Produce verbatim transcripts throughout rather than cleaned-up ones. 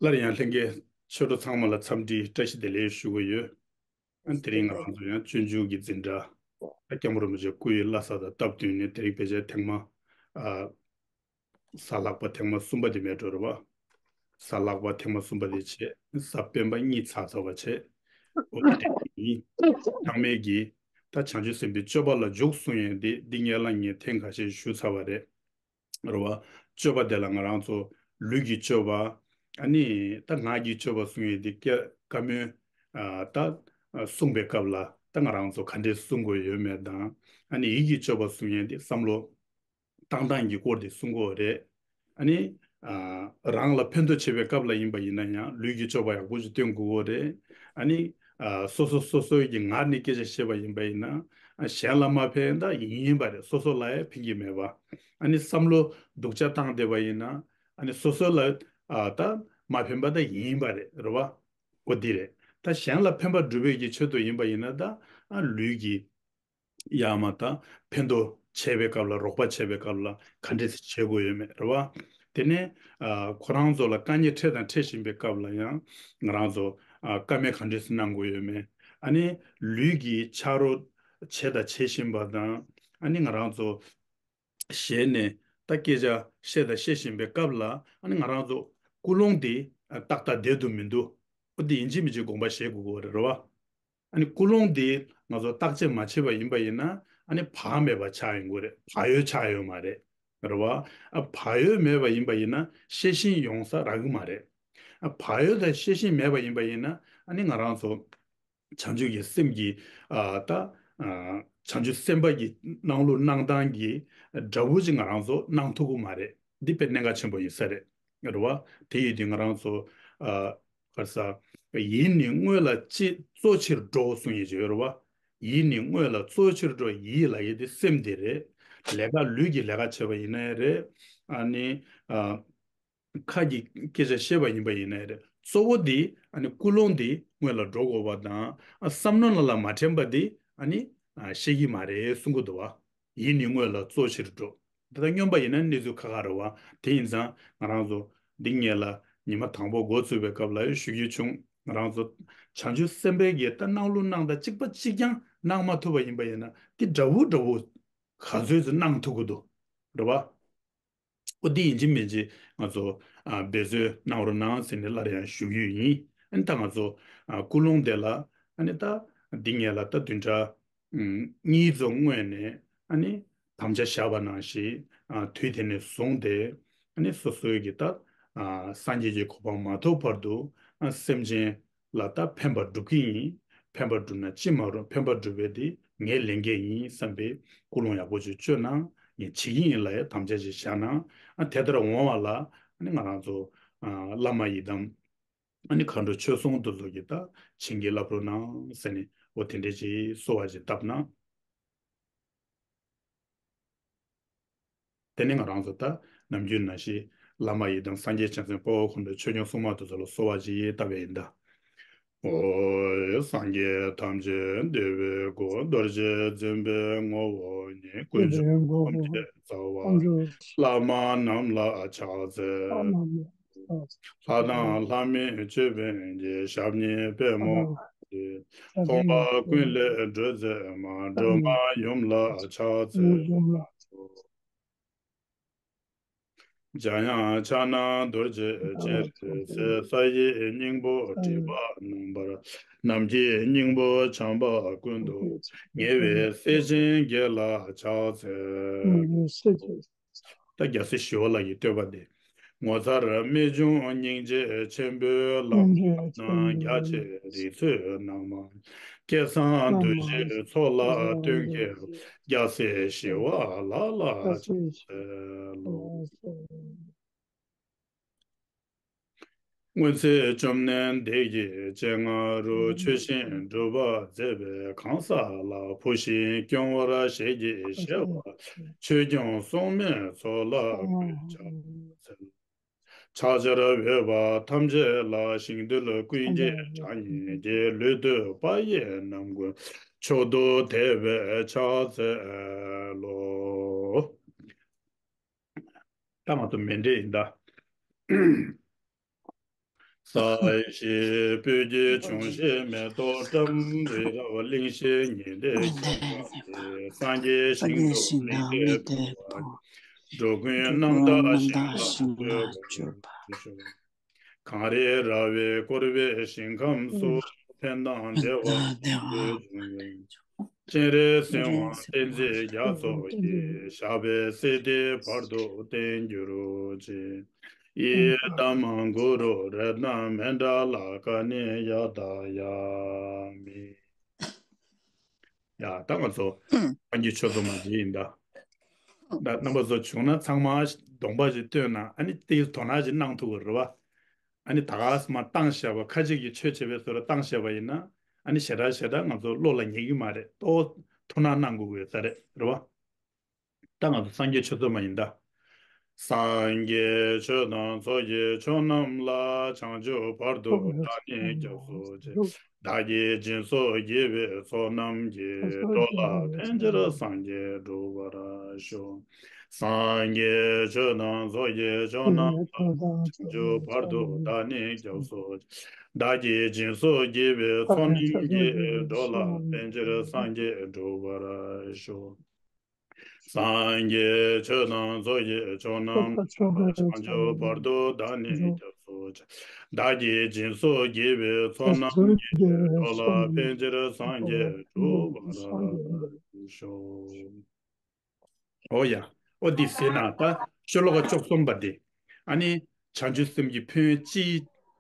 སླར་ཡང་ལྷན་རྒྱས་ཆོས་གྲོགས་ཚང་མ་ལ་འཚམས་འདྲི་བཀྲ་ཤིས་བདེ་ལེགས་ཞུ་གི་ཡོད། ཨ་དེ་རིང་ང་རང་ཚོ་ཡང་སྤྱོད་འཇུག་གི་འཛིན་གྲྭ་ཨ་སྐྱབས་མགོན་རིན་པོ་ཆེ་སྐུ་ཡི་བླ་གཟའ་དང་སྟབས་བསྟུན་ནས་དེ་རིང་ཕལ་ཆེར་ཐེངས་མ་ཨ་གཟའ་ལྷག་པ་ཐེངས་མ་གསུམ་པ་དེ་མེད་འགྲོ་རེད་བ། གཟའ་ལྷག་པ་ཐེངས་མ་གསུམ་པ་དེ་བྱས། གཟའ་སྤེན་པ་གཉིས་ཚར་ཚར་བ་བྱས། འོ་དེ་འདྲ་ཡིན། ཚང་མས་ཀྱིས་ད་བྱང་ཆུབ་སེམས་དཔའི་སྤྱོད་པ་ལ་འཇུག་གསུང་ཡས་འདི་འདི་སྔོན་ལ་ངས་ཐེངས་ཁ་ཤས་ཞུས་ཚར་བ་རེད། རེད་བ། སྤྱོད་པ་དེ་ལ་ང་རང་ཚོ་ལུས་ཀྱི་སྤྱོད་པ། ཨ་ནི་ད་ངག་གི་སྤྱོད་པ་གསུང་ཡས་འདི་སྐད་བཀའ་མོལ་ཨ་ད་གསུང་པའི་སྐབས་ལ་ད་ང་རང་ཚོ་ག་འདྲས་གསུང་དགོས་ཡོད་མེད་དང་། ཨ་ནི་ཡིད་ཀྱི་སྤྱོད་པ་གསུང་ཡས་འདི་བསམ་བློ་བཏང་སྟངས་ཀྱི་སྐོར་དེ་གསུང་གི་ཡོད་རེད། ཨ་ནི། ཨ་རང་ལ་ཕན་ཐོགས་བྱེད་པའི་སྐབས་ལ་ཡིན་པ་ཡིན་ན་ཡང་ལུས་ཀྱི་སྤྱོད་པ་ཡག་པོ་ཞིག་སྟོན་དགོས་ཀྱི་ཡོད་རེད། ཨ་ནི། ཨ་སོ་སོ་སོ་སོའི་གི་ངག་ནས་སྐད་ཆ་བཤད་པ་ཡིན་པ་ཡིན་ན། ཨ་གཞན་ལ་མ་ཕན་ད་ཡིན་ཡིན་པ་རེད། སོ་སོ་ལ་ཡང་ཕན་གྱི་མེད་པ། ཨ་ནི་བསམ་བློ་སྡུག་ཅག་བཏང་བསྡད་པ་ཡིན་ན། ཨ་ནི་སོ་སོ་ལ་ཨ་ད་མ་ཕན་པ་ད་ཡིན་པ་རེད། རེད་བ། འོ་འདི་རེད། ད་གཞན་ལ་ཕན་པ་སྒྲུབ་པའི་གི་ཆེད་དུ་ཡིན་པ་ཡིན་ན་ད་ཨ་ལུས་ཀྱི་ཡ་མ་ད་ཕན་ཐོགས་བྱེད་པའི་སྐབས་ལ། རོགས་པ་བྱེད་པའི་སྐབས་ལ་ག་འདྲས་སེ་བྱེད་དགོས་ཡོད་མེད། རེད་བ། དེ་ནས་ཨ་ཁོ་རང་ཚོ་ལ་དཀའ་ངལ་འཕྲད་དང་འཕྲད་བཞིན་པའི་སྐབས་ལ་ཡང་ང་རང་ཚོ་ཨ་བཀའ་མོལ་ག་འདྲས་སེ་གནང་དགོས་ཡོད་མེད། ཨ་ནི་ལུས་ཀྱི་ཆ་རོགས་བྱེད་དང་བྱེད་བཞིན་པ་དང་། ཨ་ནི་ང་རང་ཚོ་ཞལ་ནས་ད་སྐད་ཆ་བཤད་དང་བཤད་བཞིན་པའི་སྐབས་ལ། ཨ་ནི་ང་རང་ཚོ་ཀུན་སློང་དེ་ཨ་ཏག་ཏག་བསྡད་འདུག་མི་འདུག་འོ་དེ་ཡིན་གཅིག་མིན་གཅིག་དགོངས་པ་བཞེས་དགོས་ཀྱི་ཡོད་རེད། རེད་བ། ཨ་ནི་ཀུན་སློང་འདི་ང་ཚོ་བརྟག་དཔྱད་མ་བྱས་པ་ཡིན་པ་ཡིན་ན། ཨ་ནི་བག་མེད་པ་ཆགས་ཡོང་གི་རེད། བག་ཡོད་ཆགས་ཡོད་མ་རེད། རེད་བ། ཨ་བག་ཡོད་མེད་པ་ཡིན་པ་ཡིན་ན་ཤེས་བཞིན་ཡོང་ས་རག་གི་མ་རེད། ཨ་བག་ཡོད་དང་ཤེས་བཞིན་མེད་པ་ཡིན་པ་ཡིན་ན། ཨ་ནི་ང་རང་ཚོ་བྱང་ཆུབ་ཀྱི་སེམས་ཀྱི་ཨ་ད་ཨ་བྱང་ཆུབ་སེམས་དཔའ་གི་སྣང་ལུགས་སྣང་སྟངས་ཀྱི་འདྲ་བོ་ཅིག་ང་རང་ཚོ་སྣང་ཐུབ་ཀྱི་མ་རེད། འདི་དཔེ་གནད་འགག་ཆེན་པོ་ཡིན་ས་རེད། རེད་བ། དེ་ཡིན་དུས་ང་རང་ཚོ་ཨ་ག་རེ་ཟ། ཡིད་ནི་དངོས་ལ་གཙོ་ཆེར་འགྲོ་གསུང་ཡས་ཅིག་ཡོད་རེད་བ། ཡིད་ནི་དངོས་ལ་གཙོ་ཆེར་འགྲོ། ཡིད་ལབ་ཡས་དེ་སེམས་དེ་རེད། ལས་ཀ་ལུས་ཀྱི་ལས་ཀ་བྱས་པ་ཡིན་ན་ཡང་རེད། ཨ་ནི་ཨ་ཁ་གི་སྐད་ཆ་བཤད་པ་ཡིན་པ་ཡིན་ན་ཡང་རེད། གཙོ་བོ་དེ་ཨ་ནི་ཀུན་སློང་དེ་དངོས་ལ་འགྲོ་དགོས་པ་དང་། ཨ་བསམ་མནོ་ནང་ལ་མ་དྲན་པ་དེ་ཨ་ནི་ཨ་ཤེས་ཀྱི་མ་རེད་གསུང་གི་འདུག་བ། ཡིད་ནི་དངོས་ལ་གཙོ་ཆེར་འགྲོ། འདི་ལྟར་སྙོམས་པ་ཡིན་ན་གནས་ཚུལ་ཁག་ཁག་རེད་བ། དེ་ཡིན་ཙང་ང་རང་ཚོ་འདི་སྔོན་ལ་ཉི་མ་དང་པོ་འགོ་བཙུགས་པའི་སྐབས་ལ་ཞུ་རྒྱུ་བྱུང་། ང་རང་ཚོ་བྱང་ཆུབ་སེམས་དཔའི་གི་ད་སྣང་ལུགས་སྣང་སྟངས་གཅིག་པ་གཅིག་རྐྱང་སྣང་མ་ཐུབ་པ་ཡིན་པ་ཡིན་ན། འདི་འདྲ་བོ་འདྲ་བོ་ག་ཚོད་ཅིག་སྣང་ཐུབ་ཀྱི་འདུག་རེད་བ། ཨོ་འདི་ཡིན་གཅིག་མིན་གཅིག་ང་ཚོ་ཨ་འབད་རྩོལ་གནང་རོགས་གནང་ཟེར་ནས་སླར་ཡང་ཞུ་རྒྱུ་ཡིན། ཨ་ནི་ད་ང་ཚོ་ཨ་ཀུན་སློང་དེ་ལ། ཨ་ནི་ད་འདི་སྔོན་ལ་ད་བདུན་ཕྲག་ཨུམ་གཉིས་ཙམ་སྔོན་ནས་ཨ་ནི་དམ་བཅའ་བཞག་པ་ནང་བཞིན། ཨ་དུས་དེ་ནས་བཟུང་སྟེ་ཨ་ནི་སོ་སོའི་གི་ད་ཨ་སངས་རྒྱས་ཀྱི་གོ་འཕང་མ་ཐོབ་བར་དུ་ཨ་སེམས་ཅན་ལ་ད་ཕན་པ་སྒྲུབ་ཀྱི་ཡིན། ཕན་པ་སྒྲུབ་ན་ཅི་མ་རུང་། ཕན་པ་སྒྲུབ་པའི་དེ་ངའི་ལས་འགན་ཡིན་བསམ་པའི་ཀུན་སློང་ཡག་པོ་ཅིག་བཅོས་ན་ངས་བྱེད་ཀྱི་ཡིན་ལབ་ཡ་དམ་བཅའ་ཅིག་བཞག་ན། ཨ་དེ་ལྟར་འོང་བ་ལ་ཨ་ནི་ང་རང་ཚོ་ཨ་བླ་མ་ཡི་དམ། ཨ་ནི་མཁའ་འགྲོ་ཆོས་སྲུང་དེ་ཚོ་གིས་ད་བྱིན་གྱིས་བརླབ་རོགས་གནང་ཟེར་ནས། འོ་དེ་འདྲས་ཅིག་གསོལ་བ་ཅིག་བཏབ་ན། དེ་ནས་ང་རང་ཚོ་ད་ནམ་རྒྱུན་ནང་བཞིན་བླ་མ་ཡི་དམ་སངས་རྒྱས་བྱང་སེམས་དཔའ་བོ་མཁའ་འགྲོ་ཆོས་སྐྱོང་སྲུང་མ་དེ་ཚོ་ལ་གསོལ་བ་ཅིག་བཏབ་པ་ཡིན་ད། ཨོ། སངས་རྒྱས་ཐམས་ཅད་འདུས་པའི་སྐུ། རྡོ་རྗེ་འཛིན་པའི་ངོ་བོ་ཉིད། ཀུན་འདུས་ཀུན་བྱང་ཐམས་ཅད་རྩ་བ། བླ་མ་རྣམས་ལ་ཕྱག་འཚལ་ལོ། ལྷ་དང་ལྷ་མིན་ཅོད་པན་གྱི། ཞབས་གཉིས་པད་མོ་ཡིས། ཐོགས་པ་ཀུན་ལས་སྒྲོལ་མཛད་མ། སྒྲོལ་མ་ཡུམ་ལ་ཕྱག་འཚལ་ལོ། འཇམ་དབྱངས་ཕྱག་ན་རྡོ་རྗེ་ཅན། རིང་བསྲེལ་ས་ཡི་སྙིང་པོ། སྒྲིབ་པ་རྣམ་པར། ནམ་མཁའི་སྙིང་པོ་བྱམས་པ་ཀུན་ཏུ། ཉེ་བའི་སྲས་ཆེན་བརྒྱད་ལ་ཕྱག་འཚལ། ད་རྒྱལ་སྲས་ཞི་བ་ལྷ་ཡི་བསྟོད་པ་འདི། ངོ་མཚར་རྨད་བྱུང་སྙིང་རྗེ་ཆེན་པོའི་ལམ། རྣམ་རྒྱ་ཆེ་རིགས་ཚོའི་རྣམ་མང་། སྐལ་བཟང་གདུལ་བྱའི་ཚོགས་ལ་སྟོན་མཁས། རྒྱལ་སྲས་ཞི་བ་ལྷ་ལ་ཕྱག་འཚལ་ལོ། སྔོན་ཚེ་བཅོམ་ལྡན་འདས་ཀྱི་སྤྱན་སྔ་རུ། ཆོས་བཞིན་སྒྲུབ་པ་མཛད་པའི་གང་ཟག་ལ། བུ་བཞིན་སྐྱོང་བར་ཞལ་གྱིས་བཞེས་པ། ཆོས་སྐྱོང་སྲུང་མའི་ཚོགས་ལ་གུས་ཕྱག་འཚལ། ཕྱག་བྱར་འོས་པ་ཐམས་ཅད་ལ། ཞིང་རྡུལ་ཀུན་གྱི་གྲངས་སྙེད་ཀྱི། ལུས་བཏུད་པ་ཡི་རྣམ་ཀུན། མཆོག་ཏུ་དད་པས་ཕྱག་འཚལ་ལོ། ད་ང་ཚོ་མཎྜལ་ཡིན་ད། ས་གཞི་སྤོས་ཀྱི་འབྱུང་བཞི་མེ་ཏོག་བཀྲམ། རི་རབ་གླིང་བཞི་ཉི་ཟླས་ཁྱབ་པ་སྟེ། སངས་རྒྱས་ཞིང་དུ་མི་ཁྱབ་པ། འགྲོ་ཀུན་རྣམ་དག་ཞིང་ལ་སྤྱོད་པར་ཤོག་གངས་རི་ར་བས་བསྐོར་བའི་ཞིང་ཁམས་སུ། ཕན་དང་བདེ་བ་ཆེན་པོ་འབྱུང་བའི། སྤྱན་རས་གཟིགས་དབང་བསྟན་འཛིན་རྒྱ་མཚོ་ཡི། ཞབས་པད་སྲིད་མཐའི་བར་དུ་བརྟན་གྱུར་ཅིག་ཡི་དམ་གུ་རུ་རཏྣ་མཎྜལ་ཀ་ཎི་ཡ་ད་ཡ་མི། ཡ་ད་ང་ཚོ་སངས་རྒྱས་ཆོས་ཚོགས་མ་འདི་ཡིན་ད། ད་རྣམ་པ་ཚོ་བྱུང་ན་ཚང་མ་གདོང་པ་ཞིག་སྟོན་ན་ཨ་ནི་དེའི་དོ་སྣང་ཞིག་གནང་ཐུབ་ཀྱི་རེད་བ། ཨ་ནི་ད་ག་སེ་མར་བཏང་བཞག་པ་ཁ་ཅིག་གིས་ཆོས་བྱེད་པའི་བཟོ་འདྲ་བཏང་བཞག་པ་ཡིན་ན་ཨ་ནི་ཞེ་དྲག་ཞེ་དྲག་ང་ཚོ་བློ་ལ་ངེས་ཀྱི་མ་རེད། ཏོག་ཐུགས་སྣང་གནང་དགོས་ཀྱི་ཡོད་ས་རེད་རེད་བ། ད་ང་ཚོ་སངས་རྒྱས་ཆོས་ཚོགས་མ་ཡིན་ད། སངས་རྒྱས་ཆོས་དང་ཚོགས་ཀྱི་མཆོག་རྣམས་ལ། བྱང་ཆུབ་བར་དུ་བདག་ནི་སྐྱབས་སུ་མཆི། བདག་གིས་སྦྱིན་སོགས་བགྱིས་པའི་ཚོགས་རྣམས་ཀྱིས། འགྲོ་ལ་ཕན་ཕྱིར་སངས་རྒྱས་འགྲུབ་པར་ཤོག་སངས་རྒྱས་ཆོས་དང་ཚོགས་ཀྱི་མཆོག་རྣམས་ལ། བྱང་ཆུབ་བར་དུ་བདག་ནི་སྐྱབས་སུ་མཆི། བདག་གིས་སྦྱིན་སོགས་བགྱིས་པའི་ཚོགས་རྣམས་ཀྱིས། འགྲོ་ལ་ཕན་ཕྱིར་སངས་རྒྱས་འགྲུབ་པར་ཤོག་སངས་རྒྱས་ཆོས་དང་ཚོགས་ཀྱི་མཆོག་རྣམས་ལ། བྱང་ཆུབ་བར་དུ་བདག་ནི་སྐྱབས་སུ་མཆི། བདག་གིས་སྦྱིན་སོགས་བགྱིས་པའི་ཚོགས་རྣམས་ཀྱིས། འགྲོ་ལ་ཕན་ཕྱིར་སངས་རྒྱས་འགྲུབ་པར་ཤོག་འོ་ཡ། འོ་འདི་ཟེར་ན་ད་ཤོ་ལོ་ཀ་བཅུ་གསུམ་པ་འདི། ཨ་ནི་བྱང་ཆུབ་སེམས་ཀྱི་ཕན་ཡོན་ཅི།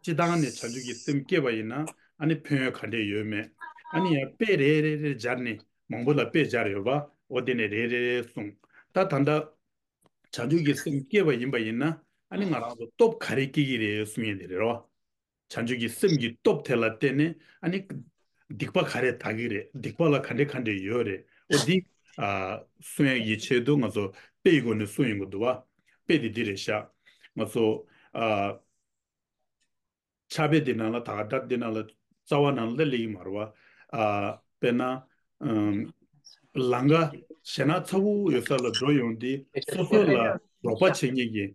སྤྱིར་བཏང་ནས་བྱང་ཆུབ་ཀྱི་སེམས་སྐྱེས་པ་ཡིན་ན་ཨ་ནི་ཕན་ཡོན་ག་འདྲས་ཡོད་མེད། ཨ་ནི་ཡང་དཔེ་རེ་རེ་རེ་སྦྱར་ནས་མང་པོ་ལ་དཔེ་སྦྱར་ཡོད་པ། འོ་དེ་ནས་རེ་རེ་རེ་གསུངས། ད་ད་ལྟ་བྱང་ཆུབ་ཀྱི་སེམས་སྐྱེས་པ་ཡིན་པ་ཡིན་ན་ཨ་ནི་ང་རང་ཚོ་སྟོབས་ག་རེ་སྐྱེ་གི་རེད་གསུང་ཡས་དེ་རེད་བ། བྱང་ཆུབ་ཀྱི་སེམས་ཀྱི་སྟོབས་དེ་ལ་བརྟེན་ནས་ཨ་ནི་སྡིག་པ་ག་རེ་དག་གི་རེད། སྡིག་པ་ལ་ག་འདྲ་ག་འདྲ་ཡོད་རེད། འོ་འདི་ཨ་གསུང་ཡས་ཀྱི་ཆེད་དུ་ང་ཚོ་དཔེ་ཡི་སྒོ་ནས་གསུང་ཡོང་གི་འདུག་བ། དཔེ་དེ་འདི་རེད་ཤག་ང་ཚོ་ཨ། ཕྱག་དཔེ་འདི་ནང་ལ་ད་ག་ད་འདི་ནང་ལ་རྩ་བ་ནང་ལ་སླེབས་ཀྱི་མ་རེད་བ། ཨ་དཔེར་ན་ཨམ། ལམ་ཀ་ཞེད་སྣང་ཚ་བོ་ཡོད་ས་ལ་འགྲོ་ཡོང་དུས་སོ་སོ་ལ་རོགས་པ་བྱེད་མཁན་གྱི་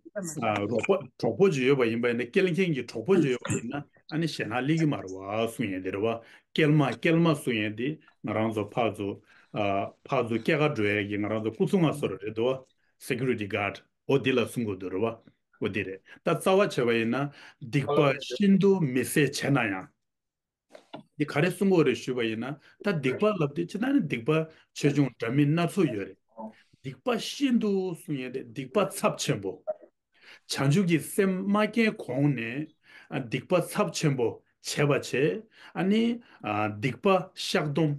ཨ་རོགས་པ་གྲོགས་པོ་ཅིག་ཡོད་པ་ཡིན་པ་ཡིན་ན། སྐྱེལ་མཁན་གྱི་གྲོགས་པོ་ཅིག་ཡོད་པ་ཡིན་ན་ཨ་ནི་ཞེད་སྣང་སླེབས་ཀྱི་མ་རེད་བ་གསུང་ཡས་དེ་རེད་བ། སྐྱེལ་མ་སྐྱེལ་མ་གསུང་ཡས་དེ་ང་རང་ཚོ་ཕར་ཚུར་ཨ་ཕར་ཚུར་སྐྱེལ་ག་འགྲོ་ཡས་ཀྱི་ང་རང་ཚོ་སྐུ་སྲུང་ང་སོ་རེད་འདུག་བ། Security guard འོ་འདི་ལ་གསུང་དགོས་འདུག་རེད་བ། འོ་འདི་རེད། ད་རྩ་བ་བྱས་པ་ཡིན་ན་སྡིག་པ་ཤིན་ཏུ་མི་བཟད་བྱས་ན་ཡང་། འདི་ག་རེ་གསུང་དགོས་རེད་ཞུས་པ་ཡིན་ན། ད་སྡིག་པ་ལབ་དུས་ཅི་ད་ནི་སྡིག་པ་ཆེ་ཆུང་འདྲ་མིན་སྣ་ཚོགས་ཡོད་རེད། སྡིག་པ་ཤིན་ཏུ་གསུང་ཡས་དེ་སྡིག་པ་ཚབས་ཆེན་པོ། བྱང་ཆུབ་ཀྱི་སེམས་མ་སྐྱེས་གོང་ནས་ཨ་སྡིག་པ་ཚབས་ཆེན་པོ་བྱས་པ་བྱས། ཨ་ནི་ཨ་སྡིག་པ་བཤགས་སྡོམ་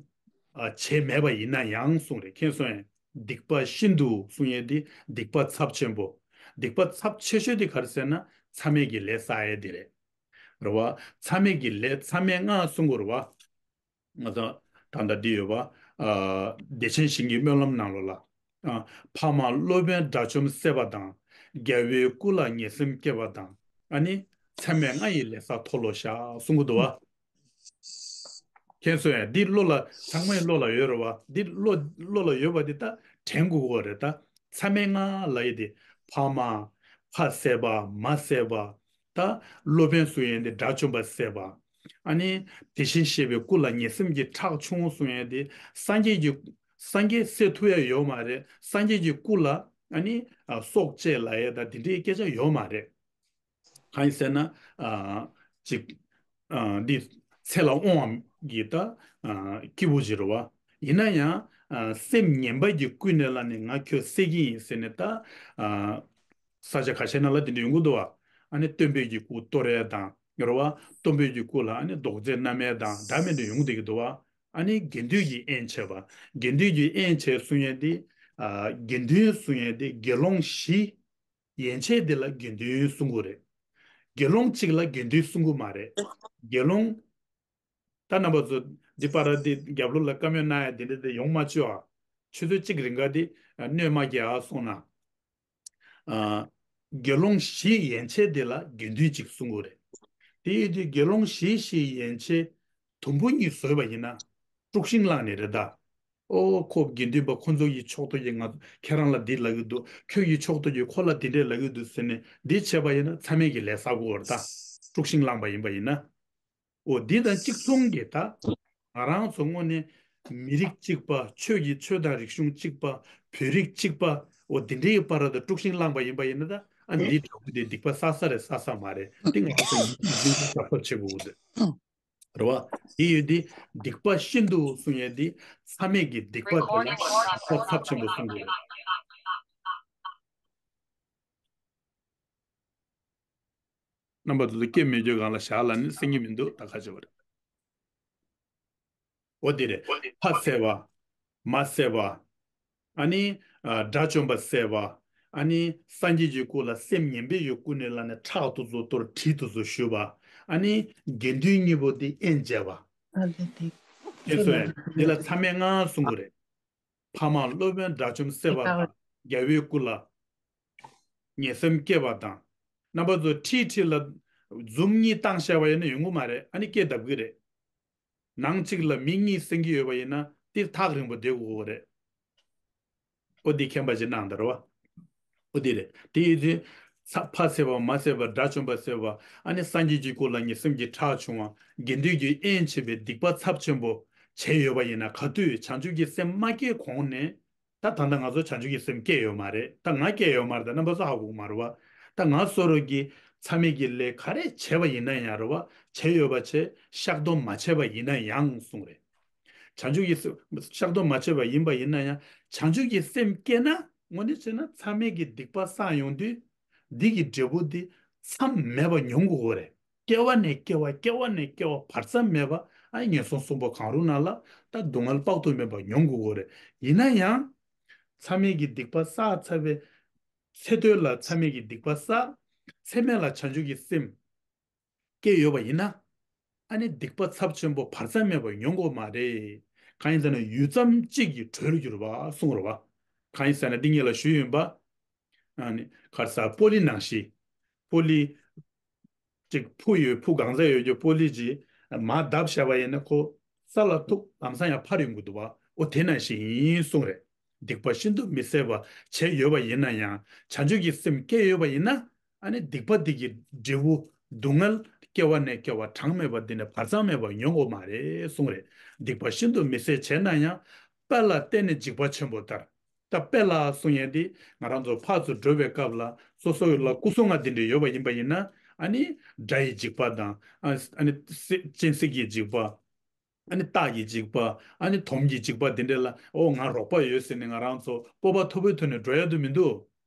ཨ་བྱས་མེད་པ་ཡིན་ན་ཡང་གསུང་རེད། མཁྱེན་སོང་ངས། སྡིག་པ་ཤིན་ཏུ་གསུང་ཡས་དེ་སྡིག་པ་ཚབས་ཆེན་པོ། སྡིག་པ་ཚབས་ཆེ་ཤོས་དེ་ག་རེ་ཟེར་ན་མཚམས་མེད་ཀྱི་ལས་བསགས་ཡས་དེ་རེད། རེད་བ། མཚམས་མེད་ཀྱི་ལས་མཚམས་མེད་ལྔ་གསུང་དགོས་རེད་བ། ང་ཚོ་ད་ལྟ་འདི་ཡོད་བ། ཨ་བདེ་ཆེན་ཞིང་གི་སྨོན་ལམ་ནང་ལོགས་ལ། ཨ་ཕ་མ་སློབ་དཔོན་དགྲ་བཅོམ་བསད་པ་དང་། རྒྱལ་བའི་སྐུ་ལ་ངན་སེམས་བསྐྱེད་པ་དང་། ཨ་ནི་མཚམས་མེད་ལྔ་ཡི་ལས་བསགས་མཐོལ་ལོ་བཤགས་གསུང་གི་འདུག་བ། མཁྱེན་སོང་ངས། འདི་བློ་ལ་ཚང་མའི་བློ་ལ་ཡོད་རེད་བ། འདི་བློ་བློ་ལ་ཡོད་པ་འདི་ད་དྲན་དགོས་ཀྱི་རེད་ད། མཚམས་མེད་ལྔ་ལབ་ཡས་དེ་ཕ་མ་ཕ་བསད་པ་མ་བསད་པ། ད་སློབ་དཔོན་གསུང་ཡས་དེ་དགྲ་བཅོམ་པ་བསད་པ། ཨ་ནི་དེ་བཞིན་གཤེགས་པའི་སྐུ་ལ་ངན་སེམས་ཀྱི་ཁྲག་ཕྱུང་གསུང་ཡས་དེ་སངས་རྒྱས་ཀྱི་སངས་རྒྱས་བསད་ཐུབ་ཡ་ཡོད་མ་རེད། སངས་རྒྱས་ཀྱི་སྐུ་ལ་ཨ་ནི་ཨ་སྲོག་བཅད་ལབ་ཡས་ད་དེ་འདྲའི་སྐད་ཆ་ཡོད་མ་རེད། གང་ཡིན་ཟེར་ན། ཨ་ཅིག་ཨ་འདི་ཚེ་ལ་དབང་བའི་ད་ཨ་སྐྱེས་བུ་ཞིག་རེད་བ། ཡིན་ན་ཡང་ཨ་སེམས་ངན་པ་གྱིས་ཀུན་ནས་བསླངས་ནས་ང་ཁྱོད་བསད་ཀྱི་ཡིན་ཟེར་ནས་ད་ཨ་ས་ཆ་ཁ་ཤས་ནང་ལ་དེ་འདྲ་ཡོང་གི་འདུག་བ། ཨ་ནི་སྟོན་པའི་གི་སྐུ་གཏོར་ཡས་དང་རེད་བ། སྟོན་པའི་གི་སྐུ་ལ་ཨ་ནི་རྡོག་རྫིས་བསྣམས་ཡས་དང་འདྲ་མི་འདྲ་ཡོང་བསྡད་ཀྱི་འདུག་བ། ཨ་ནི་དགེ་འདུན་གྱིས་དབྱེན་བྱས་པ། དགེ་འདུན་གྱིས་དབྱེན་བྱས་གསུང་ཡས་དེ་ཨ་དགེ་འདུན་གསུང་ཡས་དེ་དགེ་སློང་བཞི། ཡན་ཆད་དེ་ལ་དགེ་འདུན་གསུང་གི་རེད། དགེ་སློང་གཅིག་ལ་དགེ་འདུན་གསུང་གི་མ་རེད། དགེ་སློང་། ད་རྣམ་པ་ཚོ་འདི་པར་འདི་རྒྱབ་ལོགས་ལ་བཀའ་མོལ་གནང་ཡ་འདི་འདྲ་དེ་ཡོང་མ་བཅུག་ཨ། ཆུ་ཚོད་གཅིག་རིང་ག་འདི་གནོད་མ་སྐྱེལ་ཨ་གསུངས་ན། ཨ། དགེ་སློང་བཞི་ཡན་ཆད་དེ་ལ་དགེ་འདུན་གཅིག་གསུང་གི་རེད། དེ་ཡིན་དུས་དགེ་སློང་བཞི་བཞི་ཡན་ཆད་དུམ་བུ་གཉིས་བཟོས་པ་ཡིན་ན། དཀྲུག་ཤིང་བསླངས་ནས་རེད་ད། ཨོ་ཁོ་དགེ་འདུན་པ་ཁོ་ཚོ་ཡི་ཕྱོགས་གཏོགས་ཀྱིས་ང་ཁྱེད་རང་ལ་འདི་ལབ་ཀྱི་འདུག་ཁྱོད་ཀྱི་ཕྱོགས་གཏོགས་ཀྱིས་ཁོ་ལ་འདི་འདྲས་ལབ་ཀྱི་འདུག་ཟེར་ནས་འདི་བྱས་པ་ཡིན་ན་མཚམས་མེད་ཀྱི་ལས་བསགས་དགོས་པ་རེད་ད། དཀྲུག་ཤིང་བསླངས་པ་ཡིན་པ་ཡིན་ན། འོ་འདི་དང་གཅིག་མཚུངས་ཀྱི་ད། ང་རང་ཚོ་དངོས་གནས་མི་རིགས་གཅིག་པ། ཆོས་ཀྱི་ཆོས་དང་རིག་གཞུང་གཅིག་པ། བོད་རིགས་གཅིག་པ། འོ་འདི་འདྲའི་བར་དུ་དཀྲུག་ཤིང་བསླངས་པ་ཡིན་པ་ཡིན་ན་ད། ཨ་འདི་འདྲ་བོ་དེ་སྡིག་པ་བསགས་ས་རེད་བསགས་ས་མ་རེད། འདི་ང་ཚོ་ཡིན་གཅིག་ཡིན་གཅིག་བསགས་ཐབས་བྱེད་དགོས་ཀྱི་འདུག་རེད་བ། དེ་ཡོད་དེ། སྡིག་པ་ཤིན་ཏུ་གསུང་ཡས་དེ། མཚམས་མེད་ཀྱི་སྡིག་པ་དེ་ལ་སྡིག་པ་ཚབས་ཆེན་པོ་གསུང་གི་རེད། རྣམ་པ་ཚོ་སྐད་མི་རྒྱག་སྒང་ལ་བཞག་ལ་ནི་གསན་གྱི་མི་འདུག་ད་ག་བྱེད་པ་རེད། འོ་དེ་རེད། ཕ་བསད་པ། མ་བསད་པ། ཨ་ནི། ཨ། དགྲ་བཅོམ་པ་བསད་པ། ཨ་ནི་སངས་རྒྱས་ཀྱི་སྐུ་ལ་སེམས་ངན་པའི་ཡུལ་ཀུན་ནས་ལ་ནས་ཁྲག་དེ་ཚོ་གཏོར། གྲི་དེ་ཚོ་གཞུ་བ། ཨ་ནི་དགེ་འདུན་གཉིས་པོ་དེ་དབྱེན་འབྱེད་པ། ཨ་ལེ་དེ། དེ་ཚོ་ཡང་དེ་ལ་མཚམས་མེད་ལྔ་གསུང་གི་རེད། ཕ་མ་སློབ་དཔོན་དགྲ་བཅོམ་བསད་པ་དང་། རྒྱལ་བའི་སྐུ་ལ་ངན་སེམས་བསྐྱེད་པ་དང་། རྣམ་པ་ཚོ་ཁྲིད་ཁྲིད་ལ་འཛུམ་གཉིས་བཏང་བཞག་པ་ཡིན་ན་ཡོང་གི་མ་རེད། ཨ་ནི་སྐད་བརྡབ་གི་རེད། ནང་གཅིག་ལ་མི་གཉིས་གསན་གྱི་ཡོད་པ་ཡིན་ན་དེ་ཐག་རིང་པོ་བསྡད་དགོས་ཀྱི་རེད། ཨོ་འདི་མཁྱེན་པ་ཅིག་གནང་དང་རེད་བ། ཨོ་འདི་རེད། དེ་ཡིན་དུས། ཚ་ཕ་བསད་པ། མ་བསད་པ། དགྲ་བཅོམ་པ་བསད་པ། ཨ་ནི་སངས་རྒྱས་ཀྱི་སྐུ་ལ་ངན་སེམས་ཀྱི་ཁྲག་ཕྱུང་བ། དགེ་འདུན་གྱི་དབྱེན་ཕྱེ་བའི་སྡིག་པ་ཚབས་ཆེན་པོ་བྱས་ཡོད་པ་ཡིན་ན། ག་དུས་བྱང་ཆུབ་ཀྱི་སེམས་མ་སྐྱེས་གོང་ནས། ད་ད་ལྟ་ང་ཚོ་བྱང་ཆུབ་ཀྱི་སེམས་སྐྱེས་ཡོད་མ་རེད། ད་ང་སྐྱེས་ཡོད་མ་རེད། ད་རྣམ་པ་ཚོ་ཧ་གོ་གི་མ་རེད་བ། ད་ང་བཟོ་འདྲ་གི་མཚམས་མེད་ཀྱི་ལས་ག་རེ་བྱས་པ་ཡིན་ན་ཡང་རེད་བ། བྱས་ཡོད་པ་བྱས། བཤགས་སྡོམ་མ་བྱས་པ་ཡིན་ན་ཡང་གསུངས་རེད། བྱང་ཆུབ་ཀྱི་སེམས་བཤགས་སྡོམ་མ་བྱས་པ་ཡིན་པ་ཡིན་ན་ཡང་། བྱང་ཆུབ་ཀྱི་སེམས་སྐྱེས་ན། དངོས་གནས་བྱས་ན་མཚམས་མེད་ཀྱི་སྡིག་པ་བསགས་ཡོང་དུས། འདི་གི་འབྲས་བུ་འདི་མཚམས་མེད་པ་མྱོང་དགོས་ཀྱི་རེད། སྐྱེ་བ་ནས་སྐྱེ་བ། སྐྱེ་བ་ནས་སྐྱེ་བ། བར་མཚམས་མེད་པ། ཨ། ངན་སོང་གསུམ་པོ་གང་རུང་ནང་ལ་ད་སྡུག་བསྔལ་དཔག་ཏུ་མེད་པ་མྱོང་དགོས་ཀྱི་རེད། ཡིན་ན་ཡང་། མཚམས་མེད་ཀྱི་སྡིག་པ་བསགས་ཚར་བའི་ཚེ་སྟོད་ལ་མཚམས་མེད་ཀྱི་སྡིག་པ་བསགས། ཚེ་སྨད་ལ་བྱང་ཆུབ་ཀྱི་སེམས་སྐྱེས་ཡོད་པ་ཡིན་ན། ཨ་ནི་སྡིག་པ་ཚབས་ཆེན་པོ་བར་མཚམས་མེད་པ་མྱོང་དགོས་མ་རེད། གང་ཡིན་ཟེར་ན་ཡུད་ཙམ་གཅིག་གིས་གྲོལ་འགྱུར་བ་གསུངས་རེད་བ། གང་ཡིན་ཟེར་ན་འདི་ངེད་ལ་ཞུས་ཡིན་པ། ཨ་ནི་ག་རེ་ཟ། སྤོ་ལི་ནང་བཞིན། སྤོ་ལི་ཅིག་ཕུ་ཡོད། ཕུ་གང་ཚད་ཡོད་རྒྱུ་སྤོ་ལི་ཅིག་མར་བརྡབས་བཞག་པ་ཡིན་ན་ཁོ་ས་ལ་ཐུག་ལམ་སང་ཡང་འཕར་ཡོང་གི་འདུག་བ། ཨོ་དེ་ནང་བཞིན་ཡིན་གསུངས་རེད། སྡིག་པ་ཤིན་ཏུ་མི་བཟད་པ་བྱས་ཡོད་པ་ཡིན་ན་ཡང་། བྱང་ཆུབ་ཀྱི་སེམས་སྐྱེས་ཡོད་པ་ཡིན་ན། ཨ་ནི་སྡིག་པ་འདི་གི་འབྲས་བུ། སྡུག་བསྔལ་སྐྱེ་བ་ནས་སྐྱེ་བ་གྲངས་མེད་པ་འདི་ནས་བར་མཚམས་མེད་པ་མྱོང་དགོས་མ་རེད་གསུངས་རེད། སྡིག་པ་ཤིན་ཏུ་མི་བཟད་བྱས་ན་ཡང་། དཔལ་ལ་བརྟེན་ནས་འཇིགས་པ་ཆེན་པོ་ལྟར། ད་དཔལ་ལ་གསུང་ཡས་འདི་ང་རང་ཚོ་ཕར་ཚུར་འགྲོ་བའི་སྐབས་ལ་སོ་སོ་ལ་སྐུ་གསུང་ང་འདི་འདྲ་ཡོད་པ་ཡིན་པ་ཡིན་ན། ཨ་ནི་དགྲ་ཡི་འཇིགས་པ་དང་། ཨ་ཨ་ནི་སེ་སྤྱན་གཟིགས་ཀྱི་འཇིགས་པ། ཨ་ནི་སྟག་གི་འཇིགས་པ། ཨ་ནི་དོམ་གྱི་འཇིགས་པ་འདི་འདྲ་ལ། ཨོ་ང་རོགས་པ་ཡོད་ཟེར་ནས་ང་རང་ཚོ་སྤོབས་པ་མཐོ་པོའི་ཐོག་ནས་འགྲོ་ཡ་དུ་མི་འདུག་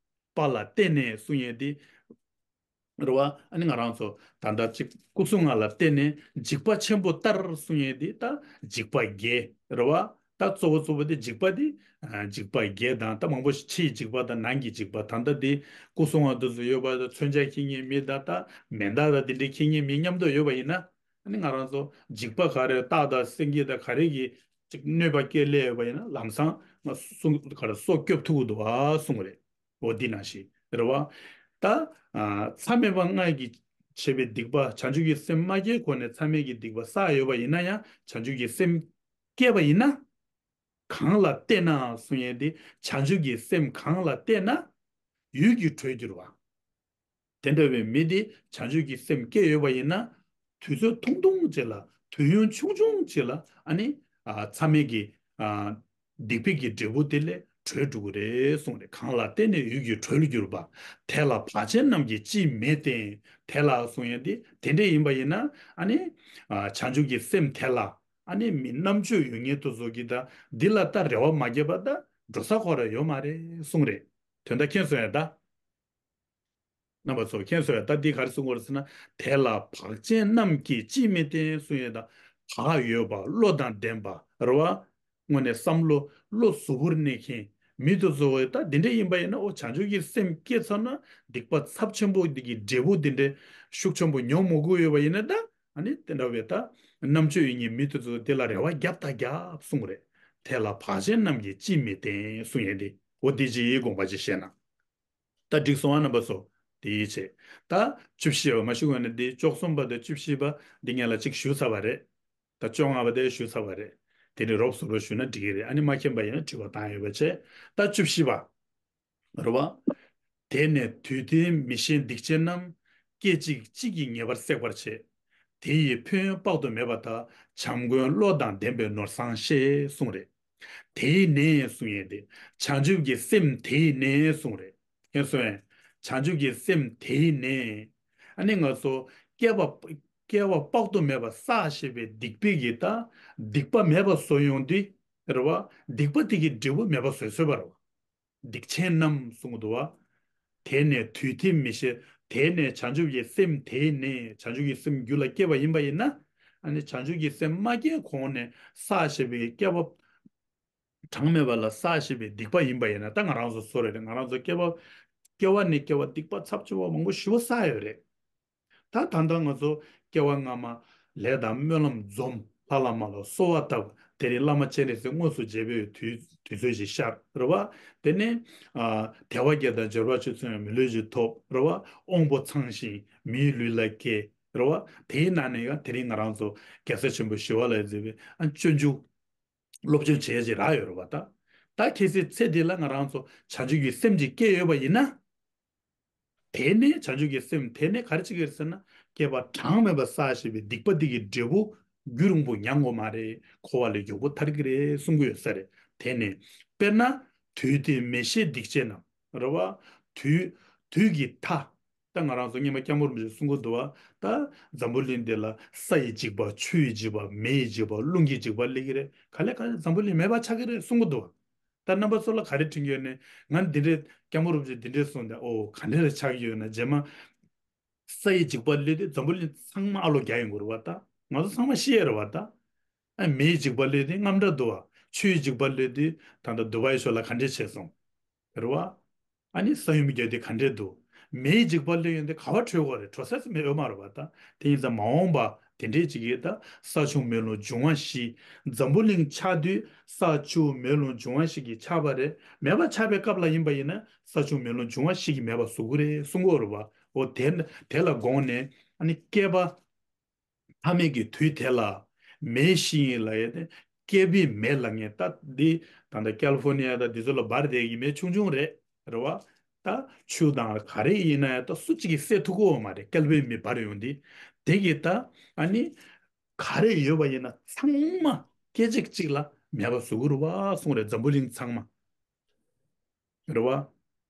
དཔལ་ལ་བརྟེན་ནས་གསུང་ཡས་འདི། རེད་བ། ཨ་ནི་ང་རང་ཚོ་ད་ལྟ་ཅིག་སྐུ་གསུང་ང་ལ་བརྟེན་ནས་འཇིགས་པ་ཆེན་པོ་ལྟར་གསུང་ཡས་འདི་ད་འཇིགས་པ་བརྒྱད་རེད་བ། ད་གཙོ་བོ་གཙོ་བོ་དེ་འཇིགས་པ་འདི། ཨ་འཇིགས་པ་བརྒྱད་དང་། ད་མང་པོ་ཞིག་ཕྱིའི་འཇིགས་པ་དང་ནང་གི་འཇིགས་པ། ད་ལྟ་འདི་སྐུ་གསུང་བ་འདི་ཚོ་ཡོད་པ་ད་མཚོན་ཆ་འཁྱེར་མཁན་མི་དང་། ད་མེ་མདའ་དང་འདི་འདྲའི་འཁྱེར་མཁན་མི་མཉམ་དུ་ཡོད་པ་ཡིན་ན། ཨ་ནི་ང་རང་ཚོ་འཇིགས་པ་ག་རེ། སྟག་དང་སེང་གེ་དང་ག་རེ་གིས་ཅིག་གནོད་པ་སྐྱེལ་སླེབས་ཡོད་པ་ཡིན་ན་ལམ་སང་ང་སྲོག་ག་རེ་སྲོག་སྐྱོབ་ཐུབ་ཀྱི་འདུག་བ་གསུངས་རེད། འོ་འདི་ནང་བཞིན་རེད་བ། ད་ཨ་མཚམས་མེད་པ་ལྔ་གིས་བྱས་པའི་སྡིག་པ། བྱང་ཆུབ་ཀྱི་སེམས་མ་སྐྱེས་གོང་ནས་མཚམས་མེད་ཀྱི་སྡིག་པ་བསགས་ཡོད་པ་ཡིན་ན་ཡང་། བྱང་ཆུབ་ཀྱི་སེམས་སྐྱེས་པ་ཡིན་ན། གང་ལ་བརྟེན་ན་གསུང་ཡས་འདི། བྱང་ཆུབ་ཀྱི་སེམས་གང་ལ་བརྟེན་ན། ཡུད་ཀྱིས་གྲོལ་འགྱུར་བ། དེ་འདྲ་བའི་མི་དེ་བྱང་ཆུབ་ཀྱི་སེམས་སྐྱེས་ཡོད་པ་ཡིན་ན། དུས་ཚོད་ཐུང་ཐུང་ཅིག་ལ། དུས་ཡུན་ཆུང་ཆུང་ཅིག་ལ། ཨ་ནི་ཨ་མཚམས་མེད་ཀྱི་ཨ་སྡིག་པའི་གི་འབྲས་བུ་དེ་ལས་གྲོལ་འགྲོ་གི་རེད་གསུངས་རེད། གང་ལ་བརྟེན་ནས་ཡུད་ཀྱིས་གྲོལ་འགྱུར་བ། དེ་ལ་བག་ཅན་རྣམས་ཀྱིས་ཅིས་མི་བརྟེན། དེ་ལ་གསུང་ཡས་དེ་དེ་འདྲ་ཡིན་པ་ཡིན་ན། ཨ་ནི་ཨ་བྱང་ཆུབ་ཀྱི་སེམས་དེ་ལ། ཨ་ནི་མི་རྣམ་དཔྱོད་ཡོད་མཁན་དེ་ཚོ་གིས་ད་འདི་ལ་ད་རེ་བ་མ་བརྒྱབ་པ་ད་འགྲོ་ས་ཁོ་རང་ཡོད་མ་རེད་གསུངས་རེད། དོན་དག་མཁྱེན་སོང་ཡ་ད། རྣམ་པ་ཚོ་མཁྱེན་སོང་ཡ། ད་འདི་ག་རེ་གསུང་གི་ཡོད་རེད་ཟེར་ན། དེ་ལ་བག་ཅན་རྣམས་ཀྱིས་ཅིས་མི་བརྟེན་གསུང་ཡ་ད། བག་ཡོད་པ། བློ་དང་ལྡན་པ་རེད་བ། དངོས་གནས་བསམ་བློ་བློ་གཟུ་བོར་གནས་མཁན་མི་དེ་ཚོ་ད་འདི་འདྲ་ཡིན་པ་ཡིན་ན། འོ་བྱང་ཆུབ་ཀྱི་སེམས་སྐྱེས་ཚར་ན་སྡིག་པ་ཚབས་ཆེན་པོ་འདི་གི་འབྲས་བུ་འདི་འདྲ་ཤུགས་ཆེན་པོ་མྱོང་མི་དགོས་ཡོད་པ་ཡིན་ན་ད། ཨ་ནི་དེ་འདྲ་བའི་ད་རྣམ་དཔྱོད་ཡོད་མཁན་མི་དེ་ཚོ་དེ་ལ་རེ་བ་བརྒྱབ་ད་བརྒྱབ་གསུང་རེད། དེ་ལ་བག་ཅན་རྣམས་ཀྱིས་ཅིས་མི་བརྟེན་གསུང་ཡས་འདི། འོ་འདི་ཅིག་དགོངས་པ་ཅིག་བཞེས་ན། ད་འགྲིག་སོང་ཨ་རྣམ་པ་ཚོ། དེའི་ཆེད། ད་བཅུ་བཞི་པ་མ་ཞུ་གོང་ནས་འདི་བཅུ་གསུམ་པ་དང་བཅུ་བཞི་པ་འདི་ངས་ལ་གཅིག་ཞུ་ཚར་བ་རེད། ད་བཅོ་ལྔ་པ་དེ་ཞུ་ཚར་བ་རེད། དེ་ནི་རོབ་ཙམ་རོབ་ཞུས་ན་འགྲིག་གི་རེད། ཨ་ནི་མ་མཁྱེན་པ་ཡིན་ན་དྲི་བ་བཏང་ཡོད་པ་བྱས། ད་བཅུ་བཞི་པ། རེད་བ། དེ་ནས་དུས་མཐའི་མི་ཤེས་སྡིག་ཅན་རྣམས། སྐད་ཅིག་གཅིག་གིས་ངེས་པར་སྲེག་པར་བྱེད། དེ་ཡི་ཕན་ཡོན་དཔག་ཏུ་མེད་པ་དག། བྱམས་མགོན་བློ་དང་ལྡན་པས་ནོར་བཟང་ཤེས། གསུངས་རེད། དེ་ཡི་ནི་གསུང་ཡས་དེ། བྱང་ཆུབ་ཀྱི་སེམས་དེ་ཡི་ནི་གསུང་རེད། ཡིན་སོང་ཡས། བྱང་ཆུབ་ཀྱི་སེམས་དེ་ཡི་ནི། ཨ་ནི་ང་ཚོ་སྐྱེ་བ་སྐྱེ་བ་དཔག་ཏུ་མེད་པ་བསགས་ཞེས་པའི་སྡིག་པའི་གི་ད་སྡིག་པ་མེད་པ་བཟོ་ཡོང་དུས་རེད་བ། སྡིག་པ་དེ་གི་འབྲས་བུ་མེད་པ་བཟོས་བཟོས་པ་རེད་བ། སྡིག་ཆེན་རྣམས་གསུངས་འདུག་བ། དེ་ནས་དུས་མཐའི་མི་ཤེས། དེ་ནས་བྱང་ཆུབ་ཀྱི་སེམས་དེ་ནས་བྱང་ཆུབ་ཀྱི་སེམས་རྒྱུད་ལ་སྐྱེས་པ་ཡིན་པ་ཡིན་ན། ཨ་ནི་བྱང་ཆུབ་ཀྱི་སེམས་མ་སྐྱེས་གོང་ནས་བསགས་བཞག་པའི་སྐྱེ་བ་གྲངས་མེད་པ་ལ་བསགས་བཞག་པའི་སྡིག་པ་ཡིན་པ་ཡིན་ན། ད་ང་རང་ཚོ་སུ་རེད། ང་རང་ཚོ་སྐྱེ་བ་སྐྱེ་བ་ནས་སྐྱེ་བ་སྡིག་པ་ཚབས་ཆེ་བ་མང་པོ་ཞེ་པོ་བསགས་ཡོད་རེད། ད་ད་ལྟ་ང་ཚོ་སྐྱེ་བ་སྔ་མ་ལས་དང་སྨོན་ལམ་འཛོམས། ལྷ་བླ་མ་ལ་གསོལ་བ་བཏབ། དེ་རིང་བླ་མ་སྤྱན་རས་གཟིགས་དངོས་སུ་མཇལ་བའི་དུས་དུས་ཚོད་ཅིག་ཤར་རེད་བ། དེ་ནས་ཨ་དལ་བ་བརྒྱད་དང་འབྱོར་པ་ཆོས་མཚོན་ཡང་མི་ལུས་ཤིག་ཐོབ་རེད་བ། དབང་པོ་ཚང་ཞིང་མིའི་ལུས་ལ་སྐྱེས་རེད་བ། དེའི་ནང་ནས་ཡང་དེ་རིང་ང་རང་ཚོ་རྒྱལ་སྲས་ཆེན་པོ་ཞི་བ་ལྷས་མཛད་པའི་ཨ་སྤྱོད་འཇུག་སློབ་སྦྱོང་བྱེད་ཡས་ཅིག་རག་ཡོད་རེད་བ། ད་ད་ཁྱེད་ཚོའི་ཚེ་འདི་ལ་ང་རང་ཚོ་བྱང་ཆུབ་ཀྱི་སེམས་ཅིག་སྐྱེས་ཡོད་པ་ཡིན་ན། དེ་ནས་བྱང་ཆུབ་ཀྱི་སེམས་དེ་ནས་ག་རེ་བྱེད་ཀྱི་རེད་ཟེར་ན། བསྐལ་པ་གྲངས་མེད་པ་བསགས་བཞག་པའི་སྡིག་པ་འདི་གི་འབྲས་བུ་རྒྱུན་རིང་པོ་མྱང་དགོས་མ་རེད། འཁོར་བ་ལས་མགྱོགས་པོ་ཐར་གྱི་རེད་གསུང་གི་ཡོད་ས་རེད། དེ་ནས་དཔེར་ན། དུས་མཐའི་མི་ཤེས་སྡིག་ཅན་རྣམས་རེད་བ། དུས་དུས་ཀྱི་མཐའ། ད་ང་རང་ཚོ་སྔོན་མ་སྐྱབས་མགོན་རིན་པོ་ཆེས་གསུང་གི་འདུག་བ། ད་འཛམ་བུ་གླིང་འདི་ལ་ས་ཡི་འཇིགས་པ། ཆུ་ཡི་འཇིགས་པ། མེ་ཡི་འཇིགས་པ། རླུང་གི་འཇིགས་པ་སླེབས་ཀྱི་རེད། ག་ལེ་ག་ལེ་འཛམ་བུ་གླིང་མེད་པ་ཆགས་ཀྱི་རེད་གསུང་གི་འདུག་བ། ད་རྣམ་པ་ཚོ་ལ་ག་རེ་དྲན་གྱི་ཡོད་ནས། ང་འདི་འདྲའི་སྐྱབས་མགོན་རིན་པོ་ཆེས་འདི་འདྲའི་གསུངས་ཏེ། ཨོ་ག་འདྲ་རེ་ཆགས་ཀྱི་ཡོད་ན། རྗེས་མ་ས་ཡི་འཇིགས་པ་སླེབས་དུས་འཛམ་བུ་གླིང་ཚང་མ་ཨ་ལོ་རྒྱག་ཡོང་གི་རེད་བ། ད་ང་ཚོ་ཚང་མ་ཤི་ཡས་རེད་བ། ད་ཨ་མེ་ཡི་འཇིགས་པ་སླེབས་དུས་དངངས་སྐྲག་འདུག་བ། ཆུ་ཡི་འཇིགས་པ་སླེབས་དུས་ད་ལྟ་དུ་བའི་ཕྱོགས་ལ་ག་འདྲས་བྱས་སོང་། རེད་བ། ཨ་ནི་ས་ཡོམ་བརྒྱབ་དུས་ག་འདྲས་འདུག་མེ་ཡི་འཇིགས་པ་སླེབས་ཡོང་དུས་ག་པར་བྲོས་དགོས་རེད། བྲོ་ས་ས་མེད་ཡོད་མ་རེད་བ། ད་དེ་ཡིན་ཙང་མ་འོངས་པ་དེ་འདྲས་ཅིག་གིས་ད་ས་ཆུ་མེ་རླུང་འབྱུང་བ་བཞི། འཛམ་བུ་གླིང་ཆགས་དུས་ས་ཆུ་མེ་རླུང་འབྱུང་བ་བཞི་གིས་ཆགས་པ་རེད། མེད་པ་ཆགས་པའི་སྐབས་ལ་ཡིན་པ་ཡིན་ན་ས་ཆུ་མེ་རླུང་འབྱུང་བ་བཞི་གིས་མེད་པ་བཟོ་གི་རེད་གསུང་གི་ཡོད་རེད་བ། འོ་དེ་དེ་ལ་དགོངས་ནས། ཨ་ནི་བསྐལ་པ་མཐའ་མེད་ཀྱི་དུས་དེ་ལ་མེ་ཤི་ཡིན་ལབ་ཡས་དེ། བསྐལ་པའི་མེ་ལབ་མཁན་ད་འདི་ད་ལྟ་ཀ་ལི་ཧྥོར་ནི་ཡ་དང་འདི་ཚོ་ལ་འབར་བསྡད་ཀྱི་མེ་ཆུང་ཆུང་རེད། རེད་བ། ད་ཆུ་དང་ག་རེ་ཡིན་ན་ཡང་ད་སུ་གཅིག་གིས་བསད་ཐུབ་ཀྱི་མ་རེད། བསྐལ་པའི་མེ་འབར་ཡོང་དུས་དེ་གིས་ད་ཨ་ནི་ག་རེ་ཡོད་པ་ཡིན་ན་ཚང་མ་སྐད་ཅིག་གཅིག་ལ་མེད་པ་བཟོ་གི་རེད་བ་གསུངས་རེད། འཛམ་བུ་གླིང་ཚང་མ། རེད་བ།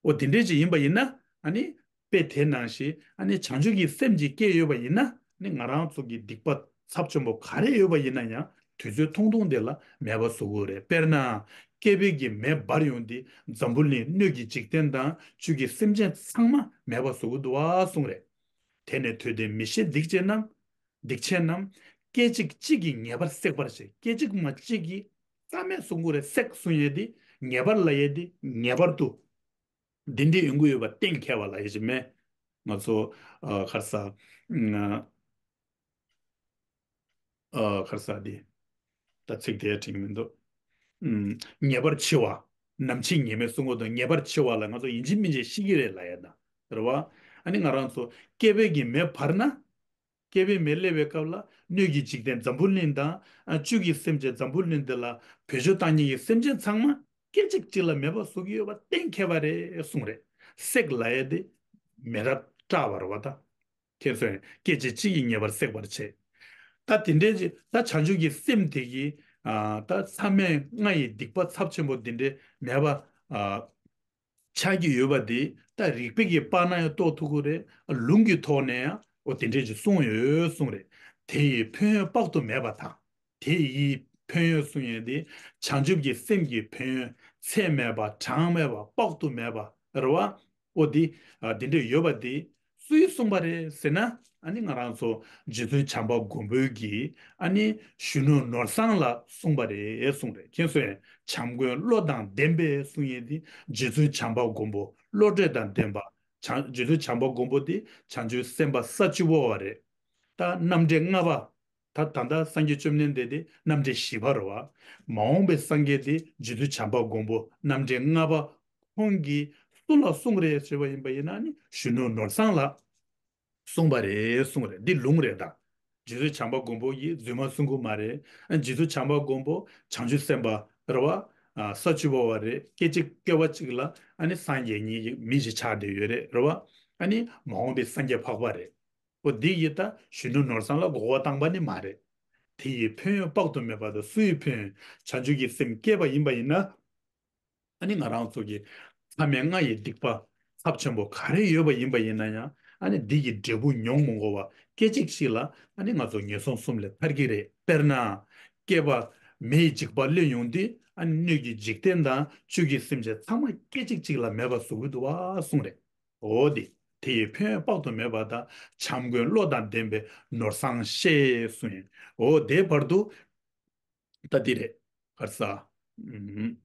འོ་དེ་འདྲས་ཅིག་ཡིན་པ་ཡིན་ན། ཨ་ནི་དཔེ་དེ་ནང་བཞིན་ཨ་ནི་བྱང་ཆུབ་ཀྱི་སེམས་ཅིག་སྐྱེས་ཡོད་པ་ཡིན་ན། ཨ་ནི་ང་རང་ཚོ་གི་སྡིག་པ་ཚབས་ཆེན་པོ་ག་རེ་ཡོད་པ་ཡིན་ན་ཡང་དུས་ཚོད་ཐུང་ཐུང་དེ་ལ་མེད་པ་བཟོ་གི་རེད། དཔེར་ན། བསྐལ་པའི་གི་མེ་འབར་ཡོང་དུས་འཛམ་བུ་གླིང་སྣོད་ཀྱི་འཇིག་རྟེན་དང་བཅུད་ཀྱི་སེམས་ཅན་ཚང་མ་མེད་པ་བཟོ་གི་འདུག་བ་གསུངས་རེད། དེ་ནས་དུས་མཐའི་མི་ཤེས་སྡིག་ཅན་རྣམས། སྡིག་ཆེན་རྣམས། སྐད་ཅིག་གཅིག་གིས་ངེས་པར་སྲེག་པར་བྱེད། སྐད་ཅིག་མ་གཅིག་གིས་རྩ་མེད་གསུང་གི་རེད། སྲེག་གསུང་ཡས་དེ་ངེས་པར་ལབ་ཡས་དེ་ངེས་པར་དུ་འདི་འདྲའི་ཡོང་གི་ཡོད་པ་གཏན་འཁེལ་བ་ལབ་ཡས་ཅིག་མེད། ང་ཚོ་ཨ་ག་རེ་ཟ། ཨ་ག་རེ་ཟ་དེ། ད་ཚིག་དེ་དྲན་གྱི་མི་འདུག་ཨུམ། ངེས་པར་འཆི་བ། ནམ་འཆི་ངེས་མེད་གསུང་གི་འདུག་ངེས་པར་འཆི་བ་ལ་ང་ཚོ་ཡིན་གཅིག་མིན་གཅིག་ཤི་གི་རེད་ལབ་ཡས་དང་། རེད་བ། ཨ་ནི་ང་རང་ཚོ་བསྐལ་པའི་གི་མེ་འབར་ན། བསྐལ་པའི་མེ་སླེབས་པའི་སྐབས་ལ་སྣོད་ཀྱི་འཇིག་རྟེན་འཛམ་བུ་གླིང་དང་། ཨ་བཅུད་ཀྱི་སེམས་ཅན་འཛམ་བུ་གླིང་འདི་ལ་བེད་སྤྱོད་བཏང་མཁན་གྱི་སེམས་ཅན་ཚང་མ་སྐད་ཅིག་གཅིག་ལ་མེད་པ་བཟོ་གི་ཡོད་པ་གཏན་འཁེལ་བ་རེད་གསུངས་རེད། སྲེག་ལབ་ཡས་དེ་མེ་ར་སྐྲག་པ་རེད་བ་ད། ཁྱེད་ཚོས་སྐད་ཅིག་གཅིག་གིས་ངེས་པར་སྲེག་པར་བྱེད། ད་དེ་འདྲའི་ཅིག་ད་བྱང་ཆུབ་ཀྱི་སེམས་དེ་གིས་ཨ་ད་མཚམས་མེད་ལྔ་ཡི་སྡིག་པ་ཚབས་ཆེན་པོ་འདི་འདྲའི་མེད་པ་ཨ་ཆགས་ཀྱི་ཡོད་པ་དེ་ད་རིགས་པའི་གི་དཔག་ན་ཡང་རྟོགས་ཐུབ་ཀྱི་རེད། ལུང་གི་ཐོག་ནས་ཡང་འོ་དེ་འདྲས་ཅིག་གསུངས་ཡོད་གསུངས་རེད། དེ་ཡི་ཕན་ཡོན་དཔག་ཏུ་མེད་པ་དང་། དེ་ཡི་ཕན་ཡོན་གསུང་ཡས་དེ་བྱང་ཆུབ་ཀྱི་སེམས་ཀྱི་ཕན་ཡོན་ཚད་མེད་པ་གྲངས་མེད་པ་དཔག་ཏུ་མེད་པ་རེད་བ། འོ་དེ་ཨ་དེ་འདྲས་ཡོད་པ་དེ་སུས་གསུངས་པ་རེད་ཟེར་ན། ཨ་ནི་ང་རང་ཚོ་རྗེ་བཙུན་བྱམས་པ་མགོན་པོའི་གི་ཨ་ནི་གཞོན་ནུ་ནོར་བཟང་ལ་གསུངས་པ་རེད་གསུངས་རེད། ཁྱེད་ཚོས་བྱམས་མགོན་བློ་དང་ལྡན་པས་གསུང་ཡས་དེ་རྗེ་བཙུན་བྱམས་པ་མགོན་པོ་བློ་གྲོས་དང་ལྡན་པ། བྱང་རྗེ་བཙུན་བྱམས་པ་མགོན་པོ་དེ་བྱང་ཆུབ་སེམས་དཔའ་ས་བཅུ་པ་བ་རེད། ད་རྣམ་འདྲེན་ལྔ་པ། ད་ད་ལྟ་སངས་རྒྱས་བཅོམ་ལྡན་འདས་དེ་རྣམ་འདྲེན་བཞི་པ་རེད་བ། མ་འོངས་པའི་སངས་རྒྱས་དེ་རྗེ་བཙུན་བྱམས་པ་མགོན་པོ་རྣམ་འདྲེན་ལྔ་པ། ཁོང་གིས་སུ་ལ་གསུངས་རེད་ཟེར་བ་ཡིན་པ་ཡིན་ན་ནི་གཞོན་ནུ་ནོར་བཟང་ལ་གསུངས་པ་རེད་གསུངས་རེད། འདི་ལུང་རེད་ད། རྗེ་བཙུན་བྱམས་པ་མགོན་པོ་ཡིས་རྫུན་མ་གསུང་གི་མ་རེད། རྗེ་བཙུན་བྱམས་པ་མགོན་པོ་བྱང་ཆུབ་སེམས་དཔའ་རེད་བ། ས་བཅུ་པ་བ་རེད། སྐད་ཅིག་སྐྱེ་བ་གཅིག་ལ་ཨ་ནི་སངས་རྒྱས་ཉིད་ཀྱི་མི་ཞིག་ཆགས་བསྡད་ཡོད་རེད། རེད་བ། ཨ་ནི་མ་འོངས་པའི་སངས་རྒྱས་འཕགས་པ་རེད། འོ་འདི་ཡིས་ད་གཞོན་ནུ་ནོར་བཟང་ལ་མགོ་སྐོར་བཏང་པ་ནི་མ་རེད། དེ་ཡི་ཕན་ཡོན་དཔག་ཏུ་མེད་པ་དང་། སུ་ཡི་ཕན་ཡོན། བྱང་ཆུབ་ཀྱི་སེམས་བསྐྱེད་པ་ཡིན་པ་ཡིན་ན། ཨ་ནི་ང་རང་ཚོ་གི་ཐ་མལ་ལྔ་ཡི་སྡིག་པ་ཚབས་ཆེན་པོ་ག་རེ་ཡོད་པ་ཡིན་པ་ཡིན་ན་ཡང་། ཨ་ནི་འདི་གི་འབྲས་བུ་མྱོང་མི་དགོས་པ་སྐད་ཅིག་ཞིག་ལ། ཨ་ནི་ང་ཚོ་ངན་སོང་གསུམ་ལས་ཐར་གྱི་རེད། དཔེར་ན། སྐྱེས་པ་མེ་ཡི་འཇིགས་པ་གློད་ཡོང་དུས། ཨ་ནི་སྣོད་ཀྱི་འཇིག་རྟེན་དང་བཅུད་ཀྱི་སེམས་ཅན་ཚང་མ་སྐད་ཅིག་གཅིག་ལ་མེད་པ་བཟོ་གི་འདུག་པ་གསུངས་རེད། འོ་དེ། དེ་ཡི་ཕན་ཡོན་དཔག་ཏུ་མེད་པ་དང་། བྱམས་མགོན་བློ་དང་ལྡན་པའི་ནོར་བཟང་བཤད་གསུངས་ཡིན། འོ་དེ་བར་དུ་ད་འདི་རེད། ག་རེ་ཟ། ཨུམ།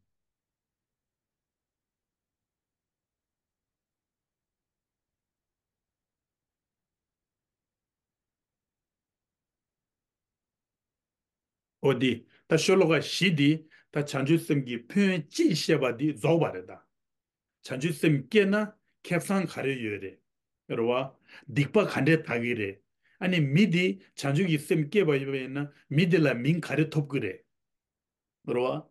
འོ་འདི། ད་ཤོ་ལོ་ཀ་བཞི་འདི། ད་བྱང་ཆུབ་སེམས་ཀྱི་ཕན་ཡོན་ཅི་བཤད་པ་འདི་རྫོགས་པ་རེད་ད། བྱང་ཆུབ་སེམས་བསྐྱེད་ན་ཁེ་བཟང་ག་རེ་ཡོད་རེད། རེད་བ། སྡིག་པ་ག་འདྲས་དག་གི་རེད། ཨ་ནི་མི་འདི་བྱང་ཆུབ་ཀྱི་སེམས་བསྐྱེད་པ་ཡོད་པ་ཡིན་ན། མི་འདི་ལ་མིང་ག་རེ་ཐོབ་ཀྱི་རེད། རེད་བ།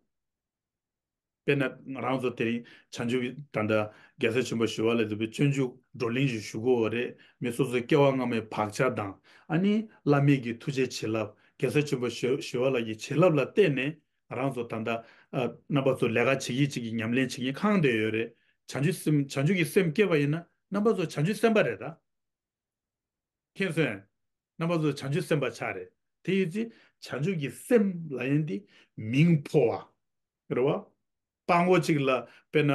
དཔེར་ན་ང་རང་ཚོ་དེ་རིང་བྱང་ཆུབ་ཀྱི་ད་ལྟ་རྒྱལ་སྲས་ཆེན་པོ་ཞི་བ་ལྷ་འདི་པའི་སྤྱོད་འཇུག་བགྲོ་གླེང་ཞིག་ཞུ་གི་ཡོད་རེད། མི་སོ་སོའི་སྐྱེ་བ་སྔ་མའི་བག་ཆགས་དང་། ཨ་ནི་བླ་མེད་ཀྱི་ཐུགས་རྗེ་བྱིན་རླབས། རྒྱལ་སྲས་ཆེན་པོ་ཞི་ཞི་བ་ལྷ་གི་བྱིན་རླབས་ལ་བརྟེན་ནས། ང་རང་ཚོ་ད་ལྟ་ཨ་རྣམ་པ་ཚོ་ལས་ཀ་བྱེད་ཀྱི་བྱེད་ཀྱི་ཉམས་ལེན་བྱེད་ཀྱི་ཁེངས་བསྡད་ཡོད་རེད། བྱང་ཆུབ་སེམས། བྱང་ཆུབ་ཀྱི་སེམས་བསྐྱེད་པ་ཡིན་ན། རྣམ་པ་ཚོ་བྱང་ཆུབ་སེམས་དཔའ་རེད་ད། མཁྱེན་སོང་། རྣམ་པ་ཚོ་བྱང་ཆུབ་སེམས་དཔའ་ཆགས་རེད། དེ་ཡིན་ཙང་བྱང་ཆུབ་ཀྱི་སེམས་ལབ་ཡ་འདི་མིང་ཕོ་བ། རེད་བ། སྤྲང་པོ་གཅིག་ལ་དཔེར་ན་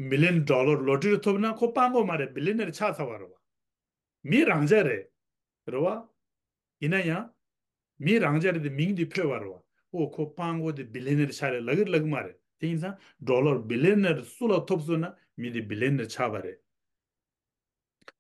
མི་ལི་ཡོན་ཌོ་ལར་ལོ་ཊ་རི་ཐོབ་ན་ཁོ་སྤྲང་པོ་མ་རེད། བི་ལི་ཡོན་ནེར་ཆགས་ཚར་བ་རེད་བ། མི་རང་འཇགས་རེད། རེད་བ། ཡིན་ན་ཡང་། མི་རང་འཇགས་རེད་དེ་མིང་འདི་ཕོ་བ་རེད་བ། ཨོ་ཁོ་སྤྲང་པོ་དེ་བི་ལི་ཡོན་ནེར་ཆགས་རེད་ལབ་ཀྱི་ལབ་ཀྱི་མ་རེད། དེ་ཡིན་ཙང་ཌོ་ལར་བི་ལི་ཡོན་ནེར་སུ་ལ་ཐོབ་སོང་ན་མི་དེ་བི་ལི་ཡོན་ནེར་ཆགས་པ་རེད།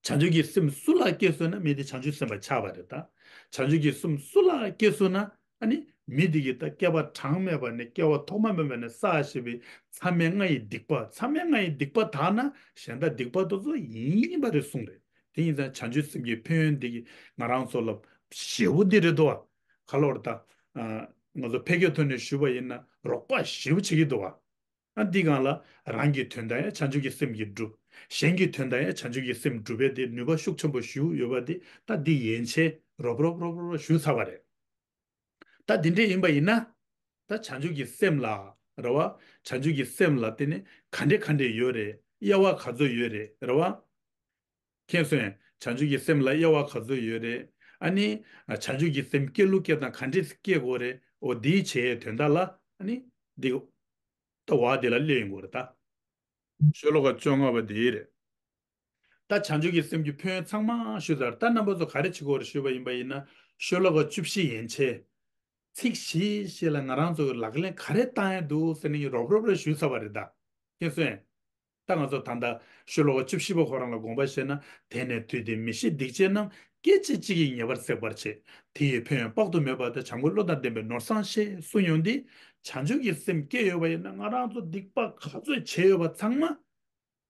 བྱང་ཆུབ་ཀྱི་སེམས་སུ་ལ་སྐྱེས་སོང་ན་མི་དེ་བྱང་ཆུབ་སེམས་དཔའ་ཆགས་པ་རེད་ད། བྱང་ཆུབ་ཀྱི་སེམས་སུ་ལ་སྐྱེས་སོང་ན། ཨ་ནི་མི་དེ་གིས་ད་བསྐལ་པ་གྲངས་མེད་པ་ནས་སྐྱེ་བ་ཐོག་མ་མེད་པ་ནས་བསགས་བཞག་པའི་མཚམས་མེད་ལྔ་ཡི་སྡིག་པ། མཚམས་མེད་ལྔ་ཡི་སྡིག་པ་དག་ན་གཞན་དག་སྡིག་པ་དེ་ཚོ་ཡིན་པ་རེད་གསུངས་རེད། དེ་ཡིན་ཙང་བྱང་ཆུབ་སེམས་ཀྱི་ཕན་ཡོན་འདི་གིས་ང་རང་ཚོ་ལ་ཞེ་པོ་འདི་རེད་དོ། ག་ལོར་ད། ང་ཚོ་ཕལ་སྐད་ཐོག་ནས་ཞུས་པ་ཡིན་ན་རོགས་པ་ཞེ་པོ་བྱེད་ཀྱི་འདུག་བ། ཨ་འདི་སྒང་ལ་རང་གི་དོན་དག་ཡང་བྱང་ཆུབ་ཀྱི་སེམས་ཀྱིས་སྒྲུབ། གཞན་གྱི་དོན་དག་ཡང་བྱང་ཆུབ་ཀྱི་སེམས་སྒྲུབ་པའི་དེ་ནུས་པ་ཤུགས་ཆེན་པོ་ཞིག་ཡོད་པ་དེ་ད་འདི་ཡན་ཆད་རོབ་རོབ་རོབ་རོབ་ཞུས་ཚར་བ་རེད། ད་འདི་འདྲས་ཡིན་པ་ཡིན་ན། ད་བྱང་ཆུབ་ཀྱི་སེམས་ལ། རེད་བ། བྱང་ཆུབ་ཀྱི་སེམས་ལ་དེ་ནི་ག་འདྲས་ག་འདྲས་ཡོད་རེད། དབྱེ་བ་ག་ཚོད་ཡོད་རེད། རེད་བ། མཁྱེན་སོང་། བྱང་ཆུབ་ཀྱི་སེམས་ལ་དབྱེ་བ་ག་ཚོད་ཡོད་རེད། ཨ་ནི། བྱང་ཆུབ་ཀྱི་སེམས་སྐྱེ་ལུགས་སྐྱེ་སྟངས་ག་འདྲས་སྐྱེ་དགོས་རེད། འོ་འདིའི་བྱེད་ཡས་དོན་དག་ལ་ཨ་ནི། འདི། ད་བ་འདི་ལ་སླེབས་ཡོང་དགོས་རེད་ད། ཤོ་ལོ་ཀ་བཅོ་ལྔ་པ་འདི་རེད། ད་བྱང་ཆུབ་ཀྱི་སེམས་ཀྱི་ཕན་ཡོན་ཚང་མ་ཞུས་ཚར། ད་རྣམ་པ་ཚོ་ག་རེ་བྱེད་དགོས་རེད་ཞུས་པ་ཡིན་པ་ཡིན་ན། ཤོ་ལོ་ཀ་བཅུ་བཞི་ཡན་ཆད། ཚིག་བཞི་བཞི་ལ་ང་རང་ཚོ་གི་ལག་ལེན་ག་རེ་བསྟན་ཡ་འདུག་ཟེར་ནས་རོབ་རོབ་རེ་ཞུས་ཚར་བ་རེད་ད། མཁྱེན་སོང་། ད་ང་ཚོ་ད་ལྟ་ཤོ་ལོ་ཀ་བཅུ་བཞི་པ་ཁོ་རང་ལ་དགོངས་པ་བཞེས་ན། དེང་ནས་དུས་འདིར་མི་ཤེས་སྡིག་ཅན་རྣམས། སྐད་ཅིག་གཅིག་གིས་ཉེས་པར་སྲེག་པར་བྱེད། དེ་ཡི་ཕན་ཡོན་དཔག་ཏུ་མེད་པ་དང་། བྱམས་མགོན་བློ་དང་ལྡན་པའི་ནོར་བཟང་བཤད། གསུངས་ཡོང་དུས། བྱང་ཆུབ་ཀྱི་སེམས་སྐྱེས་ཡོད་པ་ཡིན་ན་ང་རང་ཚོ་སྡིག་པ་ག་ཚོད་བྱས་ཡོད་པ་ཚང་མ།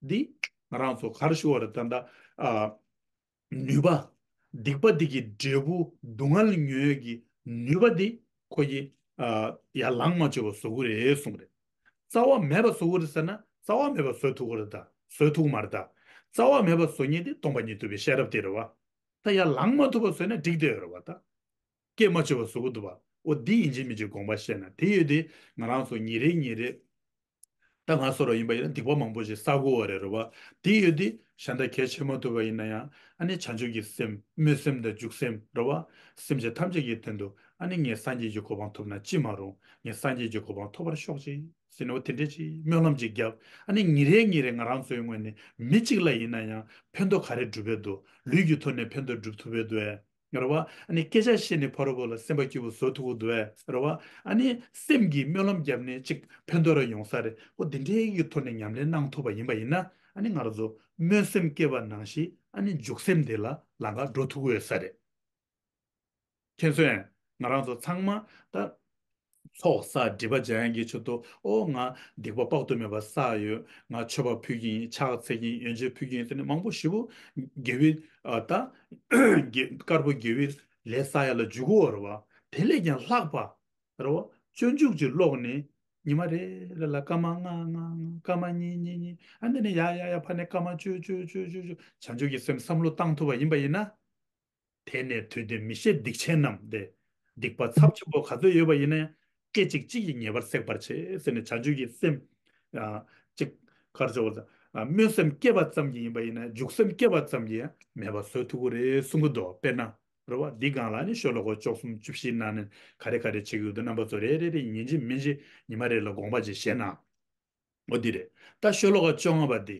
འདི་ང་རང་ཚོ་ག་རེ་ཞུ་བ་རེད་ད་ལྟ། ཨ། ནུས་པ། སྡིག་པ་འདི་གི་འབྲས་བུ་སྡུག་བསྔལ་མྱོང་ཡས་ཀྱི་ནུས་པ་འདི་ཁོ་ཡིས། ཨ། ཡར་ལངས་མ་བཅུག་པ་བཟོ་གི་རེད་གསུངས་རེད། རྩ་བ་མེད་པ་བཟོ་གི་རེད་ཟེར་ན་རྩ་བ་མེད་པ་བཟོ་ཐུབ་ཀྱི་རེད་ད། བཟོ་ཐུབ་ཀྱི་མ་རེད་ད། རྩ་བ་མེད་པ་བཟོ་མཁན་དེ་སྟོང་པ་ཉིད་རྟོགས་པའི་ཤེས་རབ་དེ་རེད་བ། ད་ཡར་ལངས་མ་ཐུབ་པ་བཟོས་ན་འགྲིག་བསྡད་ཡོད་རེད་བ་ད། སྐྱེ་མ་བཅུག་པ་བཟོ་གི་འདུག་བ། འོ་འདི་ཡིན་གཅིག་མིན་གཅིག་དགོངས་པ་བཞེས་ན། དེ་ཡོད་དེ་ང་རང་ཚོ་ཉིན་རེ་ཉིན་རེ། ད་ང་ཚོ་རང་ཡིན་པ་ཡིན་ན་སྡིག་པ་མང་པོ་ཞིག་བསགས་ཀྱི་ཡོད་རེད། རེད་བ། དེ་ཡོད་དེ་གཞན་དག་གལ་ཆེ་མ་ཐུབ་པ་ཡིན་ན་ཡང་། ཨ་ནི་བྱང་ཆུབ་ཀྱི་སེམས། སྨོན་སེམས་དང་འཇུག་སེམས། རེད་བ། སེམས་ཅན་ཐམས་ཅད་ཀྱི་དོན་དུ་ཨ་ནི་ངས་སངས་རྒྱས་ཀྱི་གོ་འཕང་ཐོབ་ན་ཅི་མ་རུང་། ངས་སངས་རྒྱས་ཀྱི་གོ་འཕང་ཐོབ་པར་ཤོག་ཅིག་ཟེར་ནས་འོ་དེ་འདྲས་ཅིག་སྨོན་ལམ་ཅིག་བརྒྱབ། ཨ་ནི་ཉིན་རེ་ཉིན་རེ་ང་རང་ཚོའི་ངོས་ནས་མི་གཅིག་ལ་ཡིན་ན་ཡང་ཕན་ཐོགས་ག་རེ་སྒྲུབ་པའི་འདུག་ལུས་ཀྱི་ཐོག་ནས་ཕན་ཐོགས་སྒྲུབ་ཐུབ་པའི་འདུག་ཨེ། རེད་བ། ཨ་ནི་སྐད་ཆ་བཤད་ནས་ཕ་རོལ་པོ་ལ་སེམས་པ་སྐྱིད་པོ་བཟོ་ཐུབ་ཀྱི་འདུག་ཨེ། རེད་བ། ཨ་ནི་སེམས་ཀྱིས་སྨོན་ལམ་བརྒྱབ་ནས་ཅིག་ཕན་ཐོགས་ར་ཡོང་ས་རེད། འོ་དེ་འདྲའི་གི་ཐོག་ནས་ཉམས་ལེན་གནང་ཐུབ་པ་ཡིན་པ་ཡིན་ན། ཨ་ནི་ང་རང་ཚོ་སྨོན་སེམས་བསྐྱེད་པ་ནང་བཞིན་ཨ་ནི་འཇུག་སེམས་དེ་ལ་ལམ་ཁ་འགྲོ་ཐུབ་ཀྱི་ཡོད་ས་རེད། མཁྱེན་སོང་ངས། ང་རང་ཚོ་ཚང་མ་ད། ཚོགས་བསགས་སྒྲིབ་པ་སྦྱང་ཡག་གི་ཆེད་དུ། ཨོ་ང་སྡིག་པ་དཔག་ཏུ་མེད་པ་བསགས་ཡོད། ང་མཆོད་པ་ཕུལ་གྱི་ཡིན། ཕྱག་འཚལ་གྱི་ཡིན། ཡོན་ཆབ་ཕུལ་གྱི་ཡིན་ཟེར་ནས་མང་པོ་ཞེ་པོ་དགེ་བའི། ཨ། ད་དགེ། དཀར་པོ་དགེ་བའི་ལས་བསགས་ཡག་ལ་འཇུག་གི་ཡོད་རེད་བ། དེ་ལས་ཀྱང་ལྷག་པ། རེད་བ། སྤྱོད་འཇུག་གི་ཀློག་ནས་ཉི་མ་རེ་རེ་ལ་སྐར་མ་ལྔ་ལྔ་ལྔ། སྐར་མ་གཉིས་གཉིས་གཉིས། ཨ་འདི་ནས་ཡར་ཡར་ཡར་ཕར་ནས་སྐར་མ་བཅུ་བཅུ་བཅུ་བཅུ་བཅུ་བྱང་ཆུབ་ཀྱི་སེམས་བསམ་བློ་བཏང་ཐུབ་པ་ཡིན་པ་ཡིན་ན། དེ་ནས་དུས་མཐའི་མི་ཤེས་སྡིག་ཅན་རྣམས་ཏེ། སྡིག་པ་ཚབས་ཆེན་པོ་ག་ཚོད་ཡོད་པ་ཡིན་ན་ཡང་སྐད་ཅིག་གཅིག་གིས་ངེས་པར་སྲེག་པར་བྱེད་ཟེར་ནས་བྱང་ཆུབ་ཀྱི་སེམས། ཨ། གཅིག་གར་བྱོག་པ། ཨ། སྨོན་སེམས་སྐྱེས་པ་ཙམ་གྱིས་ཡིན་པ་ཡིན་ན་འཇུག་སེམས་སྐྱེས་པ་ཙམ་གྱིས་ཡང་མེད་པ་བཟོ་ཐུབ་ཀྱི་རེད་གསུང་གི་འདུག་དཔེར་ན། རེད་བ། འདི་སྒང་ལ་ནི་ཤོ་ལོ་ཀ་བཅུ་གསུམ་བཅུ་བཞི་ནང་ནས་ག་རེ་ག་རེ་བྱེད་ཀྱི་ཡོད་འདུག་རྣམ་པ་ཚོ་རེ་རེ་རེ་ཡིན་གཅིག་མིན་གཅིག་ཉི་མ་རེ་ལ་དགོངས་པ་ཅིག་བཞེས་ན། འོ་འདི་རེད། ད་ཤོ་ལོ་ཀ་བཅོ་ལྔ་པ་འདི།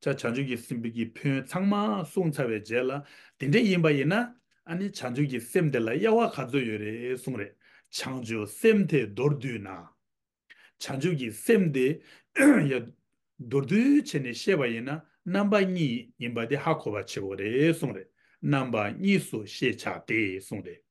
ཆ་བྱང་ཆུབ་ཀྱི་སེམས་ཀྱི་ཕན་ཡོན་ཚང་མ་གསུངས་ཚར་བའི་རྗེས་ལ། དེ་འདྲ་ཡིན་པ་ཡིན་ན། ཨ་ནི་བྱང་ཆུབ་ཀྱི་སེམས་དེ་ལ་དབྱེ་བ་ག་ཚོད་ཡོད་རེད་གསུངས་རེད། བྱང་ཆུབ་སེམས་དེ་མདོར་བསྡུས་ན། བྱང་ཆུབ་ཀྱི་སེམས་དེ་ཡ་མདོར་བསྡུས་བྱས་ནས་བཤད་པ་ཡིན་ན་རྣམ་པ་གཉིས་ཡིན་པ་དེ་ཧ་གོ་བ་བྱེད་དགོས་རེད་གསུངས་རེད། རྣམ་པ་གཉིས་སུ་ཤེས་བྱ་སྟེ་གསུངས་རེད།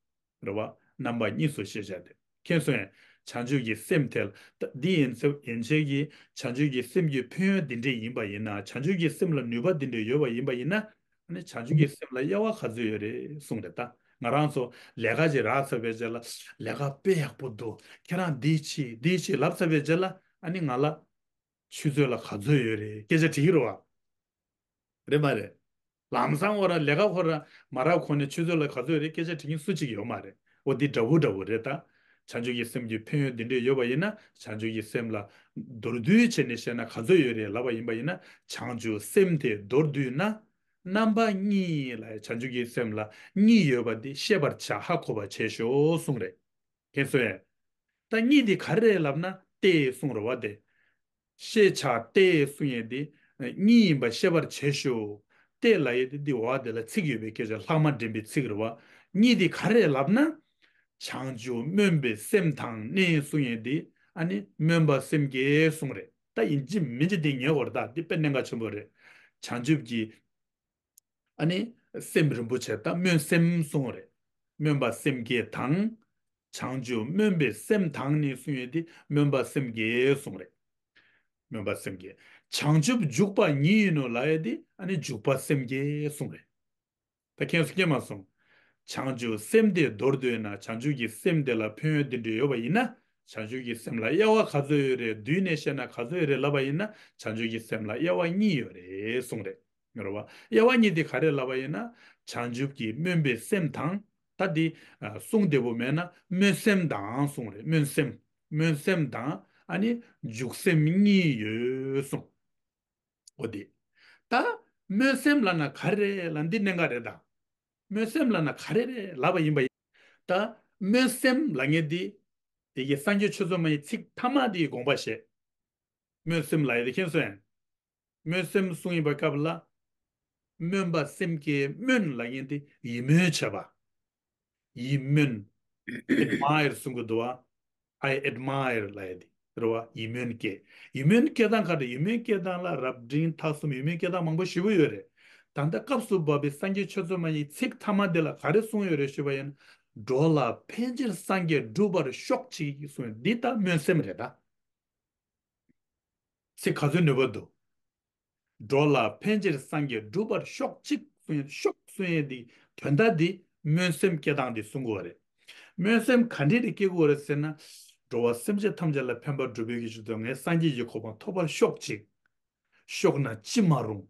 རེད་བ། རྣམ་པ་གཉིས་སུ་ཤེས་བྱ་སྟེ། མཁྱེན་སོང་ངས། བྱང་ཆུབ་ཀྱི་སེམས་དེ་ལ་ད་འདི་ཡན་ཆད་ཡན་ཆད་ཀྱི་བྱང་ཆུབ་ཀྱི་སེམས་ཀྱི་ཕན་ཡོན་འདི་འདྲས་ཡིན་པ་ཡིན་ན། བྱང་ཆུབ་ཀྱི་སེམས་ལ་ནུས་པ་འདི་འདྲས་ཡོད་པ་ཡིན་པ་ཡིན་ན། ཨ་ནི་བྱང་ཆུབ་ཀྱི་སེམས་ལ་དབྱེ་བ་ག་ཚོད་ཡོད་རེད་གསུངས་རེད་ད། ང་རང་ཚོ་ལས་ཀ་ཅིག་རག་ཚར་བའི་རྗེས་ལ། ལས་ཀ་དཔེ་ཡག་པོ་འདུག་ཁྱེད་རང་འདི་བྱེད་འདི་བྱེད་ལབ་ཚར་བའི་རྗེས་ལ། ཨ་ནི་ང་ལ་ཆུད་ཟོས་ལ་ག་ཚོད་ཡོད་རེད་སྐད་ཆ་དྲི་གི་རེད་བ། རེད་མ་རེད། ལམ་སང་ཁོ་རང་ལས་ཀ་ཁོ་རང་མ་རག་གོང་ནས་ཆུད་ཟོས་ལ་ག་ཚོད་རེད་སྐད་ཆ་དྲི་མཁན་སུ་གཅིག་ཡོད་མ་རེད། འོ་འདི་འདྲ་བོ་འདྲ་བོ་རེད་ད། བྱང་ཆུབ་ཀྱི་སེམས་ཀྱི་ཕན་ཡོན་འདི་འདྲས་ཡོད་པ་ཡིན་ན། བྱང་ཆུབ་ཀྱི་སེམས་ལ་མདོར་བསྡུས་བྱས་ནས་བཤད་ན་ག་ཚོད་ཡོད་རེད་ལབ་པ་ཡིན་པ་ཡིན་ན། བྱང་ཆུབ་སེམས་དེ་མདོར་བསྡུས་ན། རྣམ་པ་གཉིས་ལ་བྱང་ཆུབ་ཀྱི་སེམས་ལ་གཉིས་ཡོད་པ་འདི་ཤེས་པར་བྱ། ཧ་གོ་བར་བྱས་ཤོག་གསུངས་རེད། མཁྱེན་སོང་ངས། ད་གཉིས་འདི་ག་རེ་རེད་ལབ་ན་སྟེ་གསུངས་རེད་བ་དེ། ཤེས་བྱ་སྟེ་གསུང་ཡས་དེ། གཉིས་ཡིན་པ་ཤེས་པར་བྱེད་ཤོག་སྟེ་ལབ་ཡས་དེ་འདི་འོག་དེ་ལ་ཚིག་ཡོད་པའི་སྐད་ཆ་ལྷག་མ་འདྲེན་པའི་ཚིག་རེད་བ། གཉིས་དེ་ག་རེ་ལབ་ན། བྱང་ཆུབ་སྨོན་པའི་སེམས་དང་ནི་གསུང་ཡས་དེ། ཨ་ནི་སྨོན་པ་སེམས་བསྐྱེད་གསུང་རེད། ད་ཡིན་གཅིག་མིན་གཅིག་དེ་ཉན་དགོས་རེད། ད་འདི་དཔེ་གནད་འགག་ཆེན་པོ་རེད། བྱང་ཆུབ་ཀྱི། ཨ་ནི་སེམས་རིན་པོ་ཆེ་དང་སྨོན་སེམས་གསུང་རེད། སྨོན་པ་སེམས་བསྐྱེད་དང་། བྱང་ཆུབ་སྨོན་པའི་སེམས་དང་ནི་གསུང་ཡས་དེ་སྨོན་པ་སེམས་བསྐྱེད་གསུང་རེད། སྨོན་པ་སེམས་བསྐྱེད། བྱང་ཆུབ་འཇུག་པ་ཉིད་ཡིན་ནོ་ལབ་ཡས་དེ་ཨ་ནི་འཇུག་པ་སེམས་བསྐྱེད་གསུང་རེད། ད་མཁྱེན་སོང་མཁྱེན་མ་སོང་། བྱང་ཆུབ་སེམས་དེ་མདོར་བསྡུས་ན། བྱང་ཆུབ་ཀྱི་སེམས་དེ་ལ་ཕན་ཡོན་འདི་འདྲ་ཡོད་པ་ཡིན་ན། བྱང་ཆུབ་ཀྱི་སེམས་ལ་དབྱེ་བ་ག་ཚོད་ཡོད་རེད། བསྡུས་ནས་བཤད་ན་ག་ཚོད་ཡོད་རེད་ལབ་པ་ཡིན་ན། བྱང་ཆུབ་ཀྱི་སེམས་ལ་དབྱེ་བ་གཉིས་ཡོད་རེད་གསུངས་རེད། རེད་བ། དབྱེ་བ་གཉིས་དེ་ག་རེ་ལབ་པ་ཡིན་ན། བྱང་ཆུབ་ཀྱི་སྨོན་པའི་སེམས་དང་། ད་འདི་ཨ་གསུང་བདེ་པོ་མེད་ན་སྨོན་སེམས་དང་གསུང་རེད། སྨོན་སེམས། སྨོན་སེམས་དང་ཨ་ནི་འཇུག་སེམས་གཉིས་ཡོད་གསུངས། འོ་དེ། ད་སྨོན་སེམས་ལབ་ན་ག་རེ་རེད་ལབ་འདི་གནད་འགག་རེད་ད། སྨོན་སེམས་ལབ་ན་ག་རེ་རེད་ལབ་པ་ཡིན་པ་ཡིན། ད་སྨོན་སེམས་ལབ་མཁན་འདི། དེ་གི་སངས་རྒྱས་ཆོས་ཚོགས་མ་ཡི་ཚིག་ཐ་མ་དེའི་དགོངས་པ་བཞེས། སྨོན་སེམས་ལབ་ཡས་དེ་མཁྱེན་སོང་ངས། སྨོན་སེམས་གསུང་ཡིན་པའི་སྐབས་ལ། སྨོན་པ་སེམས་བསྐྱེད། སྨོན་ལབ་མཁན་དེ་ཡིད་སྨོན་བྱས་པ། ཡིད་སྨོན། ཨེཌ་མ་ཡར་གསུང་གི་འདུག་བ། I admire ལབ་ཡས་དེ་རེད་བ། ཡིད་སྨོན་སྐྱེ། ཡིད་སྨོན་སྐྱེ་སྟངས་ག་རེ། ཡིད་སྨོན་སྐྱེ་སྟངས་ལ་རབ་འབྲིང་ཐ་གསུམ་ཡིད་སྨོན་སྐྱེ་སྟངས་མང་པོ་ཞེ་པོ་ཡོད་རེད། ད་ལྟ་སྐབས་སུ་བབ་པའི་སངས་རྒྱས་ཆོས་ཚོགས་མ་ཡི་ཚིག་ཐ་མ་དེ་ལ་ག་རེ་གསུངས་ཡོད་རེད་ཞུས་པ་ཡིན་ན། འགྲོ་ལ་ཕན་ཕྱིར་སངས་རྒྱས་འགྲུབ་པར་ཤོག་ཅིག་གསུངས་ཡོད། འདི་ད་སྨོན་སེམས་རེད་ད། ཚིག་ག་ཚོད་ནུས་པ་འདུག་འགྲོ་ལ་ཕན་ཕྱིར་སངས་རྒྱས་འགྲུབ་པར་ཤོག་ཅིག་གསུང་ཡས། ཤོག་གསུང་ཡས་འདི་དོན་དག་འདི་སྨོན་སེམས་སྐྱེ་སྟངས་འདི་གསུང་དགོས་པ་རེད། སྨོན་སེམས་ག་འདྲས་རེ་སྐྱེ་དགོས་རེད་ཟེར་ན། འགྲོ་བ་སེམས་ཅན་ཐམས་ཅད་ལ་ཕན་པ་སྒྲུབ་པའི་གི་ཆེད་དུ་ངས་སངས་རྒྱས་ཀྱི་གོ་འཕང་ཐོབ་པར་ཤོག་ཅིག་ཤོག་ན་ཅི་མ་རུང་